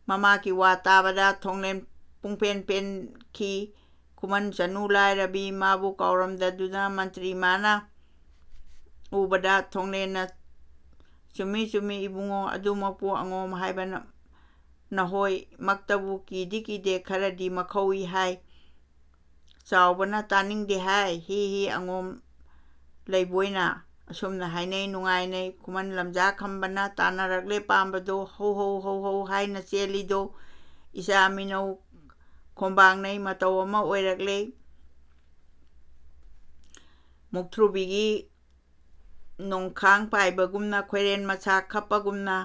ꯃꯃꯥꯒꯤ ꯋꯥ ꯇꯥꯕꯗ ꯊꯣꯡꯂꯦꯟ ꯄꯨꯡꯄꯦꯟ ꯄꯦꯟꯈꯤ꯫ ꯈꯨꯃꯟ ꯆꯅꯨ ꯂꯥꯏꯔꯕꯤ ꯃꯥꯕꯨ ꯀꯥꯎꯔꯝꯗꯗꯨꯅ ꯃꯟꯇ꯭ꯔꯤ ꯃꯥꯅ ꯎꯕꯗ ꯊꯣꯡꯂꯦꯟꯅ "ꯆꯨꯝꯃꯤ, ꯆꯨꯝꯃꯤ ꯏꯕꯨꯡꯉꯣ, ꯑꯗꯨꯃꯛꯄꯨ ꯑꯉꯣꯝ ꯍꯥꯏꯕꯅ ꯅꯍꯣꯏꯃꯛꯇꯕꯨ ꯀꯤꯗꯤ ꯀꯤꯗꯦ, ꯈꯔꯗꯤ ꯃꯈꯧꯏ ꯍꯥꯏ꯫ ꯆꯥꯎꯕꯅ ꯇꯥꯅꯤꯡꯗꯦ ꯍꯥꯏ, ꯍꯤ ꯍꯤ ꯑꯉꯣꯝ ꯂꯩꯕꯣꯏꯅ"꯫ ꯑꯁꯨꯝꯅ ꯍꯥꯏꯅꯩ ꯅꯨꯡꯉꯥꯏꯅꯩ꯫ ꯈꯨꯃꯟ ꯂꯝꯖꯥ ꯈꯝꯕꯅ ꯇꯥꯟꯅꯔꯛꯂꯦ ꯄꯥꯝꯕꯗꯣ, "ꯍꯧ ꯍꯧ ꯍꯧ ꯍꯧ" ꯍꯥꯏꯅ ꯆꯦꯜꯂꯤꯗꯣ, ꯏꯆꯥ ꯃꯤꯅꯧ ꯈꯣꯝꯕꯥꯡꯅꯩ ꯃꯇꯧ ꯑꯃ ꯑꯣꯏꯔꯛꯂꯦ꯫ ꯃꯨꯛꯊ꯭ꯔꯨꯕꯤꯒꯤ ꯅꯣꯡꯈꯥꯡ ꯄꯥꯏꯕꯒꯨꯝꯅ, ꯈꯣꯏꯔꯦꯟ ꯃꯁꯥ ꯈꯞꯄꯒꯨꯝꯅ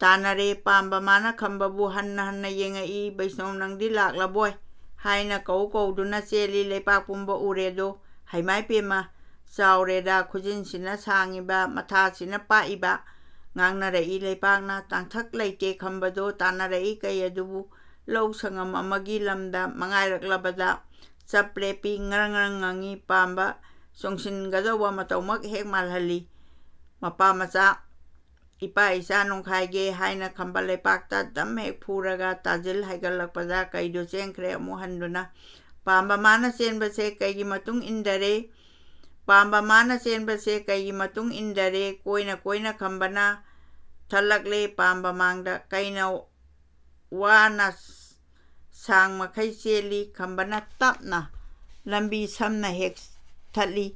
ꯇꯥꯟꯅꯔꯦ꯫ ꯄꯥꯝꯕ ꯃꯥꯅ ꯈꯝꯕꯕꯨ ꯍꯟꯅ ꯍꯟꯅ ꯌꯦꯡꯉꯛꯏ꯫ "ꯕꯩꯁꯅꯧ, ꯅꯪꯗꯤ ꯂꯥꯛꯂꯕꯣꯏ?" ꯍꯥꯏꯅ ꯀꯧ ꯀꯧꯗꯨꯅ ꯆꯦꯜꯂꯤ꯫ ꯂꯩꯄꯥꯛ ꯄꯨꯝꯕ ꯎꯔꯦꯗꯣ꯫ "ꯍꯩꯃꯥꯏ ꯄꯦꯝꯃ, ꯆꯥꯎꯔꯦꯗ, ꯈꯨꯖꯤꯟꯁꯤꯅ ꯁꯥꯡꯉꯤꯕ, ꯃꯊꯥꯁꯤꯅ ꯄꯥꯛꯏꯕ", ꯉꯥꯡꯅꯔꯛꯏ꯫ ꯂꯩꯄꯥꯛꯅ ꯇꯥꯡꯊꯛ ꯂꯩꯇꯦ ꯈꯝꯕꯗꯣ ꯇꯥꯟꯅꯔꯛꯏ ꯀꯩ ꯑꯗꯨꯕꯨ ꯂꯧ ꯁꯪꯉꯝ ꯑꯃꯒꯤ ꯂꯝꯗ ꯃꯉꯥꯏꯔꯛꯂꯕꯗ ꯆꯞ ꯂꯦꯞꯄꯤ꯫ ꯉꯔꯪ ꯉꯔꯪ ꯉꯪꯉꯤ꯫ ꯄꯥꯝꯕ ꯆꯣꯡꯁꯤꯟꯒꯗꯧꯕ ꯃꯇꯧꯃꯛ ꯍꯦꯛ ꯃꯥꯜꯍꯜꯂꯤ꯫ ꯃꯄꯥ ꯃꯆꯥ, ꯏꯄꯥ ꯏꯆꯥ ꯅꯣꯡꯈꯥꯏꯒꯦ ꯍꯥꯏꯅ ꯈꯝꯕ ꯂꯩꯄꯥꯛꯇ ꯗꯝ ꯍꯦꯛ ꯐꯨꯔꯒ ꯇꯥꯖꯤꯜ ꯍꯥꯏꯒꯠꯂꯛꯄꯗ ꯀꯩꯗꯣ ꯆꯦꯟꯈ꯭ꯔꯦ ꯑꯃꯨꯛ ꯍꯟꯗꯨꯅ꯫ ꯄꯥꯝꯕ ꯃꯥꯅ ꯆꯦꯟꯕꯁꯦ ꯀꯩꯒꯤ ꯃꯇꯨꯡ ꯏꯟꯗꯔꯦ? ꯄꯥꯝꯕ ꯃꯥꯅ ꯆꯦꯟꯕꯁꯦ ꯀꯩꯒꯤ ꯃꯇꯨꯡ ꯏꯟꯗꯔꯦ? ꯀꯣꯏꯅ ꯀꯣꯏꯅ ꯈꯝꯕꯅ ꯊꯠꯂꯛꯂꯦ ꯄꯥꯝꯕ ꯃꯥꯡꯗ꯫ ꯀꯩꯅ ꯋꯥꯅ ꯁꯥꯡ ꯃꯈꯩ ꯆꯦꯜꯂꯤ꯫ ꯈꯝꯕꯅ ꯇꯞꯅ ꯂꯝꯕꯤ ꯁꯝꯅ ꯍꯦꯛ ꯊꯠꯂꯤ꯫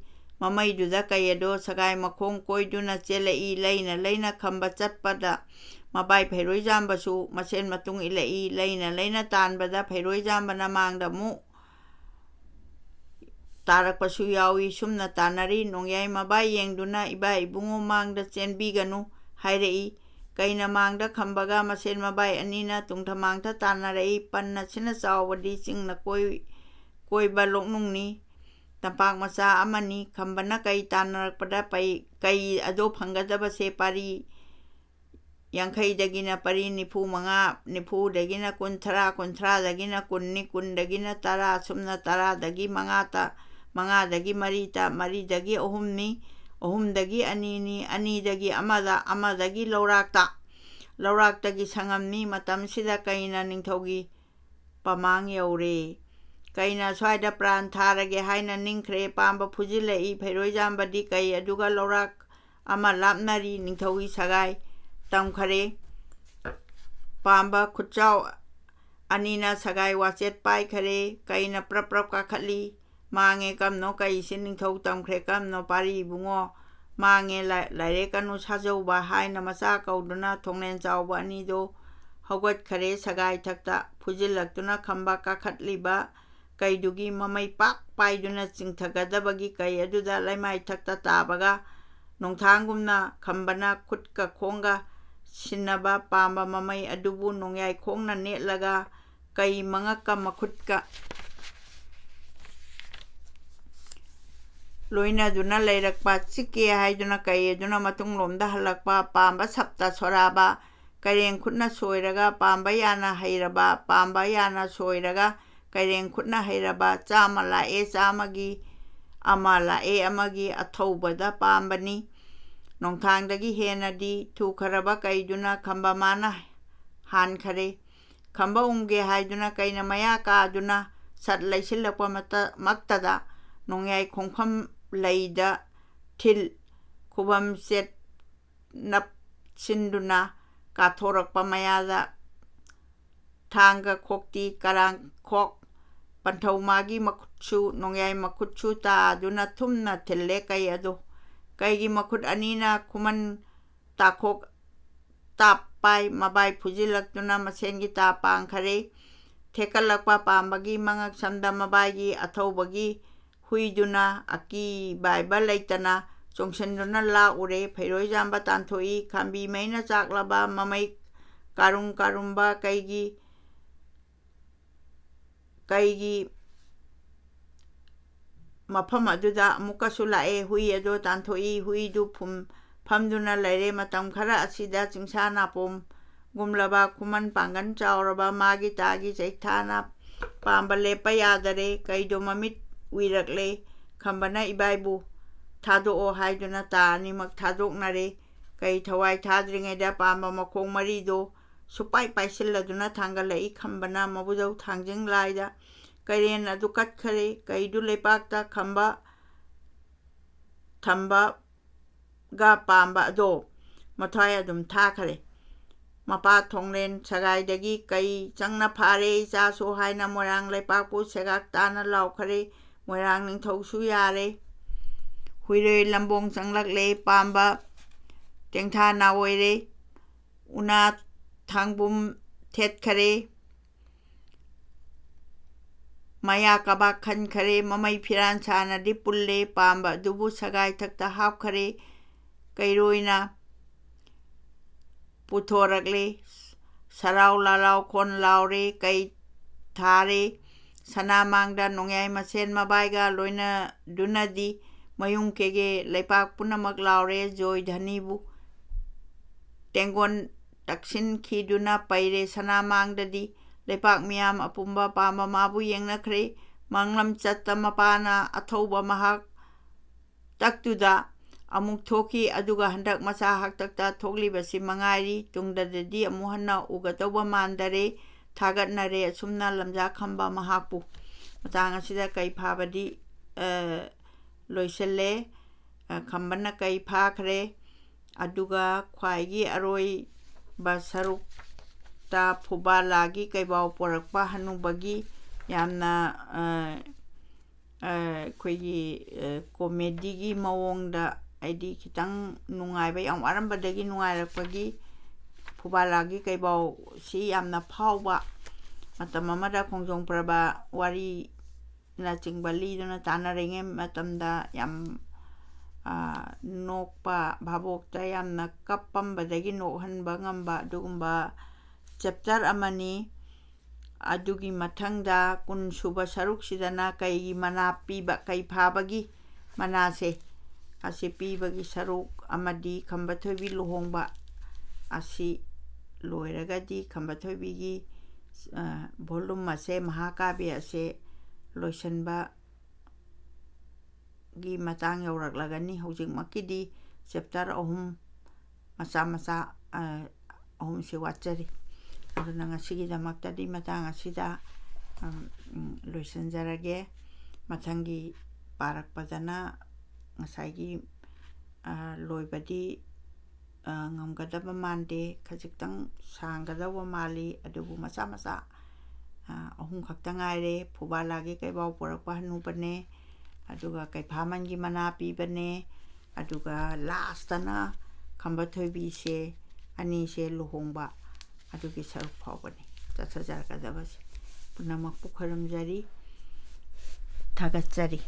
ꯃꯃꯩꯗꯨꯗ ꯀꯩ ꯑꯗꯣ ꯁꯒꯥꯏ ꯃꯈꯣꯡ ꯀꯣꯏꯗꯨꯅ ꯆꯦꯜꯂꯛꯏ꯫ ꯂꯩꯅ ꯂꯩꯅ ꯈꯝꯕ ꯆꯠꯄꯗ ꯃꯕꯥꯏ ꯐꯩꯔꯣꯏꯖꯥꯝꯕꯁꯨ ꯃꯁꯦꯟ ꯃꯇꯨꯡ ꯏꯜꯂꯛꯏ꯫ ꯂꯩꯅ ꯂꯩꯅ ꯇꯥꯟꯕꯗ ꯐꯩꯔꯣꯏꯖꯥꯝꯕꯅ ꯃꯥꯡꯗ ꯑꯃꯨꯛ ꯇꯥꯔꯛꯄꯁꯨ ꯌꯥꯎꯏ꯫ ꯁꯨꯝꯅ ꯇꯥꯟꯅꯔꯤ꯫ ꯅꯣꯡꯌꯥꯏ ꯃꯕꯥꯏ ꯌꯦꯡꯗꯨꯅ "ꯏꯕꯥ ꯏꯕꯨꯡꯉꯣ ꯃꯥꯡꯗ ꯆꯦꯟꯕꯤꯒꯅꯨ" ꯍꯥꯏꯔꯛꯏ꯫ ꯀꯩꯅ ꯃꯥꯡꯗ ꯈꯝꯕꯒ ꯃꯁꯦꯟ ꯃꯕꯥꯏ ꯑꯅꯤꯅ ꯇꯨꯡꯊꯃꯥꯡꯗ ꯇꯥꯟꯅꯔꯛꯏ꯫ ꯄꯟ ꯑꯁꯤꯅ ꯆꯥꯎꯕꯗꯤ ꯆꯤꯡꯅ ꯀꯣꯏ-, ꯀꯣꯏꯕ ꯂꯣꯛꯅꯨꯡꯅꯤ꯫ ꯇꯝꯄꯥꯛ ꯃꯆꯥ ꯑꯃꯅꯤ꯫ ꯈꯝꯕꯅ ꯀꯩ ꯇꯥꯟꯅꯔꯛꯄꯗ ꯄꯩ-, ꯀꯩ ꯑꯗꯣ ꯐꯪꯒꯗꯕꯁꯦ ꯄꯥꯔꯤ ꯌꯥꯡꯈꯩꯗꯒꯤꯅ ꯄꯔꯤ ꯅꯤꯐꯨ ꯃꯉꯥ, ꯅꯤꯐꯨꯗꯒꯤꯅ ꯀꯨꯟꯊ꯭ꯔꯥ, ꯀꯨꯟꯊ꯭ꯔꯥꯗꯒꯤꯅ ꯀꯨꯟꯅꯤ, ꯀꯨꯟꯗꯒꯤꯅ ꯇꯔꯥ, ꯁꯨꯞꯅ ꯇꯔꯥꯗꯒꯤ ꯃꯉꯥ ꯇ-, ꯃꯉꯥꯗꯒꯤ ꯃꯔꯤ ꯇ-, ꯃꯔꯤꯗꯒꯤ ꯑꯍꯨꯝꯅꯤ, ꯑꯍꯨꯝꯗꯒꯤ ꯑꯅꯤꯅꯤ, ꯑꯅꯤꯗꯒꯤ ꯑꯃꯗ, ꯑꯃꯗꯒꯤ ꯂꯧꯔꯥꯛꯇ, ꯂꯧꯔꯥꯛꯇꯒꯤ ꯁꯪꯉꯝꯅꯤ꯫ ꯃꯇꯝꯁꯤꯗ ꯀꯩꯅ ꯅꯤꯡꯊꯧꯒꯤ ꯄꯃꯥꯡ ꯌꯧꯔꯦ꯫ ꯀꯩꯅ ꯁ꯭ꯋꯥꯏꯗ ꯄ꯭ꯔꯥꯟ ꯊꯥꯔꯒꯦ ꯍꯥꯏꯅ ꯅꯤꯡꯈ꯭ꯔꯦ꯫ ꯄꯥꯝꯕ ꯐꯨꯖꯤꯜꯂꯛꯏ꯫ ꯐꯩꯔꯣꯏꯖꯥꯝꯕꯗꯤ ꯀꯩ ꯑꯗꯨꯒ ꯂꯧꯔꯥꯛ ꯑꯃ ꯂꯥꯞꯅꯔꯤ꯫ ꯅꯤꯡꯊꯧꯒꯤ ꯁꯒꯥꯏ ꯇꯝꯈꯔꯦ꯫ ꯄꯥꯝꯕ ꯈꯨꯠꯆꯥꯎ ꯑꯅꯤꯅ ꯁꯒꯥꯏ ꯋꯥꯆꯦꯠ ꯄꯥꯏꯈꯔꯦ꯫ ꯀꯩꯅ ꯄ꯭ꯔꯞ ꯄ꯭ꯔꯞ ꯀꯥꯈꯠꯂꯤ꯫ "ꯃꯥꯡꯉꯦ ꯀꯝꯅꯣ ꯀꯩꯁꯦ ꯅꯤꯡꯊꯧ ꯇꯝꯈ꯭ꯔꯦ ꯀꯝꯅꯣ ꯄꯥꯔꯤ ꯏꯕꯨꯡꯉꯣ꯫ ꯃꯥꯡꯉꯦ ꯂꯥꯏ-, ꯂꯥꯏꯔꯦꯛ ꯀꯅꯨ ꯁꯥꯖꯧꯕ" ꯍꯥꯏꯅ ꯃꯆꯥ ꯀꯧꯗꯨꯅ ꯊꯣꯡꯂꯦꯟ ꯆꯥꯎꯕ ꯑꯅꯤꯗꯣ ꯍꯧꯒꯠꯈꯔꯦ꯫ ꯁꯒꯥꯏ ꯊꯛꯇ ꯐꯨꯖꯤꯜꯂꯛꯇꯨꯅ ꯈꯝꯕ ꯀꯥꯈꯠꯂꯤꯕ ꯀꯩꯗꯨꯒꯤ ꯃꯃꯩ ꯄꯥꯛ ꯄꯥꯏꯗꯨꯅ ꯆꯤꯡꯊꯒꯗꯕꯒꯤ ꯀꯩ ꯑꯗꯨꯗ ꯂꯩꯃꯥꯏ ꯊꯛꯇ ꯇꯥꯕꯒ ꯅꯣꯡꯊꯥꯡꯒꯨꯝꯅ ꯈꯝꯕꯅ ꯈꯨꯠꯀ ꯈꯣꯡꯒ ꯁꯤꯟꯅꯕ ꯄꯥꯝꯕ ꯃꯃꯩ ꯑꯗꯨꯕꯨ ꯅꯣꯡꯌꯥꯏ ꯈꯣꯡꯅ ꯅꯦꯠꯂꯒ ꯀꯩ ꯃꯉꯛꯀ ꯃꯈꯨꯠꯀ ꯂꯣꯏꯅꯗꯨꯅ ꯂꯩꯔꯛꯄ꯫ "ꯆꯤꯛꯀꯦ" ꯍꯥꯏꯗꯨꯅ ꯀꯩ ꯑꯗꯨꯅ ꯃꯇꯨꯡꯂꯣꯝꯗ ꯍꯜꯂꯛꯄ꯫ ꯄꯥꯝꯕ ꯁꯞꯇ ꯁꯣꯔꯥꯕ ꯀꯩꯔꯦꯡ ꯈꯨꯠꯅ ꯁꯣꯏꯔꯒ ꯄꯥꯝꯕ ꯌꯥꯅ ꯍꯩꯔꯕ, ꯄꯥꯝꯕ ꯌꯥꯅ ꯁꯣꯏꯔꯒ ꯀꯩꯔꯦꯡ ꯈꯨꯠꯅ ꯍꯩꯔꯕ꯫ ꯆꯥꯝꯃ ꯂꯥꯛꯑꯦ ꯆꯥꯝꯃꯒꯤ, ꯑꯃ ꯂꯥꯛꯑꯦ ꯑꯃꯒꯤ ꯑꯊꯧꯕꯗ ꯄꯥꯝꯕꯅꯤ꯫ ꯅꯣꯡꯊꯥꯡꯗꯒꯤ ꯍꯦꯟꯅꯗꯤ ꯊꯨꯈ꯭ꯔꯕ ꯀꯩꯗꯨꯅ ꯈꯝꯕ ꯃꯥꯅ ꯍꯥꯟꯈꯔꯦ꯫ ꯈꯝꯕ ꯎꯝꯒꯦ ꯍꯥꯏꯗꯨꯅ ꯀꯩꯅ ꯃꯌꯥ ꯀꯥꯗꯨꯅ ꯁꯠ ꯂꯩꯁꯤꯜꯂꯛꯄ ꯃꯇ-, ꯃꯛꯇꯗ ꯅꯣꯡꯌꯥꯏ ꯈꯣꯡꯐꯝ ꯂꯩꯗ ꯊꯤꯜ ꯈꯨꯕꯝ ꯆꯦꯠ ꯅꯞꯁꯤꯟꯗꯨꯅ ꯀꯥꯊꯣꯔꯛꯄ ꯃꯌꯥꯗ ꯊꯥꯡꯒ ꯈꯣꯛꯇꯤ ꯀꯔꯥꯡ ꯈꯣꯛ ꯄꯟꯊꯧ ꯃꯥꯒꯤ ꯃꯈꯨꯠꯁꯨ ꯅꯣꯡꯌꯥꯏ ꯃꯈꯨꯠꯁꯨ ꯇꯥꯗꯨꯅ ꯊꯨꯝꯅ ꯊꯤꯜꯂꯦ ꯀꯩ ꯑꯗꯨ꯫ ꯀꯩꯒꯤ ꯃꯈꯨꯠ ꯑꯅꯤꯅ ꯈꯨꯃꯟ ꯇꯥꯈꯣꯛ ꯇꯥꯞ ꯄꯥꯏ, ꯃꯕꯥꯏ ꯐꯨꯖꯤꯜꯂꯛꯇꯨꯅ ꯃꯁꯦꯟꯒꯤ ꯇꯥ ꯄꯥꯡꯈꯔꯦ꯫ ꯊꯦꯛꯀꯠꯂꯛꯄ ꯄꯥꯝꯕꯒꯤ ꯃꯉꯛ ꯁꯝꯗ ꯃꯕꯥꯏꯒꯤ ꯑꯊꯧꯕꯒꯤ ꯍꯨꯏꯗꯨꯅ ꯑꯀꯤꯕꯥꯏꯕ ꯂꯩꯇꯅ ꯆꯣꯡꯁꯤꯟꯗꯨꯅ ꯂꯥꯛꯎꯔꯦ꯫ ꯐꯩꯔꯣꯏꯖꯥꯝꯕ ꯇꯥꯟꯊꯣꯛꯏ꯫ ꯈꯥꯝꯕꯤ ꯃꯩꯅ ꯆꯥꯛꯂꯕ ꯃꯃꯩ ꯀꯥꯔꯨꯝ ꯀꯥꯔꯨꯝꯕ ꯀꯩꯒꯤ, ꯀꯩꯒꯤ ꯃꯐꯝ ꯑꯗꯨꯗ ꯑꯃꯨꯛꯀꯁꯨ ꯂꯥꯛꯑꯦ꯫ ꯍꯨꯏ ꯑꯗꯨ ꯇꯥꯟꯊꯣꯛꯏ꯫ ꯍꯨꯏꯗꯨ ꯐꯨꯝ-, ꯐꯝꯗꯨꯅ ꯂꯩꯔꯦ꯫ ꯃꯇꯝ ꯈꯔ ꯑꯁꯤꯗ ꯆꯤꯡꯁꯥ ꯅꯥꯄꯣꯝ ꯒꯨꯝꯂꯕ ꯈꯨꯃꯟ ꯄꯥꯡꯒꯜ ꯆꯥꯎꯔꯕ ꯃꯥꯒꯤ ꯇꯥꯒꯤ ꯆꯩꯊꯥꯅ ꯄꯥꯝꯕ ꯂꯦꯞꯄ ꯌꯥꯗꯔꯦ꯫ ꯀꯩꯗꯣ ꯃꯃꯤꯠ ꯎꯏꯔꯛꯂꯦ꯫ ꯈꯝꯕꯅ ꯏꯕꯥꯏꯕꯨ ꯊꯥꯗꯣꯛꯑꯣ ꯍꯥꯏꯗꯨꯅ ꯇꯥ ꯑꯅꯤꯃꯛ ꯊꯥꯗꯣꯛꯅꯔꯦ꯫ ꯀꯩ ꯊꯋꯥꯏ ꯊꯥꯗ꯭ꯔꯤꯉꯩꯗ ꯄꯥꯝꯕ ꯃꯈꯣꯡ ꯃꯔꯤꯗꯣ ꯁꯨꯄꯥꯏ ꯄꯥꯏꯁꯤꯜꯂꯗꯨꯅ ꯊꯥꯡꯒꯠꯂꯛꯏ꯫ ꯈꯝꯕꯅ ꯃꯕꯨꯗꯧ ꯊꯥꯡꯖꯤꯡ ꯂꯥꯏꯗ ꯀꯩꯔꯦꯟ ꯑꯗꯨ ꯀꯠꯈꯔꯦ꯫ ꯀꯩꯗꯨ ꯂꯩꯄꯥꯛꯇ ꯈꯝꯕ ꯊꯝꯕ ꯒ ꯄꯥꯝꯕ ꯑꯗꯣ ꯃꯊ꯭ꯋꯥꯏ ꯑꯗꯨꯝ ꯊꯥꯈꯔꯦ꯫ ꯃꯄꯥ ꯊꯣꯡꯂꯦꯟ ꯁꯒꯥꯏꯗꯒꯤ ꯀꯩ ꯆꯪꯅ ꯐꯥꯔꯦ ꯏꯆꯥꯁꯨ ꯍꯥꯏꯅ ꯃꯣꯏꯔꯥꯡ ꯂꯩꯄꯥꯛꯄꯨ ꯁꯦꯒꯥꯛ ꯇꯥꯅ ꯂꯥꯎꯈꯔꯦ꯫ ꯃꯣꯏꯔꯥꯡ ꯅꯤꯡꯊꯧꯁꯨ ꯌꯥꯔꯦ꯫ ꯍꯨꯏꯔꯣꯏ ꯂꯝꯕꯣꯡ ꯆꯪꯂꯛꯂꯦ ꯄꯥꯝꯕ ꯇꯦꯡꯊꯥ ꯅꯥꯑꯣꯏꯔꯦ꯫ ꯎꯅꯥ ꯊꯥꯡꯕꯨꯝ ꯊꯦꯠꯈꯔꯦ꯫ ꯃꯌꯥ ꯀꯕꯥꯛ ꯈꯟꯈꯔꯦ꯫ ꯃꯃꯩ ꯐꯤꯔꯥꯟ ꯁꯥꯅꯗꯤ ꯄꯨꯜꯂꯦ꯫ ꯄꯥꯝꯕ ꯑꯗꯨꯕꯨ ꯁꯒꯥꯏ ꯊꯛꯇ ꯍꯥꯞꯈꯔꯦ꯫ ꯀꯩꯔꯣꯏꯅ ꯄꯨꯊꯣꯔꯛꯂꯦ꯫ ꯁꯔꯥꯎ ꯂꯥꯂꯥꯎ ꯈꯣꯟ ꯂꯥꯎꯔꯦ꯫ ꯀꯩ ꯊꯥꯔꯦ꯫ ꯁꯅꯥ ꯃꯥꯡꯗ ꯅꯣꯡꯌꯥꯏ ꯃꯁꯦꯟ ꯃꯕꯥꯏꯒ ꯂꯣꯏꯅꯗꯨꯅꯗꯤ ꯃꯌꯨꯝ ꯀꯦꯒꯦ ꯂꯩꯄꯥꯛ ꯄꯨꯝꯅꯃꯛ ꯂꯥꯎꯔꯦ꯫ ꯖꯣꯏ ꯙꯅꯤꯕꯨ ꯇꯦꯡꯒꯣꯟ ꯇꯛꯁꯤꯟꯈꯤꯗꯨꯅ ꯄꯩꯔꯦ꯫ ꯁꯅꯥ ꯃꯥꯡꯗꯗꯤ ꯂꯩꯄꯥꯛ ꯃꯤꯌꯥꯝ ꯑꯄꯨꯝꯕ ꯄꯥꯝꯕ ꯃꯥꯕꯨ ꯌꯦꯡꯅꯈ꯭ꯔꯦ꯫ ꯃꯪꯂꯝ ꯆꯠꯇ ꯃꯄꯥꯅ ꯑꯊꯧꯕ ꯃꯍꯥꯛ ꯇꯛꯇꯨꯗ ꯑꯃꯨꯛ ꯊꯣꯛꯈꯤ꯫ ꯑꯗꯨꯒ ꯍꯟꯗꯛ ꯃꯆꯥ ꯍꯥꯛꯇꯛꯇ ꯊꯣꯛꯂꯤꯕꯁꯤ ꯃꯉꯥꯏꯔꯤ꯫ ꯇꯨꯡꯗꯗꯤ ꯑꯃꯨꯛ ꯍꯟꯅ ꯎꯒꯗꯧꯕ ꯃꯥꯟꯗꯔꯦ꯫ ꯊꯥꯒꯠꯅꯔꯦ꯫ ꯑꯁꯨꯝꯅ ꯂꯝꯖꯥ ꯈꯝꯕ ꯃꯍꯥꯛꯄꯨ꯫ ꯃꯇꯥꯡ ꯑꯁꯤꯗ ꯀꯩ ꯐꯥꯕꯗꯤ, ꯑ, ꯂꯣꯏꯁꯤꯜꯂꯦ꯫ ꯑ, ꯈꯝꯕꯅ ꯀꯩ ꯐꯥꯈ꯭ꯔꯦ꯫ ꯑꯗꯨꯒ ꯈ꯭ꯋꯥꯏꯒꯤ ꯑꯔꯣꯏꯕ ꯁꯔꯨꯛꯇ ꯐꯨꯕꯥꯂꯥꯒꯤ ꯀꯩꯕꯥꯎ ꯄꯣꯔꯛꯄ ꯍꯅꯨꯕꯒꯤ ꯌꯥꯝꯅ, ꯑ, ꯑ, ꯑꯩꯈꯣꯏꯒꯤ, ꯑ, ꯀꯣꯃꯦꯗꯤꯒꯤ ꯃꯑꯣꯡꯗ, ꯍꯥꯏꯗꯤ ꯈꯤꯇꯪ ꯅꯨꯡꯉꯥꯏꯕ, ꯌꯥꯝ ꯋꯥꯔꯝꯕꯗꯒꯤ ꯅꯨꯡꯉꯥꯏꯔꯛꯄꯒꯤ ꯐꯨꯕꯥꯂꯥꯒꯤ ꯀꯩꯕꯥꯎꯁꯤ ꯌꯥꯝꯅ ꯐꯥꯎꯕ, ꯃꯇꯝ ꯑꯃꯗ ꯈꯣꯡꯖꯣꯝ ꯄ꯭ꯔꯕ ꯋꯥꯔꯤ ꯅꯆꯤꯡꯕ ꯂꯤꯗꯨꯅ ꯇꯥꯟꯅꯔꯤꯉꯩ ꯃꯇꯝꯗ ꯌꯥꯝ, ꯑ, ꯅꯣꯛꯄ, ꯚꯥꯕꯣꯛꯇ ꯌꯥꯝꯅ ꯀꯞꯄꯝꯕꯗꯒꯤ ꯅꯣꯛꯍꯟꯕ ꯉꯝꯕ ꯑꯗꯨꯒꯨꯝꯕ ꯆꯦꯞꯇꯔ ꯑꯃꯅꯤ꯫ ꯑꯗꯨꯒꯤ ꯃꯊꯪꯗ ꯀꯨꯟ ꯁꯨꯕ ꯁꯔꯨꯛꯁꯤꯗꯅ ꯀꯩꯒꯤ ꯃꯅꯥ ꯄꯤꯕ, ꯀꯩ ꯐꯥꯕꯒꯤ ꯃꯅꯥꯁꯦ ꯑꯁꯤ ꯄꯤꯕꯒꯤ ꯁꯔꯨꯛ ꯑꯃꯗꯤ ꯈꯝꯕ ꯊꯣꯏꯕꯤ ꯂꯨꯍꯣꯡꯕ ꯑꯁꯤ ꯂꯣꯏꯔꯒꯗꯤ ꯈꯝꯕ ꯊꯣꯏꯕꯤꯒꯤ, ꯑ, ꯚꯣꯂꯨꯝ ꯑꯁꯦ, ꯃꯍꯥꯀꯥꯕ꯭ꯌ ꯑꯁꯦ ꯂꯣꯏꯁꯤꯟꯕ ꯒꯤ ꯃꯇꯥꯡ ꯌꯧꯔꯛꯂꯒꯅꯤ꯫ ꯍꯧꯖꯤꯛꯃꯛꯀꯤꯗꯤ ꯆꯦꯞꯇꯔ ꯑꯍꯨꯝ ꯃꯆꯥ ꯃꯆꯥ, ꯑ, ꯑꯍꯨꯝꯁꯤ ꯋꯥꯠꯆꯔꯤ꯫ ꯑꯗꯨꯅ ꯉꯁꯤꯒꯤꯗꯃꯛꯇꯗꯤ ꯃꯇꯥꯡ ꯑꯁꯤꯗ, ꯑꯝ, ꯎꯝ, ꯂꯣꯏꯁꯤꯟꯖꯔꯒꯦ꯫ ꯃꯊꯪꯒꯤ ꯄꯥꯔꯛꯄꯗꯅ ꯉꯁꯥꯏꯒꯤ ꯂꯣꯏꯕꯗꯤ ꯉꯝꯒꯗꯕ ꯃꯥꯟꯗꯦ, ꯈꯖꯤꯛꯇꯪ ꯁꯥꯡꯒꯗꯧꯕ ꯃꯥꯜꯂꯤ꯫ ꯑꯗꯨꯕꯨ ꯃꯆꯥ ꯃꯆꯥ ꯑꯍꯨꯝ ꯈꯛꯇ ꯉꯥꯏꯔꯦ꯫ ꯐꯨꯕꯥꯂꯥꯒꯤ ꯀꯩꯕꯥꯎ ꯄꯣꯔꯛꯄ ꯍꯅꯨꯕꯅꯦ, ꯑꯗꯨꯒ ꯀꯩꯐꯥꯃꯟꯒꯤ ꯃꯅꯥ ꯄꯤꯕꯅꯦ, ꯑꯗꯨꯒ ꯂꯥꯁꯇꯅ ꯈꯝꯕ ꯊꯣꯏꯕꯤꯁꯦ, ꯑꯅꯤꯁꯦ ꯂꯨꯍꯣꯡꯕ ꯑꯗꯨꯒꯤ ꯁꯔꯨꯛ ꯐꯥꯎꯕꯅꯤ ꯆꯠꯊꯖꯔꯛꯀꯗꯕꯁꯦ꯫ ꯄꯨꯝꯅꯃꯛꯄꯨ ꯈꯣꯏꯔꯝꯖꯔꯤ, ꯊꯥꯒꯠꯆꯔꯤ꯫